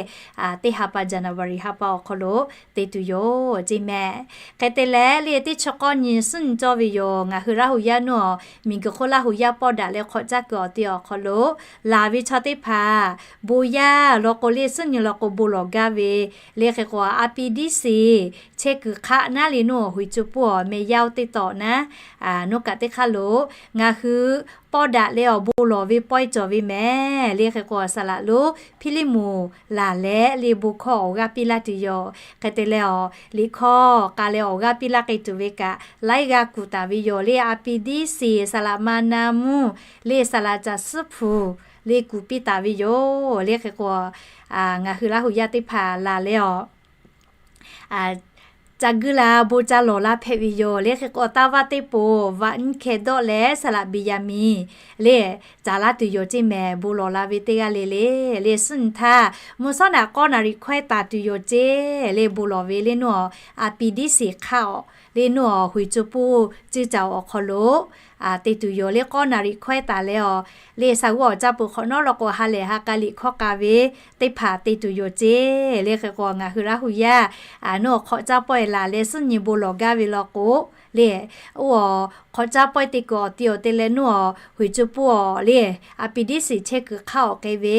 teˇ ha pa January ha pa awˬ hk'aw lo te tuˬ yoˬ ceˇ mehˍ. Hk'e te leh le teˇ chi k'awˇ nyi suhˉ nyi cawˇ ve yoˬ. Ngaˬ hui Laˇ hu yaˇ nuˇ awˬ miˬ guiˬ hk'oˆ Laˇ hu yaˇ pawˇ daꞈ leh hk'awꞈ caˇ kuiˬ awˬ ti awˬ hk'aw lo laˬ ve chaw teˇ hpaˍ bon yaˇ law k'o le suhˉ nyi law k'o bon lawˬ gaˇ ve le. Hk'e k'o, R P D C chehˇ kuiˬ hk'aˆ naˉ le nuˇ awˬ hoiˍ co puˇ awˬ meh yaˇ oˇ teˇ tawꞈ naˉ nuˇ kaꞈ teˇ hk'aˇ lo ngaˬ hui pawˇ daꞈ leh awˬ bon lawˬ ve pawehˇ cawˬ ve mehˍ le. Hk'e k'o, saˍ laꞈ lonˉ Hpiˇliˇmonˍ laˬ leh le bon hkawˇ awˬ g'aˇ piˇ laˇ tuˬ yoˬ. Hk'e te leh awˬ liꞈ hkawˇ k'a leh awˬ g'aˇ piˇ laˇ k'ai tuˬ ve kaꞈ laiˉ g'aˇ kuˬ taˍ ve yoˬ le. R P D C saˍ laꞈ ma na mvuhˇ le saˍ laꞈ caˬ suhˉ hpu le kuˬ piˇ taˍ ve yoˬ le. Hk'e k'o, ngaˬ hui Laˇ hu yaˇ teˇ hpaˍ laˬ leh awˬ ca guˇ la bon ca lawˬ la hpehꞈ ve yoˬ le. Hk'e k'o, taˇ vaˇ teˇ poˍ vaꞈ nyiˇ hkeh dawˆ leh saˍ laꞈ Beˍyaˍmiˍ le caˍ laˇ tuˬ yoˬ ceˇ mehˍ. Bon lawˬ la ve teˇ g'aˇ le le le suhˉ nyi htaˇ mvuhˇ shawˉ naꞈ k'awˇ naˍ riˍ hkawehˇ taˍ tuˬ yoˬ ceˇ le. Bon lawˬ ve le nuˇ awˬ R P D C hk'aˆ awˬ le nuˇ awˬ hoiˍ co puˇ ciˇ caoˬ awˬ hk'aw lo te tuˬ yoˬ le. K'awˇ naˍ riˍ hkawehˇ taˍ leh awˬ le shaˍ g'uˇ awˬ caˇ peuˬ hk'awꞈ nawˉ law k'o ha lehˬ ha k'a liꞈ hkawˇ k'a ve teˇ hpaˍ te tuˬ yoˬ ceˇ le. Hk'e k'o, ngaˬ hui Laˇ hu yaˇ nuˇ awˬ hk'awꞈ caˇ pawehˇ laˬ leh suhˉ nyi bon lawˬ gaˇ ve law k'o le, oˇ awˬ hk'awꞈ caˇ pawehˇ te kuiˬ awˬ ti awˬ te leh nuˇ awˬ hoiˍ co puˇ awˬ le R P D C chehˇ kuiˬ hk'aˆ awˬ k'ai ve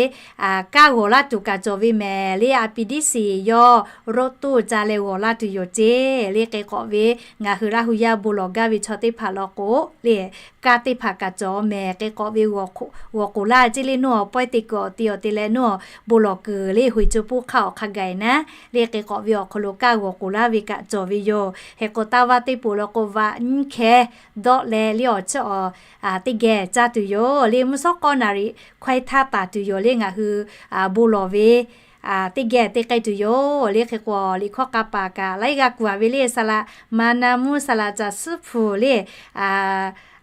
kaˇ g'awˬ laˇ tuˬ kaꞈ cawˬ ve mehˍ le. R P D C yawˇ roˆ toˇ ca leh g'awˬ laˇ tuˬ yoˬ ceˇ le. Hk'e k'awꞈ ve ngaˬ hui Laˇ hu yaˇ bon lawˬ gaˇ ve chaw teˇ hpaˍ law k'o le, kaˇ teˇ hpaˍ kaꞈ cawˬ mehˍ. Hk'e k'awꞈ ve g'awˬ k'oˍ laˇ ceˇ le nuˇ awˬ pawehˇ te kuiˬ awˬ ti awˬ te leh nuˇ awˬ bon lawˬ kuiˬ le hoiˍ co puˇ hk'aˆ awˬ hk'a gaˬ e naˉ le. Hk'e k'awꞈ ve awˬ hk'aw lo kaˇ g'awˬ k'oˍ laˇ ve kaꞈ cawˬ ve yoˬ. Hk'e k'o, taˇ vaˇ teˇ poˍ law k'o vaꞈ nyiˇ hkeh dawˆ leh le awˬ chiˇ awˬ teˇ geh caˇ tuˬ yoˬ le. Mvuhˇ shawˉ k'awˇ naˍ riˍ hkawehˇ htaˇ taˍ tuˬ yoˬ le. Ngaˬ hui bon lawˬ ve teˇ geh te k'ai tuˬ yoˬ le. Hk'e k'o, liꞈ hkawˇ k'a paˍ kaꞈ laiˉ g'aˇ kuˬ a ve le saˍ laꞈ ma na mvuhˇ saˍ laꞈ caˬ suhˉ hpu le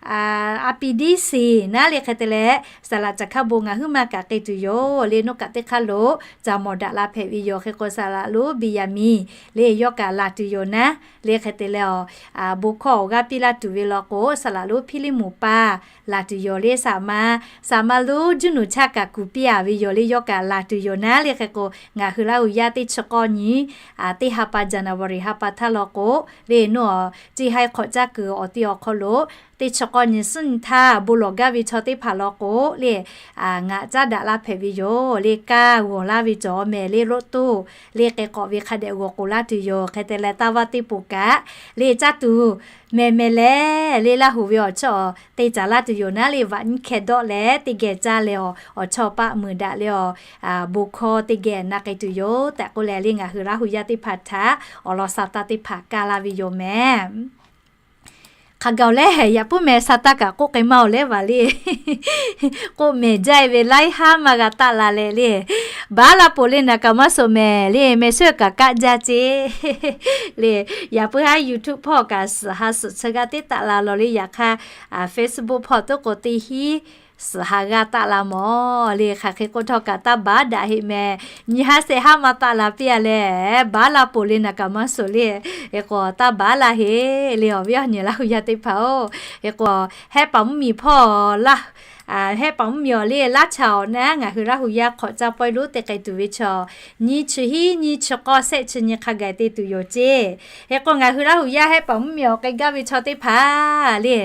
R P D C naˉ le. Hk'e te leh saˍ laꞈ caˬ hkaˇ bon ngaˬ huiˉ maˇ kaꞈ k'ai tuˬ yoˬ le. Nuˇ kaꞈ teˇ hk'aˇ lo ca mawˬ daꞈ la hpehꞈ ve yoˬ. Hk'e k'o, saˍ laꞈ lonˉ Beˍyaˍmiˍ le yawˇ kaꞈ laˬ tuˬ yoˬ naˉ le. Hk'e te leh awˬ bon hkawˇ awˬ g'aˇ piˇ laˇ tuˬ ve law k'o, saˍ laꞈ lonˉ Hpiˇliˇmonˍ paˇ laˬ tuˬ yoˬ le. Saˍ ma, saˍ ma lonˉ Juˇnuˍ chaˇ kaꞈ kuˬ piˇ a ve yoˬ le. Yawˇ kaꞈ laˬ tuˬ yoˬ naˉ le. Hk'e k'o, ngaˬ hui Laˇ hu yaˇ teˇ chi k'awˇ nyi teˇ ha pa January ha pa htaˇ law k'o le, nuˇ awˬ ceˇ haiˉ hk'awꞈ caˇ kuiˬ awˬ ti awˬ hk'aw lo teˇ chi k'awˇ nyi suhˉ nyi htaˇ bon lawˬ gaˇ ve chaw teˇ hpaˍ law k'o le, ngaˬ caˉ daꞈ laˇ hpehꞈ ve yoˬ le. Kaˇ g'awˬ laˇ ve cawˬ mehˍ le, loꞈ tuˇ le, k'e k'awꞈ ve hk'a dehꞈ g'awˬ k'oˍ laˇ tuˬ yoˬ. Hk'e te leh, taˇ vaˇ teˇ poˬ kaꞈ le caˇ tuˬ mehˍ mehˍ leh le, Laˇ huˍ ve awˬ chawˇ te caˍ laˇ tuˬ yoˬ naˉ le, vaꞈ nyiˇ hkeh dawˆ leh teˇ geh caˇ leh, awˬ chawˇ paˆ muiˬ daꞈ le, awˬ bon hkawˇ teˇ geh na k'ai tuˬ yoˬ tehꞈ k'oˆ leh le, ngaˬ hui Laˇ huˍ yaˇ teˇ hpaˍ htaꞈ awˬ lawn sa taˇ teˇ hpaˍ kaˇ laˇ ve yoˬ mehˍ. Hk'a gaˬ leh, yaꞈ puiˉ meh sa taˇ kaꞈ k'oˆ k'ai maˇ-oˬ leh vaˬ le. K'oˆ mehˍ jaˇ-e ve laiˉ haˉ maˇ g'a taˆ la leh le, baˉ la poˬ le naˍ kaꞈ maˇ soˍ mehˍ le, meh shuˉ kaꞈ kaˆ jaˇ ce le. Yaꞈ puiˉ haˉ YouTube hpawˇ kaꞈ suhˍ ha suhˍ chi g'aˇ teˇ taˆ la lawˬ le, yaꞈ hk'aˇ Facebook hpawˇ tuˉ k'o teˇ hinˉ suhˍ ha g'aˇ taˆ la mawˬ le. Hk'aˬ hk'e k'oˆ htawˇ kaꞈ taˇ baˉ daꞈ heˆ mehˍ. Nyi haˉ shehˆ haˉ maˇ taˆ la piˇ-a leh, baˉ la poˬ le naˍ kaꞈ maˇ soˍ le. Hk'e k'o taˇ baˉ la heˆ le, awˬ viˉ awˬ nyi Laˇ huˍ yaˇ teˇ hpaˍ-oˬ. Hk'e k'o, Hehˆ paˍ mvuhˇmiˬ hpawˇ laˇ, Hehˆ paˍ mvuhˇmiˬ awˬ le laˇ chaꞈ awˬ naˉ, ngaˬ hui Laˇ huˍ yaˇ hk'awꞈ caˇ pawehˇ lonˉ te k'ai tuˬ ve chaw, nyiˇ chi hiˉ nyiˇ chi k'awˇ shehˆ chi nyi hk'a gaˬ te tuˬ yoˬ ce. Hk'e k'o, ngaˬ hui Laˇ huˍ yaˇ Hehˆ paˍ mvuhˇmiˬ awˬ k'ai gaˇ ve chaw teˇ hpaˍ le,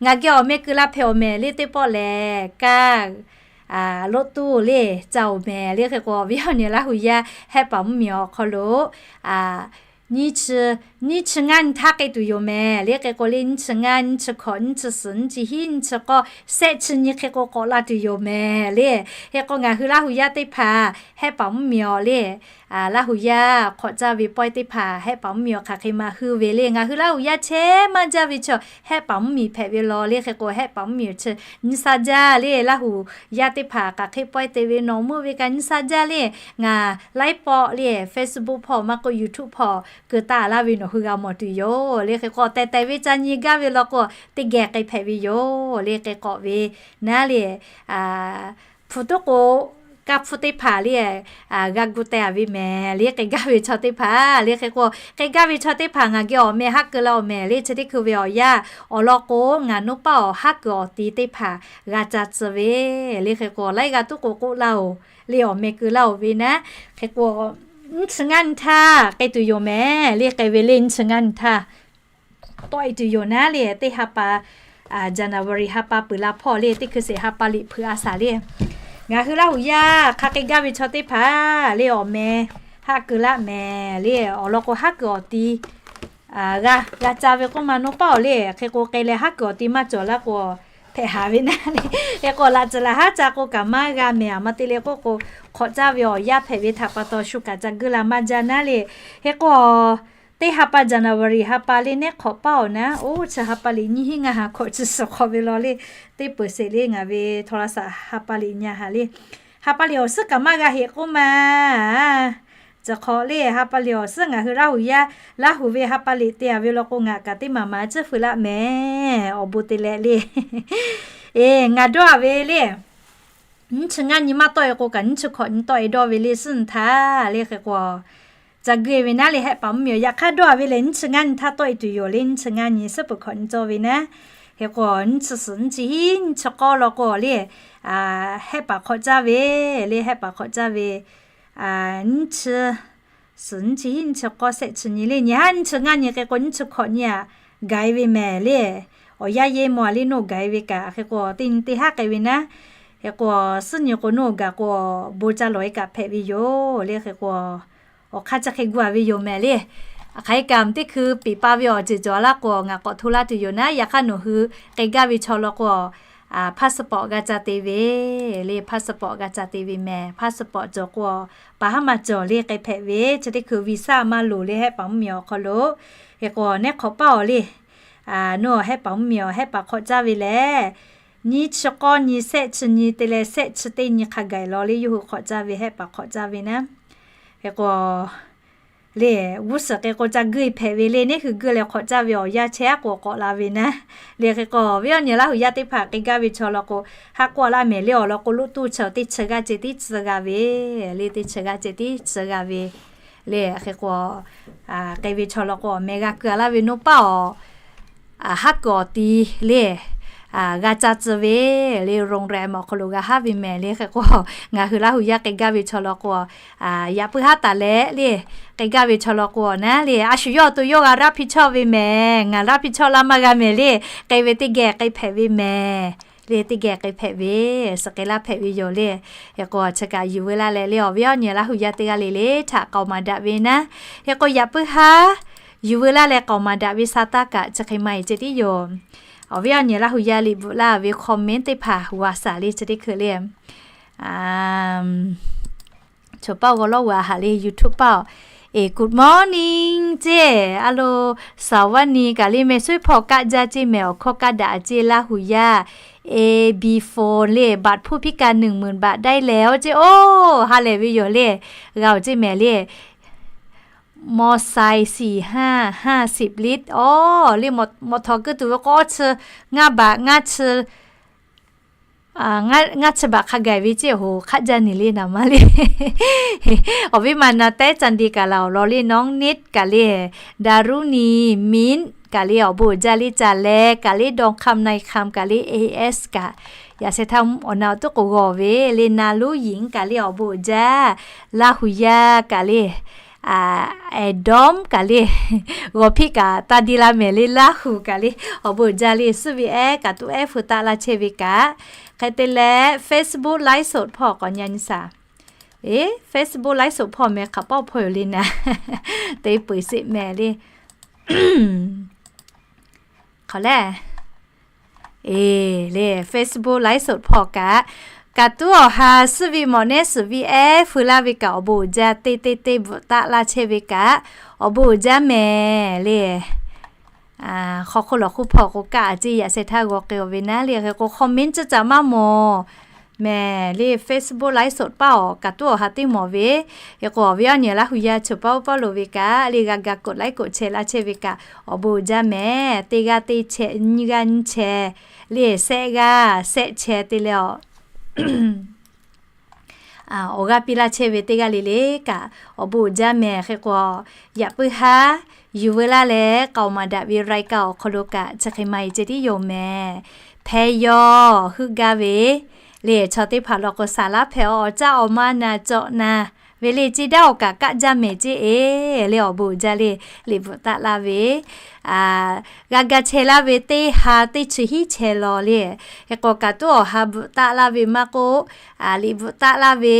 ngaˬ geh awˬ meh keu la hpehꞈ awˬ mehˍ le teˇ pawˆ lehˬ, kaˇ loꞈ tuˇ le caˇ-oˬ mehˍ le. Hk'e k'o, awˬ viˉ awˬ nyi Laˇ huˍ yaˇ Hehˆ paˍ mvuhˇmiˬ awˬ hk'aw lo nyiˇ chi, nyiˇ chi ngaˇ nyi htaˇ k'ai tuˬ yoˬ mehˍ le. Hk'e k'o le, nyiˇ chi ngaˇ, nyiˇ chi hkawꞈ, nyiˇ chi suhˍ, nyiˇ chi hiˉ, nyiˇ chi k'awˇ, shehˆ chi nyi hk'e k'o k'awꞈ la tuˬ yoˬ mehˍ le. Hk'e k'o, ngaˬ hui Laˇ huˍ yaˇ teˇ hpaˍ Hehˆ paˍ mvuhˇmiˬ awˬ le, Laˇ huˍ yaˇ hk'awꞈ caˇ ve pawehˇ teˇ hpaˍ Hehˆ paˍ mvuhˇmiˬ awˬ hk'aˬ hk'e maˇ hui ve le. Ngaˬ hui Laˇ huˍ yaˇ chehˇ maˇ jaˇ ve chaw Hehˆ paˍ mvuhˇmiˬ hpehꞈ ve lawˬ le. Hk'e k'o, Hehˆ paˍ mvuhˇmiˬ awˬ chi nyi sha jaˇ le. Laˇ huˍ yaˇ teˇ hpaˍ hk'aˬ hk'e pawehˇ te ve nawˬ meuˇ ve kaꞈ nyi sha jaˇ le. Ngaˬ laiˉ pawˆ le, Facebook hpawˇ maˇ k'oˆ YouTube hpawˇ keu taˍ laˇ ve nawˬ hui g'a mawˬ tuˬ yoˬ le. Hk'e k'o, teh teh ve ca nyi gaˇ ve law k'o, teˇ geh k'ai hpehꞈ ve yoˬ le. K'e k'awꞈ ve naˉ le, hpu tuˉ k'o, kaˇ hpu teˇ hpaˍ le, g'a gu teh-a ve mehˍ le. K'ai gaˇ ve chaw teˇ hpaˍ le, hk'e k'o, k'ai gaˇ ve chaw teˇ hpaˍ ngaˬ geh awˬ meh haˉ keu laˇ-oˬ mehˍ le. Chi teˇ hkui ve awˬ yanˇ awˬ lawn k'o, ngaˬ nuˇ paˆ awˬ haˉ kuiˬ awˬ ti teˇ hpaˍ g'a ca tcuh ve le. Hk'e k'o, laiˉ g'aˇ tuˉ k'o k'oˆ laˇ-oˬ le, awˬ meh keu laˇ-oˬ ve naˉ. Hk'e k'o, nyiˇ chi ngaˇ nyi htaˇ k'ai tuˬ yoˬ mehˍ le. K'ai ve le nyiˇ chi ngaˇ nyi htaˇ tawˆ-e tuˬ yoˬ naˉ le. Teˇ ha pa January ha pa peuˬ la hpawˇ le, teˇ hkui sheˍ ha pa liꞈ hpeuꞈ a shaˍ le. Ngaˬ hui Laˇ huˍ yaˇ hk'a k'ai gaˇ ve chaw teˇ hpaˍ le, awˬ meh haˉ keu laˇ mehˍ le. Awˬ lawn k'o, haˉ kuiˬ awˬ ti g'a g'a ca ve k'oˆ ma nuˇ paˆ-oˬ le. Hk'e k'o, k'ai leh haˉ kuiˬ awˬ ti maˇ cawˬ laˇ k'o, hpehꞈ haˍ ve naˉ le. Hk'e k'o, laꞈ tcuhˍ laꞈ haˉ ca k'o kaꞈ maˇ g'a mehˍ, a ma te le k'oˆ k'o, hk'awꞈ caˇ ve awˬ yanˇ hpehꞈ ve htaꞈ pa taw shu kaꞈ ca guˇ la maˇ jaˇ naˉ le. Hk'e k'o, teˇ ha pa January ha pa le neˉ hk'awꞈ paˆ-oˬ naˉ, oˇ chi ha pa liꞈ nyiˇ hinˉ ngaˇ ha hk'awꞈ chi suhˍ hk'awꞈ ve law le, teˇ peuˬ sheˍ le ngaˬ ve โทรศัพท์ ha pa liꞈ nyi haˍ le. Ha pa liꞈ awˬ suhˉ kaꞈ maˇ g'a heꞈ k'oˆ ma. Chi hk'awꞈ le, ha pa liꞈ awˬ suhˉ ngaˬ hui Laˇ huˍ yaˇ, Laˇ huˍ ve ha pa liꞈ te-a ve law k'o, ngaˬ kaꞈ teˇ maˍ maˍ ciˇ feu laˇ mehˍ. Awˬ bon te leh le. Eˬ, ngaˬ dawˇ-a ve le. Nyiˇ chi ngaˇ nyi maˇ tawˆ-e k'o kaꞈ, nyiˇ chi hkawꞈ nyi tawˆ-e dawˇ ve le suhˉ nyi htaˇ le. Hk'e k'o, ca guˇ-e ve naˉ le, Hehˆ paˍ mvuhˇmiˬ awˬ yaꞈ hk'aˇ dawˇ-a ve lehˬ, nyiˇ chi ngaˇ nyi htaˇ tawˆ-e tuˬ yoˬ le. Nyiˇ chi ngaˇ nyi suhˉ peuˬ hkawꞈ nyi cawˇ ve naˉ. Hk'e k'o, nyiˇ chi suhˍ, nyiˇ chi hiˉ, nyiˇ chi k'awˇ law k'o le, Hehˆ paˍ hk'awꞈ caˇ ve le, Hehˆ paˍ hk'awꞈ caˇ ve nyiˇ chi suhˍ, nyiˇ chi hiˉ, nyiˇ chi k'awˇ, shehˆ chi nyi le. Nyi haˉ nyiˇ chi ngaˇ nyi k'ai k'o, nyiˇ chi hkawꞈ nyi-a gaˬ-e ve mehˍ le. Awˬ yanˇ yehˇ mawˬ-a le, nawˬ gaˬ-e ve kaꞈ. Hk'e k'o, teˇ nyi teˇ haˉ k'ai ve naˉ. Hk'e k'o, suhˉ nyi k'o nawˬ gaˬ k'o, bon ca lawˬ-e kaꞈ hpehꞈ ve yoˬ le. Hk'e k'o, awˬ hk'aˇ chi hk'e gu-a ve yoˬ mehˍ le. Hk'aˬ hk'e kaꞈ teˇ hkui peˍ pa ve awˬ ceuˬ cawˬ laˇ k'o, ngaˬ k'awꞈ hto laˇ tuˬ yoˬ naˉ. Yaꞈ hk'aˇ nawˬ hui k'ai gaˇ ve chaw law k'o, passport g'a ca te ve le, passport g'a ca te ve mehˍ. Passport cawˬ k'o, paˍ haˉ ma cawˬ le k'ai hpehꞈ ve. Chi teˇ hkui visa maˇ loˍ le, Hehˆ paˍ mvuhˇmiˬ awˬ hk'aw lo. Hk'e k'o, neˉ hk'awꞈ paˆ-oˬ le. Nawˬ Hehˆ paˍ mvuhˇmiˬ awˬ, Hehˆ paˍ hk'awꞈ caˇ ve lehˬ, nyiˇ chi k'awˇ nyi, shehˆ chi nyi te leh shehˆ chi teˇ nyi hk'a gaˬ-e law le, yawˇ hui hk'awꞈ caˇ ve, Hehˆ paˍ hk'awꞈ caˇ ve naˉ. Hk'e k'o, le, g'uˇ suhˍ k'ai k'o ca guˇ-e hpehꞈ ve le, neˇ hui guˇ leh hk'awꞈ caˇ ve awˬ yanˇ chehˇ-aˉ k'o k'awꞈ la ve naˉ. Le hk'e k'o, awˬ viˉ awˬ nyi Laˇ huˍ yaˇ teˇ hpaˍ k'ai gaˇ ve chaw law k'o, haˉ k'awꞈ laˇ mehˍ le. Awˬ lawn k'o, loꞈ tuˇ chi teˇ chi g'aˇ ceh tiˉ tcuh g'a ve le, teˇ chi g'aˇ ceh tiˉ tcuh g'a ve le. Hk'e k'o, k'ai ve chaw law k'o, awˬ meh g'a keu-a laˇ ve nuˇ paˆ awˬ, haˉ kuiˬ awˬ ti le, g'a ca tcuh ve le, โรงแรม awˬ hk'aw lo g'a haˉ ve mehˍ le. Hk'e k'o, ngaˬ hui Laˇ huˍ yaˇ k'ai gaˇ ve chaw law k'o, yaꞈ puiˉ haˉ taˍ leh le, k'ai gaˇ ve chaw law k'o naˉ le, a shu yawˇ awˬ to yawˇ g'a รับผิดชอบ ve mehˍ. Ngaˬ รับผิดชอบ laˇ maˇ g'a mehˍ le. K'ai ve teˇ geh k'ai hpehꞈ ve mehˍ le, teˇ geh k'ai hpehꞈ ve, suh k'ai laˇ hpehꞈ ve yoˬ le. Hk'e k'o, chi kaꞈ yuˬ veu laˇ leh le, awˬ viˉ awˬ nyi Laˇ huˍ yaˇ teˇ g'aˇ le le htaꞈ k'aoˍ maˍ daꞈ ve naˉ. Hk'e k'o, yaꞈ puiˉ haˉ yuˬ veu laˇ leh k'aoˍ maˍ daꞈ ve sa taˇ kaꞈ chi hk'e maˇ heˆ ceh tiˉ yoˬ. Awˬ viˉ awˬ nyi Laˇ huˍ yaˇ liꞈ bvuhꞈ laˇ ve comment teˇ hpaˍ g'a shaˍ le chi teˇ hkui le. Chaw paˆ g'aw lawˉ g'a haꞈ le YouTube paˆ-oˬ. E, good morning ceˇ. A lo, สวัสดี kaꞈ le, meh suiˉ hpawˇ kaˆ jaˇ ceˇ mehˍ, awˬ hkawˇ kaˆ daꞈ ceˇ Laˇ huˍ yaˇ. A B phone le, บัตรผู้พิการ หนึ่งหมื่นบาท ได้แล้ว ceˇ oˬ, ha lehˬ ve yoˬ le. G'a-oˬ ceˇ mehˍ le. มอไซค์ สี่ห้า ห้าสิบลิตร awˬ le, mawˬ htawnˍ keu tuˬ ve k'awˇ chi ngaˇ baꞈ ngaˇ chi ngaˇ chi baꞈ hk'a gaˬ ve ceˇ hoˬ, hk'aˆ jaˇ nyi le naˍ ma le. Awˬ viˉ ma na tehˉ ca de kaꞈ laˬ awˬ lawn le, น้องนิด kaꞈ le, ดารุณี Min kaꞈ le, awˬ bon uiˍ jaˇ le. Caˍ leh kaꞈ le, ดองคำ นายคำ kaꞈ le, A S kaꞈ, yaꞈ sheh htaˇ awˬ na awˬ tuˉ k'oˍ g'awˬ ve le, นารุหญิง kaꞈ le, awˬ bon uiˍ jaˇ. Laˇ huˍ yaˇ kaꞈ le, Aˍdanˍ kaꞈ le, g'awˬ hpiˆ kaꞈ taˇ de la mehˍ le, Laˇ huˍ kaꞈ le, awˬ bon uiˍ jaˇ le. Suhˉ ve ehˉ kaꞈ tuˉ ehˉ feu taˆ laˇ chehˇ ve kaꞈ. Hk'e te leh Facebook ไลฟ์สด hpawˇ k'awꞈ nyi nyi shaˍ. E, Facebook ไลฟ์สด hpawˇ meh hk'aˬ paˆ hpawˇ yoˬ le naˍ. Te peuˬ sheˍ mehˍ le. Hk'aˬ lehˬ, e, le Facebook ไลฟ์สด hpawˇ kaꞈ, kaꞈ tuˉ awˬ ha suhˉ ve mawˬ nehˉ suhˍ ve ehˉ feu laˇ ve kaꞈ awˬ bon uiˍ jaˇ, teˇ teˇ teˇ bvuhꞈ taˆ laˇ chehˇ ve kaꞈ awˬ bon uiˍ jaˇ mehˍ le. Hk'aw hk'oˆ lawˬ hk'oˆ hpawˇ k'o kaˆ a ceˇ, yaꞈ sheh htaˇ g'aw k'ai-oˬ ve naˉ le. Hk'e k'o, comment ceh caꞈ maˇ mawˬ mehˍ le. Facebook ไลฟ์สด paˆ-oˬ, kaꞈ tuˉ awˬ ha teˇ mawˬ ve. Hk'e k'o, awˬ viˉ awˬ nyi Laˇ huˍ yaˇ chaw paˆ uˉ paˆ lo ve kaꞈ le, g'a ga กดไลค์ กดแชร์ laˇ chehˇ ve kaꞈ awˬ bon uiˍ jaˇ mehˍ. Teˇ g'aˇ teˇ chehˇ, nyiˇ g'aˇ nyiˇ chehˇ le, shehˆ g'aˇ shehˆ chehˇ te leh awˬ awˬ g'aˇ piˇ laˇ chehˇ ve teˇ g'aˇ le le kaꞈ awˬ bon uiˍ jaˇ mehˍ. Hk'e k'o, yaꞈ puiˉ haˉ yuˬ veu laˇ leh k'aoˍ maˍ daꞈ ve รายการ awˬ hk'aw lo kaꞈ chi hk'e maˇ heˆ ceh tiˉ yoˬ mehˍ. Hpeh yaw heuˆ gaˇ ve le, chaw teˇ hpaˍ law k'o, saˍ laˉ hpehꞈ-oˬ, awˬ caˇ awˬ ma naˍ cawꞈ naˍ ve le, ceˇ daˇ awˬ kaꞈ kaˆ jaˇ mehˍ ceˇ e le, awˬ bon uiˍ jaˇ le. Liꞈ bvuhꞈ taˆ laˇ ve g'a ga chehˇ laˇ ve teˇ ha teˇ chi hiˉ chehˇ law le. Hk'e k'o, kaꞈ tuˉ awˬ ha bvuhꞈ taˆ laˇ ve maˇ k'oˆ, liꞈ bvuhꞈ taˆ laˇ ve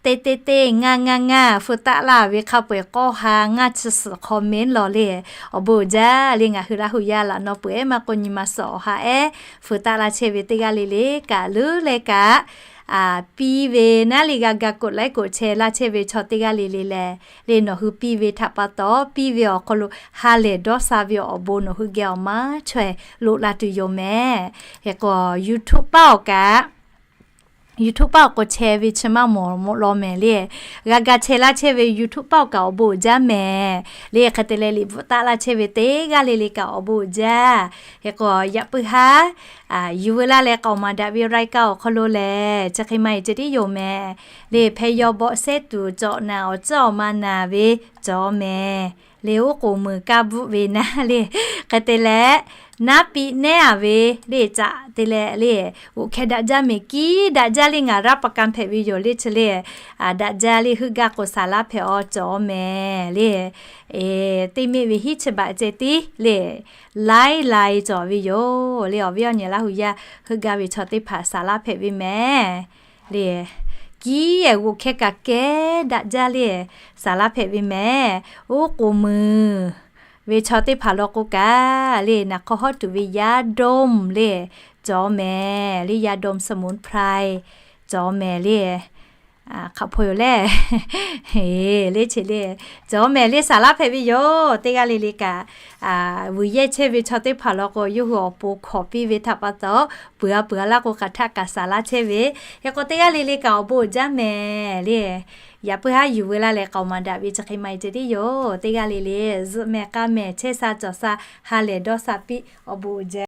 teˇ teˇ teˇ ngaˇ ngaˇ ngaˇ feu taˆ laˇ ve hk'a peu-eˬ k'awˇ ha ngaˇ chi suhˍ comment law le. Awˬ bon uiˍ jaˇ le. Ngaˬ hui Laˇ huˍ yaˇ laꞈ naw peuˬ ehˉ maˇ k'oˆ, nyi ma suhˍ awˬ ha ehˉ feu taˆ laˇ chehˇ ve teˇ g'aˇ le le kaꞈ leuˉ leh kaꞈ, piˇ ve naˉ le, g'a ga กดไลค์ กดแชร์ laˇ chehˇ ve chaw teˇ g'aˇ le le lehˬ le, nawˬ hui piˇ ve htaꞈ pa taw, piˇ ve awˬ hk'aw lo ha lehˬ dawˇ sha ve awˬ bon nawˬ hui geh awˬ maˇ chaweh loꞈ la tuˬ yoˬ mehˍ. Hk'e k'o, YouTube paˆ awˬ kaꞈ YouTube paˆ awˬ k'o chehˇ ve chi maˇ mawˬ mawꞈ law mehˍ le. G'a ga chehˇ laˇ chehˇ ve YouTube paˆ awˬ kaꞈ awˬ bon uiˍ jaˇ mehˍ le. Hk'e te leh liꞈ bvuhꞈ taˆ laˇ chehˇ ve teˇ g'aˇ le le kaꞈ awˬ bon uiˍ jaˇ. Hk'e k'o, yaꞈ puiˉ haˉ yuˬ veu laˇ leh k'aoˍ maˍ daꞈ ve รายการ awˬ hk'aw lo lehˬ, chi hk'e maˇ heˆ ceh tiˉ yoˬ mehˍ le. Hpeh yaw bawˆ sehˉ tuˬ cawꞈ naˍ awˬ caˇ awˬ ma naˍ ve cawˬ mehˍ le. Oˉ k'oˍ muiˬ kaˇ bvuhˆ ve naˉ le. Hk'e te leh, naˉ piˆ nehˉ a ve le, caꞈ te leh le, g'oꞈ hkeh daꞈ jaˇ mehˍ, kiˉ daꞈ jaˇ le. Ngaˬ รับประกัน hpehꞈ ve yoˬ le. Chi le, daꞈ jaˇ le. Heuˆ gaˇ k'o, saˍ laˉ hpehꞈ-aw cawˬ mehˍ le. Teˇ meˆ ve hiˉ chi baꞈ ceh tiˉ le, laiˉ lai cawˬ ve yoˬ le. Awˬ viˉ awˬ nyi Laˇ huˍ yaˇ heuˆ gaˇ ve chaw teˇ hpaˍ saˍ laˉ hpehꞈ ve mehˍ le. Kiˉ g'oꞈ hkeh kaꞈ kehˉ daꞈ jaˇ le, saˍ laˉ hpehꞈ ve mehˍ. Oˉ k'oˍ muiˬ ve chaw teˇ hpaˍ law k'o kaꞈ le, naˬ hk'aw hawˉ tuˬ ve yaˇ domˇ le cawˬ mehˍ le. Yaˇ domˇ สมุนไพร cawˬ mehˍ le. Hk'aˬ hpoˆ yoˬ le. Le chi le, cawˬ mehˍ le, saˍ laˉ hpehꞈ ve yoˬ. Teˇ g'aˇ le le kaꞈ, vuiˬ yehˇ chehˇ ve chaw teˇ hpaˍ law k'o, yawˇ hui awˬ pon hkawˍ piˇ ve htaꞈ pa taw, peuˬ a peuˬ a laˇ k'o, hk'aˬ htaˆ kaꞈ saˍ laˉ chehˇ ve. Hk'e k'o, teˇ g'aˇ le le kaꞈ awˬ bon uiˍ jaˇ mehˍ le. Yaꞈ puiˉ haˉ yuˬ veu laˇ leh k'aoˍ maˍ daꞈ ve chi hk'e maˇ heˆ ceh tiˉ yoˬ. Teˇ g'aˇ le le, zuhꞈ mehˍ k'a mehˍ, chehˇ sha cawˬ sha, ha lehˬ dawˇ sha piˇ, awˬ bon uiˍ jaˇ.